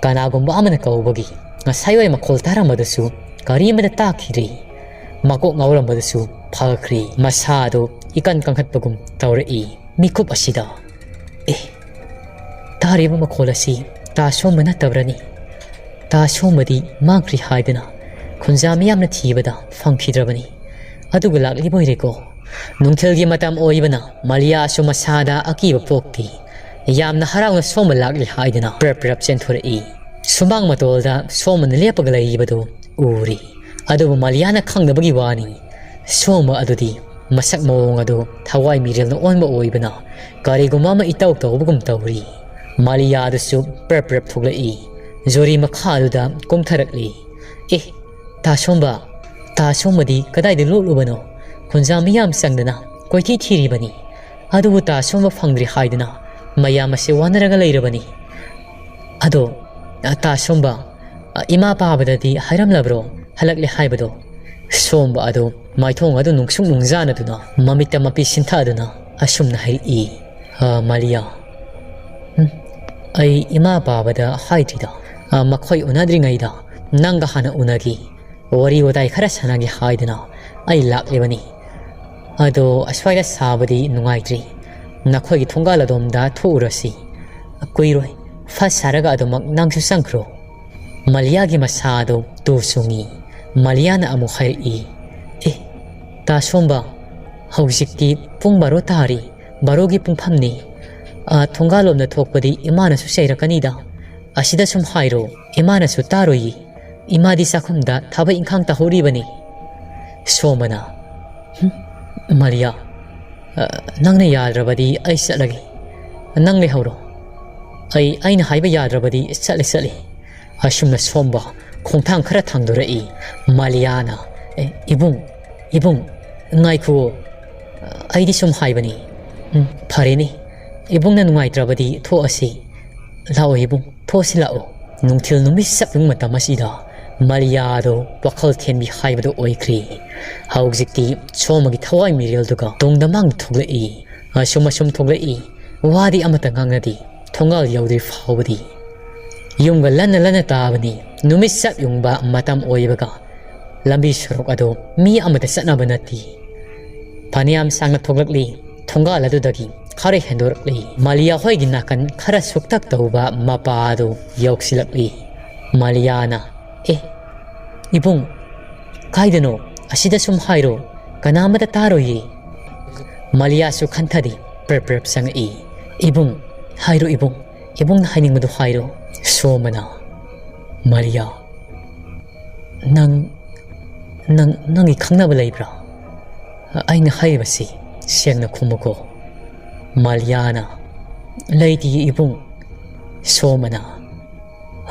ꯀꯅꯥꯒꯨꯝꯕ ꯑꯃꯅ ꯀꯧꯕꯒꯤ ꯉꯁꯥꯏꯋꯥꯏ ꯃꯈꯣꯜ ꯇꯥꯔꯝꯕꯗꯨꯁꯨ ꯀꯔꯤꯃꯗ ꯇꯥꯈꯤꯗ꯭ꯔꯤ꯫ ꯃꯀꯣꯛ ꯉꯥꯎꯔꯝꯕꯗꯨꯁꯨ ꯐꯈ꯭ꯔꯦ꯫ ꯃꯁꯥ ꯑꯗꯨ ꯏꯀꯟ ꯀꯟꯈꯠꯄꯒꯨꯝ ꯇꯧꯔꯛꯏ꯫ ꯃꯤꯀꯨꯞ ꯑꯁꯤꯗ, "ꯑꯦ, ꯇꯥꯔꯤꯕ ꯃꯈꯣꯜ ꯑꯁꯤ ꯇꯥ ꯁꯣꯝꯕ ꯅꯠꯇꯕ꯭ꯔꯅꯤ? ꯇꯥ ꯁꯣꯝꯕꯗꯤ ꯃꯥꯡꯈ꯭ꯔꯤ ꯍꯥꯏꯗꯅ ꯈꯨꯟꯖꯥ ꯃꯤꯌꯥꯝꯅ ꯊꯤꯕꯗ ꯐꯪꯈꯤꯗ꯭ꯔꯕꯅꯤ꯫ ꯑꯗꯨꯒ ꯂꯥꯛꯂꯤꯕ ꯑꯣꯏꯔꯦꯀꯣ"꯫ ꯅꯨꯡꯊꯤꯜꯒꯤ ꯃꯇꯝ ꯑꯣꯏꯕꯅ ꯃꯥꯂꯤꯌꯥꯁꯨ ꯃꯁꯥꯗ ꯑꯀꯤꯕ ꯄꯣꯛꯇꯦ꯫ ꯌꯥꯝꯅ ꯍꯔꯥꯎꯅ ꯁꯣꯝꯕ ꯂꯥꯛꯂꯤ ꯍꯥꯏꯗꯨꯅ ꯄ꯭ꯔꯞ ꯄ꯭ꯔꯞ ꯆꯦꯟꯊꯣꯔꯛꯏ꯫ ꯁꯨꯃꯥꯡ ꯃꯇꯣꯜꯗ ꯁꯣꯝꯕꯅ ꯂꯦꯞꯄꯒ ꯂꯩꯔꯤꯕꯗꯨ ꯎꯔꯤ꯫ ꯑꯗꯨꯕꯨ ꯃꯥꯂꯤꯌꯥꯅ ꯈꯪꯗꯕꯒꯤ ꯋꯥꯅꯤ꯫ ꯁꯣꯝꯕ ꯑꯗꯨꯗꯤ ꯃꯁꯛ ꯃꯑꯣꯡ ꯑꯗꯨ ꯊꯋꯥꯏ ꯃꯤꯔꯦꯜꯅ ꯑꯣꯟꯕ ꯑꯣꯏꯕꯅ ꯀꯔꯤꯒꯨꯝꯕ ꯑꯃ ꯏꯇꯧ ꯇꯧꯕꯒꯨꯝ ꯇꯧꯔꯤ꯫ ꯃꯥꯂꯤꯌꯥ ꯑꯗꯨꯁꯨ ꯄ꯭ꯔꯞ ꯄ꯭ꯔꯞ ꯊꯣꯛꯂꯛꯏ꯫ ꯖꯨꯔꯤ ꯃꯈꯥ ꯑꯗꯨꯗ ꯀꯨꯝꯊꯔꯛꯂꯤ꯫ "ꯑꯦ, ꯇꯥ ꯁꯣꯝꯕ, ꯇꯥ ꯁꯣꯝꯕꯗꯤ ꯀꯗꯥꯏꯗ ꯂꯣꯠꯂꯨꯕꯅꯣ? ꯈꯨꯟꯖꯥ ꯃꯤꯌꯥꯝ ꯆꯪꯗꯅ ꯀꯣꯏꯊꯤ ꯊꯤꯔꯤꯕꯅꯤ꯫ ꯑꯗꯨꯕꯨ ꯇꯥ ꯁꯣꯝꯕ ꯐꯪꯗ꯭ꯔꯤ ꯍꯥꯏꯗꯨꯅ ꯃꯌꯥꯝ ꯑꯁꯤ ꯋꯥꯅꯔꯒ ꯂꯩꯔꯕꯅꯤ꯫ ꯑꯗꯣ, ꯇꯥ ꯁꯣꯝꯕ, ꯏꯃꯥ ꯄꯥꯕꯗꯗꯤ ꯍꯥꯏꯔꯝꯂꯕ꯭ꯔꯣ ꯍꯜꯂꯛꯂꯦ ꯍꯥꯏꯕꯗꯣ?" ꯁꯣꯝꯕ ꯑꯗꯨ ꯃꯥꯏꯊꯣꯡ ꯑꯗꯨ ꯅꯨꯡꯁꯨꯛ ꯅꯨꯡꯖꯥꯅꯗꯨꯅ ꯃꯃꯤꯠꯇ ꯃꯄꯤ ꯁꯤꯟꯊꯗꯨꯅ ꯑꯁꯨꯝꯅ ꯍꯥꯏꯔꯛꯏ꯫ "ꯑ, ꯃꯥꯂꯤꯌꯥ, ꯎꯝ, ꯑꯩ ꯏꯃꯥ ꯄꯥꯕꯗ ꯍꯥꯏꯗ꯭ꯔꯤꯗ, ꯑ, ꯃꯈꯣꯏ ꯎꯅꯗ꯭ꯔꯤꯉꯩꯗ ꯅꯪꯒ ꯍꯥꯟꯅ ꯎꯅꯒꯦ, ꯋꯥꯔꯤ ꯋꯥꯇꯥꯏ ꯈꯔ ꯁꯥꯟꯅꯒꯦ ꯍꯥꯏꯗꯨꯅ ꯑꯩ ꯂꯥꯛꯂꯤꯕꯅꯤ꯫ ꯑꯗꯣ ꯑꯁ꯭ꯋꯥꯏꯗ ꯁꯥꯕꯗꯤ ꯅꯨꯡꯉꯥꯏꯇ꯭ꯔꯤ꯫ ꯅꯈꯣꯏꯒꯤ ꯊꯣꯡꯒꯥꯜ ꯑꯗꯣꯝꯗ ꯊꯣꯛꯎꯔꯁꯤ꯫ ꯀꯨꯏꯔꯣꯏ, ꯐꯠ ꯁꯥꯔꯒ ꯑꯗꯨꯃꯛ ꯅꯪꯁꯨ ꯆꯪꯈ꯭ꯔꯣ"꯫ ꯃꯥꯂꯤꯌꯥꯒꯤ ꯃꯁꯥ ꯑꯗꯨ ꯇꯨ ꯆꯨꯡꯉꯤ꯫ ꯃꯥꯂꯤꯌꯥꯅ ꯑꯃꯨꯛ ꯍꯥꯏꯔꯛꯏ, "ꯑꯦ, ꯇꯥ ꯁꯣꯝꯕ, ꯍꯧꯖꯤꯛꯇꯤ ꯄꯨꯡ ꯕꯥꯔꯣ ꯇꯥꯔꯤ, ꯕꯥꯔꯣꯒꯤ ꯄꯨꯡꯐꯝꯅꯤ꯫ ꯑ, ꯊꯣꯡꯒꯥꯜꯂꯣꯝꯗ ꯊꯣꯛꯄꯗꯤ ꯏꯃꯥꯅꯁꯨ ꯆꯩꯔꯛꯀꯅꯤꯗ꯫ "ꯑꯁꯤꯗ ꯁꯨꯝ ꯍꯥꯏꯔꯣ, ꯏꯃꯥꯅꯁꯨ ꯇꯥꯔꯣꯏꯌꯦ꯫ ꯏꯃꯥꯗꯤ ꯆꯥꯛꯈꯨꯝꯗ ꯊꯕꯛ ꯏꯪꯈꯥꯡ ꯇꯧꯍꯧꯔꯤꯕꯅꯤ꯫" ꯁꯣꯃꯅ, "ꯍꯨꯝ, ꯃꯥꯂꯤꯌꯥ, ꯑ, ꯅꯪꯅ ꯌꯥꯗ꯭ꯔꯕꯗꯤ ꯑꯩ ꯆꯠꯂꯒꯦ꯫ ꯅꯪ ꯂꯩꯍꯧꯔꯣ꯫ ꯑꯩ, ꯑꯩꯅ ꯍꯥꯏꯕ ꯌꯥꯗ꯭ꯔꯕꯗꯤ ꯆꯠꯂꯦ, ꯆꯠꯂꯦ꯫" ꯑꯁꯨꯝꯅ ꯁꯣꯝꯕ ꯈꯣꯡꯊꯥꯡ ꯈꯔ ꯊꯥꯡꯗꯣꯔꯛꯏ꯫ ꯃꯥꯂꯤꯌꯥꯅ, "ꯑꯦ, ꯏꯕꯨꯡ, ꯏꯕꯨꯡ, ꯉꯥꯏꯈꯨꯑꯣ꯫ ꯑꯩꯗꯤ ꯁꯨꯝ ꯍꯥꯏꯕꯅꯤ꯫" "ꯎꯝ, ꯐꯔꯦꯅꯦ꯫ ꯏꯕꯨꯡꯅ ꯅꯨꯡꯉꯥꯏꯇ꯭ꯔꯕꯗꯤ ꯊꯣꯛꯑꯁꯤ꯫ ꯂꯥꯛꯑꯣ ꯏꯕꯨꯡ, ꯊꯣꯛꯑꯁꯤ ꯂꯥꯛꯑꯣ꯫" ꯅꯨꯡꯊꯤꯜ ꯅꯨꯃꯤꯠ ꯆꯞ ꯌꯨꯡ ꯃꯇꯝ ꯑꯁꯤꯗ ꯃꯥꯂꯤꯌꯥꯗꯣ ꯋꯥꯈꯜ ꯊꯦꯟꯕꯤ ꯍꯥꯏꯕꯗꯨ ꯑꯣꯏꯈ꯭ꯔꯦ꯫ ꯍꯧꯖꯤꯛꯇꯤ ꯁꯣꯃꯒꯤ ꯊꯋꯥꯏ ꯃꯤꯔꯦꯜꯗꯨꯒ ꯇꯨꯡꯗ ꯃꯥꯡ ꯊꯣꯛꯂꯛꯏ꯫ ꯑꯁꯨꯝ ꯑꯁꯨꯝ ꯊꯣꯛꯂꯛꯏ꯫ ꯋꯥꯗꯤ ꯑꯃꯠꯇ ꯉꯥꯡꯅꯗꯦ꯫ ꯊꯣꯡꯒꯥꯜ ꯌꯧꯗ꯭ꯔꯤ ꯐꯥꯎꯕꯗꯤ ꯌꯨꯝꯒ ꯂꯟꯅ ꯂꯟꯅ ꯇꯥꯕꯅꯤ꯫ ꯅꯨꯃꯤꯠ ꯆꯞ ꯌꯨꯡꯕ ꯃꯇꯝ ꯑꯣꯏꯕꯒ ꯂꯝꯕꯤ ꯁꯣꯔꯣꯛ ꯑꯗꯨ ꯃꯤ ꯑꯃꯠꯇ ꯆꯠꯅꯕ ꯅꯠꯇꯦ꯫ ꯐꯅꯌꯥꯝ ꯁꯥꯡꯅ ꯊꯣꯛꯂꯛꯂꯤ꯫ ꯊꯣꯡꯒꯥꯜ ꯑꯗꯨꯗꯒꯤ ꯈꯔ ꯍꯦꯟꯗꯣꯔꯛꯂꯤ꯫ ꯃꯥꯂꯤꯌꯥ ꯍꯣꯏꯒꯤ ꯅꯥꯀꯟ ꯈꯔ ꯁꯨꯛꯇꯛ ꯇꯧꯕ ꯃꯄꯥ ꯑꯗꯨ ꯌꯧꯁꯤꯜꯂꯛꯂꯤ꯫ ꯃꯥꯂꯤꯌꯥꯅ, "ꯑꯦ, ꯏꯕꯨꯡ, ꯀꯥꯏꯗꯅꯣ? ꯑꯁꯤꯗ ꯁꯨꯝ ꯍꯥꯏꯔꯣ, ꯀꯅꯥ ꯑꯃꯠꯇ ꯇꯥꯔꯣꯏꯌꯦ꯫" ꯃꯥꯂꯤꯌꯥꯁꯨ ꯈꯟꯊꯗꯤ ꯄ꯭ꯔꯞ ꯄ꯭ꯔꯞ ꯆꯪꯉꯛꯏ꯫ "ꯏꯕꯨꯡ, ꯍꯥꯏꯔꯣ ꯏꯕꯨꯡ, ꯏꯕꯨꯡꯅ ꯍꯥꯏꯅꯤꯡꯕꯗꯨ ꯍꯥꯏꯔꯣ꯫" ꯁꯣꯃꯅ, "ꯃꯥꯂꯤꯌꯥ, ꯅꯪ, ꯅꯪ, ꯅꯪꯒꯤ ꯈꯪꯅꯕ ꯂꯩꯕ꯭ꯔꯥ? ꯑꯩꯅ ꯍꯥꯏꯔꯤꯕꯁꯤ ꯁꯦꯡꯅ ꯈꯨꯝꯃꯨꯀꯣ꯫" ꯃꯥꯂꯤꯌꯥꯅ, "ꯂꯩꯇꯤꯌꯦ ꯏꯕꯨꯡ꯫" ꯁꯣꯃꯅ,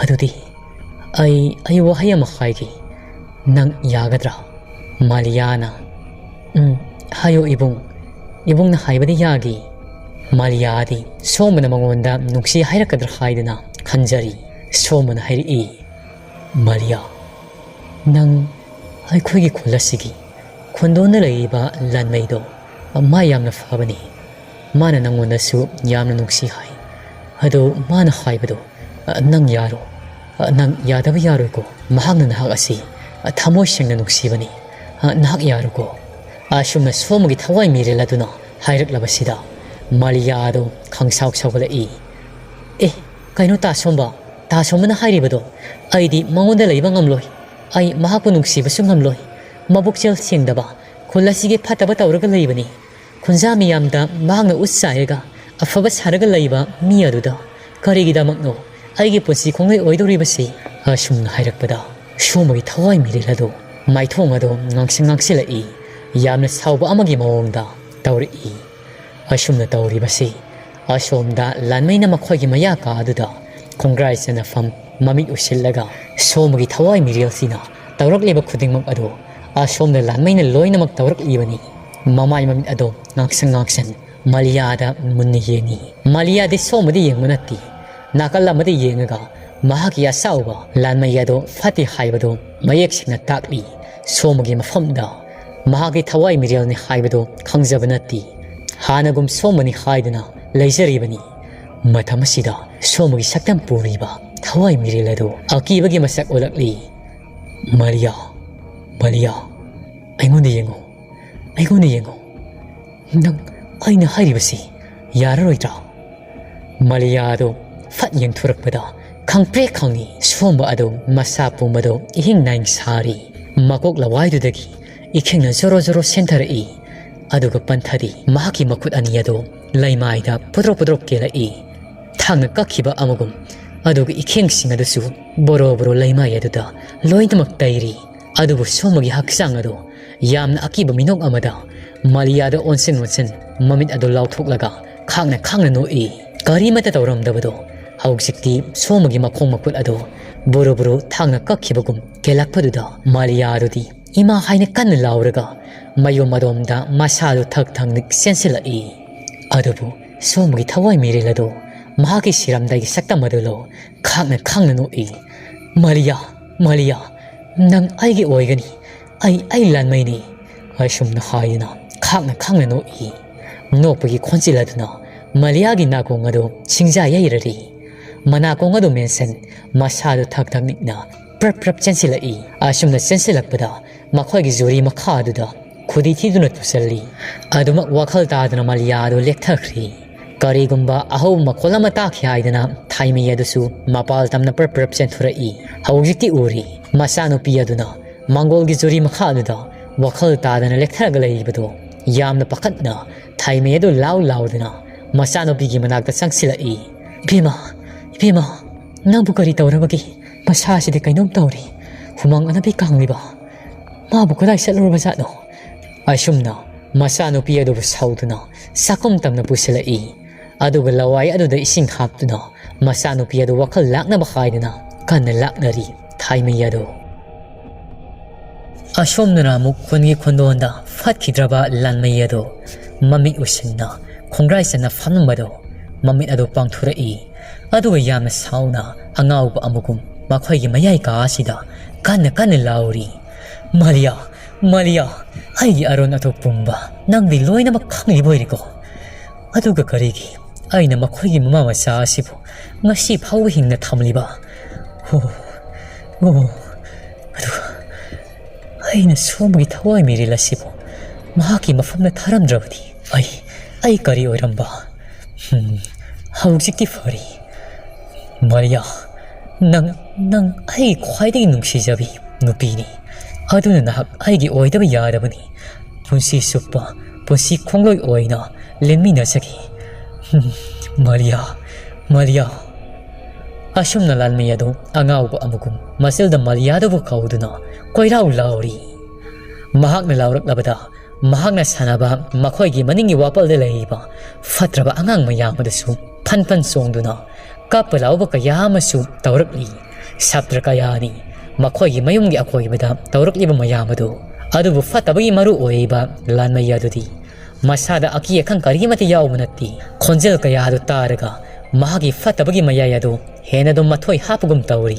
"ꯑꯗꯨꯗꯤ ꯑꯩ, ꯑꯩ ꯋꯥꯍꯩ ꯑꯃ ꯍꯥꯏꯒꯦ, ꯅꯪ ꯌꯥꯒꯗ꯭ꯔꯥ?" ꯃꯥꯂꯤꯌꯥꯅ, "ꯎꯝ, ꯍꯥꯏꯌꯣ ꯏꯕꯨꯡ, ꯏꯕꯨꯡꯅ ꯍꯥꯏꯕꯗꯤ ꯌꯥꯒꯦ꯫" ꯃꯥꯂꯤꯌꯥꯗꯤ ꯁꯣꯃꯅ ꯃꯉꯣꯟꯗ ꯅꯨꯡꯁꯤ ꯍꯥꯏꯔꯛꯀꯗ꯭ꯔꯥ ꯍꯥꯏꯗꯅ ꯈꯟꯖꯔꯤ꯫ ꯁꯣꯃꯅ ꯍꯥꯏꯔꯛꯏ, "ꯃꯥꯂꯤꯌꯥ, ꯅꯪ ꯑꯩꯈꯣꯏꯒꯤ ꯈꯨꯜ ꯑꯁꯤꯒꯤ ꯈꯨꯟꯗꯣꯟꯗ ꯂꯩꯔꯤꯕ ꯂꯥꯟꯃꯩꯗꯣ, ꯃꯥ ꯌꯥꯝꯅ ꯐꯕꯅꯤ꯫ ꯃꯥꯅ ꯅꯪꯉꯣꯟꯗꯁꯨ ꯌꯥꯝꯅ ꯅꯨꯡꯁꯤ ꯍꯥꯏ꯫ ꯑꯗꯣ ꯃꯥꯅ ꯍꯥꯏꯕꯗꯣ, ꯅꯪ ꯌꯥꯔꯣ꯫ ꯅꯪ ꯌꯥꯗꯕ ꯌꯥꯔꯣꯏꯀꯣ꯫ ꯃꯍꯥꯛꯅ ꯅꯍꯥꯛ ꯑꯁꯤ ꯊꯃꯣꯏ ꯁꯦꯡꯅ ꯅꯨꯡꯁꯤꯕꯅꯤ꯫ ꯅꯍꯥꯛ ꯌꯥꯔꯣꯀꯣ꯫" ꯑꯁꯨꯝꯅ ꯁꯣꯃꯒꯤ ꯊꯋꯥꯏ ꯃꯤꯔꯦꯜ ꯑꯗꯨꯅ ꯍꯥꯏꯔꯛꯂꯕꯁꯤꯗ ꯃꯥꯂꯤꯌꯥꯗꯣ ꯈꯪꯁꯥꯎ ꯁꯥꯎꯒꯠꯂꯛꯏ꯫ "ꯑꯦ, ꯀꯩꯅꯣ ꯇꯥ ꯁꯣꯝꯕ? ꯇꯥ ꯁꯣꯝꯕꯅ ꯍꯥꯏꯔꯤꯕꯗꯣ? ꯑꯩꯗꯤ ꯃꯉꯣꯟꯗ ꯂꯩꯕ ꯉꯝꯂꯣꯏ꯫ ꯑꯩ ꯃꯍꯥꯛꯄꯨ ꯅꯨꯡꯁꯤꯕꯁꯨ ꯉꯝꯂꯣꯏ꯫ ꯃꯕꯨꯛꯆꯦꯜ ꯁꯦꯡꯗꯕ, ꯈꯨꯜ ꯑꯁꯤꯒꯤ ꯐꯠꯇꯕ ꯇꯧꯔꯒ ꯂꯩꯕꯅꯤ꯫ ꯈꯨꯟꯖꯥ ꯃꯤꯌꯥꯝꯗ ꯃꯍꯥꯛꯅ ꯎꯠ ꯆꯥꯏꯔꯒ ꯑꯐꯕ ꯁꯥꯔꯒ ꯂꯩꯕ ꯃꯤ ꯑꯗꯨꯗ ꯀꯔꯤꯒꯤꯗꯃꯛꯅꯣ ꯑꯩꯒꯤ ꯄꯨꯟꯁꯤ ꯈꯣꯡꯂꯣꯏ ꯑꯣꯏꯗꯧꯔꯤꯕꯁꯤ꯫ ꯑꯁꯨꯝꯅ ꯍꯥꯏꯔꯛꯄꯗ ꯁꯣꯝꯕꯒꯤ ꯊꯋꯥꯏ ꯃꯤꯔꯦꯜ ꯑꯗꯨ ꯃꯥꯏꯊꯣꯡ ꯑꯗꯨ ꯉꯥꯡꯁꯪ ꯉꯥꯡꯁꯤꯜꯂꯛꯏ꯫ ꯌꯥꯝꯅ ꯁꯥꯎꯕ ꯑꯃꯒꯤ ꯃꯑꯣꯡꯗ ꯇꯧꯔꯛꯏ꯫ ꯑꯁꯨꯝꯅ ꯇꯧꯔꯤꯕꯁꯤ ꯑꯁꯣꯝꯗ ꯂꯥꯟꯃꯩꯅ ꯃꯈꯣꯏꯒꯤ ꯃꯌꯥ ꯀꯥ ꯑꯗꯨꯗ ꯈꯣꯡꯒ꯭ꯔꯥꯏ ꯆꯟꯅꯐꯝ ꯃꯃꯤꯠ ꯎꯁꯤꯜꯂꯒ ꯁꯣꯝꯕꯒꯤ ꯊꯋꯥꯏ ꯃꯤꯔꯦꯜꯁꯤꯅ ꯇꯧꯔꯛꯂꯤꯕ ꯈꯨꯗꯤꯡꯃꯛ ꯑꯗꯨ ꯑꯁꯣꯝꯗ ꯂꯥꯟꯃꯩꯅ ꯂꯣꯏꯅꯃꯛ ꯇꯧꯔꯛꯂꯤꯕꯅꯤ꯫ ꯃꯃꯥꯏ ꯃꯃꯤꯠ ꯑꯗꯨ ꯉꯥꯡꯁꯪ ꯉꯥꯡꯁꯪ ꯃꯥꯂꯤꯌꯥꯗ ꯃꯨꯟꯅ ꯌꯦꯡꯏ꯫ ꯃꯥꯂꯤꯌꯥꯗꯤ ꯁꯣꯝꯕꯗ ꯌꯦꯡꯕ ꯅꯠꯇꯦ, ꯅꯥꯀꯜ ꯑꯃꯗ ꯌꯦꯡꯉꯒ ꯃꯍꯥꯛꯀꯤ ꯑꯆꯥꯎꯕ ꯂꯥꯟꯃꯩ ꯑꯗꯨ ꯐꯠꯇꯦ ꯍꯥꯏꯕꯗꯨ ꯃꯌꯦꯛ ꯁꯦꯡꯅ ꯇꯥꯛꯂꯤ꯫ ꯁꯣꯝꯕꯒꯤ ꯃꯐꯝꯗ ꯃꯍꯥꯛꯀꯤ ꯊꯋꯥꯏ ꯃꯤꯔꯦꯜꯅꯤ ꯍꯥꯏꯕꯗꯨ ꯈꯪꯖꯕ ꯅꯠꯇꯦ꯫ ꯍꯥꯟꯅꯒꯨꯝ ꯁꯣꯝꯕꯅꯤ ꯍꯥꯏꯗꯨꯅ ꯂꯩꯖꯔꯤꯕꯅꯤ꯫ ꯃꯇꯝ ꯑꯁꯤꯗ ꯁꯣꯝꯕꯒꯤ ꯁꯛꯇꯝ ꯄꯨꯔꯤꯕ ꯊꯋꯥꯏ ꯃꯤꯔꯦꯜ ꯑꯗꯨ ꯑꯀꯤꯕꯒꯤ ꯃꯁꯛ ꯎꯠꯂꯛꯂꯤ꯫ "ꯃꯥꯂꯤꯌꯥ, ꯃꯥꯂꯤꯌꯥ, ꯑꯩꯉꯣꯟꯗ ꯌꯦꯡꯉꯨ, ꯑꯩꯉꯣꯟꯗ ꯌꯦꯡꯉꯨ꯫ ꯅꯪ ꯑꯩꯅ ꯍꯥꯏꯔꯤꯕꯁꯤ ꯌꯥꯔꯔꯣꯏꯗ꯭ꯔꯥ?" ꯃꯥꯂꯤꯌꯥ ꯑꯗꯨ ꯐꯠ ꯌꯦꯡꯊꯣꯔꯛꯄꯗ ꯈꯪꯄ꯭ꯔꯦꯛ ꯈꯪꯉꯤ꯫ ꯁꯣꯝꯕ ꯑꯗꯨ ꯃꯁꯥ ꯄꯨꯝꯕꯗꯨ ꯏꯍꯤꯡ ꯅꯥꯏꯡ ꯁꯥꯔꯤ꯫ ꯃꯀꯣꯛ ꯂꯋꯥꯏꯗꯨꯗꯒꯤ ꯏꯈꯤꯡꯅ ꯖꯣꯔꯣ ꯖꯣꯔꯣ ꯁꯦꯟꯊꯔꯛꯏ꯫ ꯑꯗꯨꯒ ꯄꯟꯊꯗꯤ ꯃꯍꯥꯛꯀꯤ ꯃꯈꯨꯠ ꯑꯅꯤ ꯑꯗꯨ ꯂꯩꯃꯥꯏꯗ ꯄꯨꯗ꯭ꯔꯣꯛ ꯄꯨꯗ꯭ꯔꯣꯛ ꯀꯦꯜꯂꯛꯏ꯫ ꯊꯥꯡꯅ ꯀꯛꯈꯤꯕ ꯑꯃꯒꯨꯝ꯫ ꯑꯗꯨꯒ ꯏꯈꯦꯡꯁꯤꯡ ꯑꯗꯨꯁꯨ ꯕꯣꯔꯣ ꯕꯣꯔꯣ ꯂꯩꯃꯥꯏ ꯑꯗꯨꯗ ꯂꯣꯏꯅꯃꯛ ꯇꯩꯔꯤ꯫ ꯑꯗꯨꯕꯨ ꯁꯣꯝꯕꯒꯤ ꯍꯛꯆꯥꯡ ꯑꯗꯨ ꯌꯥꯝꯅ ꯑꯀꯤꯕ ꯃꯤꯅꯣꯛ ꯑꯃꯗ ꯃꯥꯂꯤꯌꯥꯗ ꯑꯣꯟꯁꯤꯟ ꯑꯣꯟꯁꯤꯟ ꯃꯃꯤꯠ ꯑꯗꯨ ꯂꯥꯎꯊꯣꯛꯂꯒ ꯈꯥꯡꯅ ꯈꯥꯡꯅ ꯅꯣꯛꯏ꯫ ꯀꯔꯤꯃꯠꯇ ꯇꯧꯔꯝꯗꯕꯗꯣ ꯍꯧꯖꯤꯛꯇꯤ ꯁꯣꯝꯕꯒꯤ ꯃꯈꯣꯡ ꯃꯈꯨꯠ ꯑꯗꯨ ꯕꯨꯔꯨ ꯕꯨꯔꯨ ꯊꯥꯡꯅ ꯀꯛꯈꯤꯕꯒꯨꯝ ꯀꯦꯜꯂꯛꯄꯗꯨꯗ ꯃꯥꯂꯤꯌꯥ ꯑꯗꯨꯗꯤ ꯏꯃꯥ ꯍꯥꯏꯅ ꯀꯟꯅ ꯂꯥꯎꯔꯒ ꯃꯌꯨꯝ ꯑꯗꯣꯝꯗ ꯃꯁꯥꯗꯨ ꯊꯛ ꯊꯛ ꯅꯤꯛ ꯆꯦꯟꯁꯤꯜꯂꯛꯏ꯫ ꯑꯗꯨꯕꯨ ꯁꯣꯝꯕꯒꯤ ꯊꯋꯥꯏ ꯃꯤꯔꯦꯜ ꯑꯗꯨ ꯃꯍꯥꯛꯀꯤ ꯁꯤꯔꯝꯗꯒꯤ ꯁꯛꯇꯝ ꯑꯗꯨ ꯂꯧ ꯈꯥꯡꯅ ꯈꯥꯡꯅ ꯅꯣꯛꯏ꯫ "ꯃꯥꯂꯤꯌꯥ, ꯃꯥꯂꯤꯌꯥ, ꯅꯪ ꯑꯩꯒꯤ ꯑꯣꯏꯒꯅꯤ꯫ ꯑꯩ, ꯑꯩ ꯂꯥꯟꯃꯩꯅꯤ," ꯑꯁꯨꯝꯅ ꯍꯥꯏꯗꯨꯅ ꯈꯥꯡꯅ ꯈꯥꯡꯅ ꯅꯣꯛꯏ꯫ ꯅꯣꯛꯄꯒꯤ ꯈꯣꯟꯖꯦꯜ ꯑꯗꯨꯅ ꯃꯥꯂꯤꯌꯥꯒꯤ ꯅꯥꯀꯣꯡ ꯑꯗꯨ ꯁꯤꯡꯖꯥ ꯌꯩꯔꯔꯤ꯫ ꯃꯅꯥꯀꯣꯡ ꯑꯗꯨ ꯃꯦꯟꯁꯤꯟ ꯃꯁꯥꯗꯨ ꯊꯛ ꯊꯛ ꯅꯤꯛꯅ ꯄ꯭ꯔꯞ ꯄ꯭ꯔꯞ ꯆꯦꯟꯁꯤꯜꯂꯛꯏ꯫ ꯑꯁꯨꯝꯅ ꯆꯦꯟꯁꯤꯜꯂꯛꯄꯗ ꯃꯈꯣꯏꯒꯤ ꯖꯨꯔꯤ ꯃꯈꯥ ꯑꯗꯨꯗ ꯈꯨꯗꯤ ꯊꯤꯗꯨꯅ ꯇꯨꯁꯜꯂꯤ꯫ ꯑꯗꯨꯃꯛ ꯋꯥꯈꯜ ꯇꯥꯗꯅ ꯃꯥꯂꯤꯌꯥ ꯑꯗꯨ ꯂꯦꯛꯊꯈ꯭ꯔꯤ꯫ ꯀꯔꯤꯒꯨꯝꯕ ꯑꯍꯧꯕ ꯃꯈꯣꯜ ꯑꯃ ꯇꯥꯈꯤ ꯍꯥꯏꯗꯅ ꯊꯥꯏꯃꯩ ꯑꯗꯨꯁꯨ ꯃꯄꯥꯜ ꯇꯝꯅ ꯄ꯭ꯔꯞ ꯄ꯭ꯔꯞ ꯆꯦꯟꯊꯣꯔꯛꯏ꯫ ꯍꯧꯖꯤꯛꯇꯤ ꯎꯔꯤ꯫ ꯃꯆꯥꯅꯨꯄꯤ ꯑꯗꯨꯅ ꯃꯪꯒꯣꯜꯒꯤ ꯖꯨꯔꯤ ꯃꯈꯥ ꯑꯗꯨꯗ ꯋꯥꯈꯜ ꯇꯥꯗꯅ ꯂꯦꯛꯊꯔꯒ ꯂꯩꯔꯤꯕꯗꯨ ꯌꯥꯝꯅ ꯄꯥꯈꯠꯅ ꯊꯥꯏꯃꯩ ꯑꯗꯨ ꯂꯥꯎ ꯂꯥꯎꯗꯨꯅ ꯃꯆꯥꯅꯨꯄꯤꯒꯤ ꯃꯅꯥꯛꯇ ꯆꯪꯁꯤꯜꯂꯛꯏ꯫ "ꯏꯕꯦꯝꯃ, ꯏꯕꯦꯝꯃ, "ꯅꯪꯕꯨ ꯀꯔꯤ ꯇꯧꯔꯕꯒꯦ? ꯃꯁꯥꯁꯤꯗꯤ ꯀꯩꯅꯣꯝ ꯇꯧꯔꯦ꯫ ꯍꯨꯃꯥꯡ ꯑꯅꯞꯄꯤ ꯀꯥꯡꯂꯤꯕ꯫ ꯃꯥꯕꯨ ꯀꯗꯥꯏ ꯆꯠꯂꯨꯔꯕꯖꯥꯠꯅꯣ?" ꯑꯁꯨꯝꯅ ꯃꯆꯥꯅꯨꯄꯤ ꯑꯗꯨꯕꯨ ꯁꯥꯎꯗꯨꯅ ꯆꯥꯛꯈꯨꯝ ꯇꯝꯅ ꯄꯨꯁꯤꯜꯂꯛꯏ꯫ ꯑꯗꯨꯒ ꯂꯋꯥꯏ ꯑꯗꯨꯗ ꯏꯁꯤꯡ ꯍꯥꯞꯇꯨꯅ ꯃꯆꯥꯅꯨꯄꯤ ꯑꯗꯨ ꯋꯥꯈꯜ ꯂꯥꯛꯅꯕ ꯍꯥꯏꯗꯨꯅ ꯀꯟꯅ ꯂꯥꯛꯅꯔꯤ ꯊꯥꯏꯃꯩ ꯑꯗꯨ꯫ ꯑꯁꯣꯝꯗꯅ ꯑꯃꯨꯛ ꯈꯨꯟꯒꯤ ꯈꯨꯟꯗꯣꯟꯗ ꯐꯠꯈꯤꯗ꯭ꯔꯕ ꯂꯥꯟꯃꯩ ꯑꯗꯨ ꯃꯃꯤꯠ ꯎꯏꯁꯤꯟꯅ ꯈꯣꯡꯒ꯭ꯔꯥꯏ ꯆꯟꯅ ꯐꯝꯂꯝꯕꯗꯨ ꯃꯃꯤꯠ ꯑꯗꯨ ꯄꯥꯡꯊꯣꯔꯛꯏ꯫ ꯑꯗꯨꯒ ꯌꯥꯝꯅ ꯁꯥꯎꯅ ꯑꯉꯥꯎꯕ ꯑꯃꯒꯨꯝ ꯃꯈꯣꯏꯒꯤ ꯃꯌꯥꯏ ꯀꯥ ꯑꯁꯤꯗ ꯀꯟꯅ ꯀꯟꯅ ꯂꯥꯎꯔꯤ, "ꯃꯥꯂꯤꯌꯥ, ꯃꯥꯂꯤꯌꯥ, ꯑꯩꯒꯤ ꯑꯔꯣꯟ ꯑꯊꯨꯞ ꯄꯨꯝꯕ, ꯅꯪꯗꯤ ꯂꯣꯏꯅꯃꯛ ꯈꯪꯂꯤꯕ ꯑꯣꯏꯔꯦꯀꯣ? ꯑꯗꯨꯒ ꯀꯔꯤꯒꯤ ꯑꯩꯅ ꯃꯈꯣꯏꯒꯤ ꯃꯃꯥ ꯃꯆꯥ ꯑꯁꯤꯕꯨ ꯉꯁꯤ ꯐꯥꯎꯕ ꯍꯤꯡꯅ ꯊꯝꯂꯤꯕ? ꯑꯣ, ꯑꯣ, ꯑꯗꯨꯒ ꯑꯩꯅ ꯁꯣꯝꯕꯒꯤ ꯊꯋꯥꯏ ꯃꯤꯔꯦꯜ ꯑꯁꯤꯕꯨ ꯃꯍꯥꯛꯀꯤ ꯃꯐꯝꯗ ꯊꯥꯔꯝꯗ꯭ꯔꯕꯗꯤ ꯑꯩ, ꯑꯩ ꯀꯔꯤ ꯑꯣꯏꯔꯝꯕ? ꯍꯝ, ꯍꯧꯖꯤꯛꯇꯤ ꯐꯔꯦ꯫ ꯃꯥꯔꯤꯌꯥ, ꯅꯪ, ꯅꯪ ꯑꯩꯒꯤ ꯈ꯭ꯋꯥꯏꯗꯒꯤ ꯅꯨꯡꯁꯤꯖꯕꯤ ꯅꯨꯄꯤꯅꯤ꯫ ꯑꯗꯨꯅ ꯅꯍꯥꯛ ꯑꯩꯒꯤ ꯑꯣꯏꯗꯕ ꯌꯥꯗꯕꯅꯤ꯫ ꯄꯨꯟꯁꯤ ꯆꯨꯞꯄ ꯄꯨꯟꯁꯤ ꯈꯣꯡꯂꯣꯏ ꯑꯣꯏꯅ ꯂꯦꯟꯃꯤꯟꯅꯖꯒꯦ꯫ ꯍꯝ, ꯃꯥꯔꯤꯌꯥ, ꯃꯥꯔꯤꯌꯥ꯫" ꯑꯁꯨꯝꯅ ꯂꯥꯟꯃꯤ ꯑꯗꯨ ꯑꯉꯥꯎꯕ ꯑꯃꯒꯨꯝ ꯃꯆꯤꯜꯗ ꯃꯥꯔꯤꯌꯥꯗꯨꯕꯨ ꯀꯧꯗꯨꯅ ꯀꯣꯏꯔꯥꯎ ꯂꯥꯎꯔꯤ꯫ ꯃꯍꯥꯛꯅ ꯂꯥꯎꯔꯛꯂꯕꯗ ꯃꯍꯥꯛꯅ ꯁꯥꯟꯅꯕ ꯃꯈꯣꯏꯒꯤ ꯃꯅꯤꯡꯒꯤ ꯋꯥꯄꯜꯗ ꯂꯩꯔꯤꯕ ꯐꯠꯇ꯭ꯔꯕ ꯑꯉꯥꯡ ꯃꯌꯥꯝ ꯑꯗꯨꯁꯨ ꯐꯟ ꯐꯟ ꯆꯣꯡꯗꯨꯅ ꯀꯞꯄ ꯂꯥꯎꯕ ꯀꯌꯥ ꯑꯃꯁꯨ ꯇꯧꯔꯛꯂꯤ꯫ ꯁꯥꯇ꯭ꯔ ꯀꯌꯥꯅꯤ ꯃꯈꯣꯏꯒꯤ ꯃꯌꯨꯝꯒꯤ ꯑꯀꯣꯏꯕꯗ ꯇꯧꯔꯛꯂꯤꯕ ꯃꯌꯥꯝ ꯑꯗꯨ꯫ ꯑꯗꯨꯕꯨ ꯐꯠꯇꯕꯒꯤ ꯃꯔꯨ ꯑꯣꯏꯔꯤꯕ ꯂꯥꯟꯃꯩ ꯑꯗꯨꯗꯤ ꯃꯁꯥꯗ ꯑꯀꯤ ꯑꯈꯪ ꯀꯔꯤꯃꯠꯇ ꯌꯥꯎꯕ ꯅꯠꯇꯦ꯫ ꯈꯣꯟꯖꯦꯜ ꯀꯌꯥ ꯑꯗꯨ ꯇꯥꯔꯒ ꯃꯍꯥꯛꯀꯤ ꯐꯠꯇꯕꯒꯤ ꯃꯌꯥꯏ ꯑꯗꯨ ꯍꯦꯟꯅ ꯑꯗꯨꯝ ꯃꯊꯣꯏ ꯍꯥꯞꯄꯒꯨꯝ ꯇꯧꯔꯤ꯫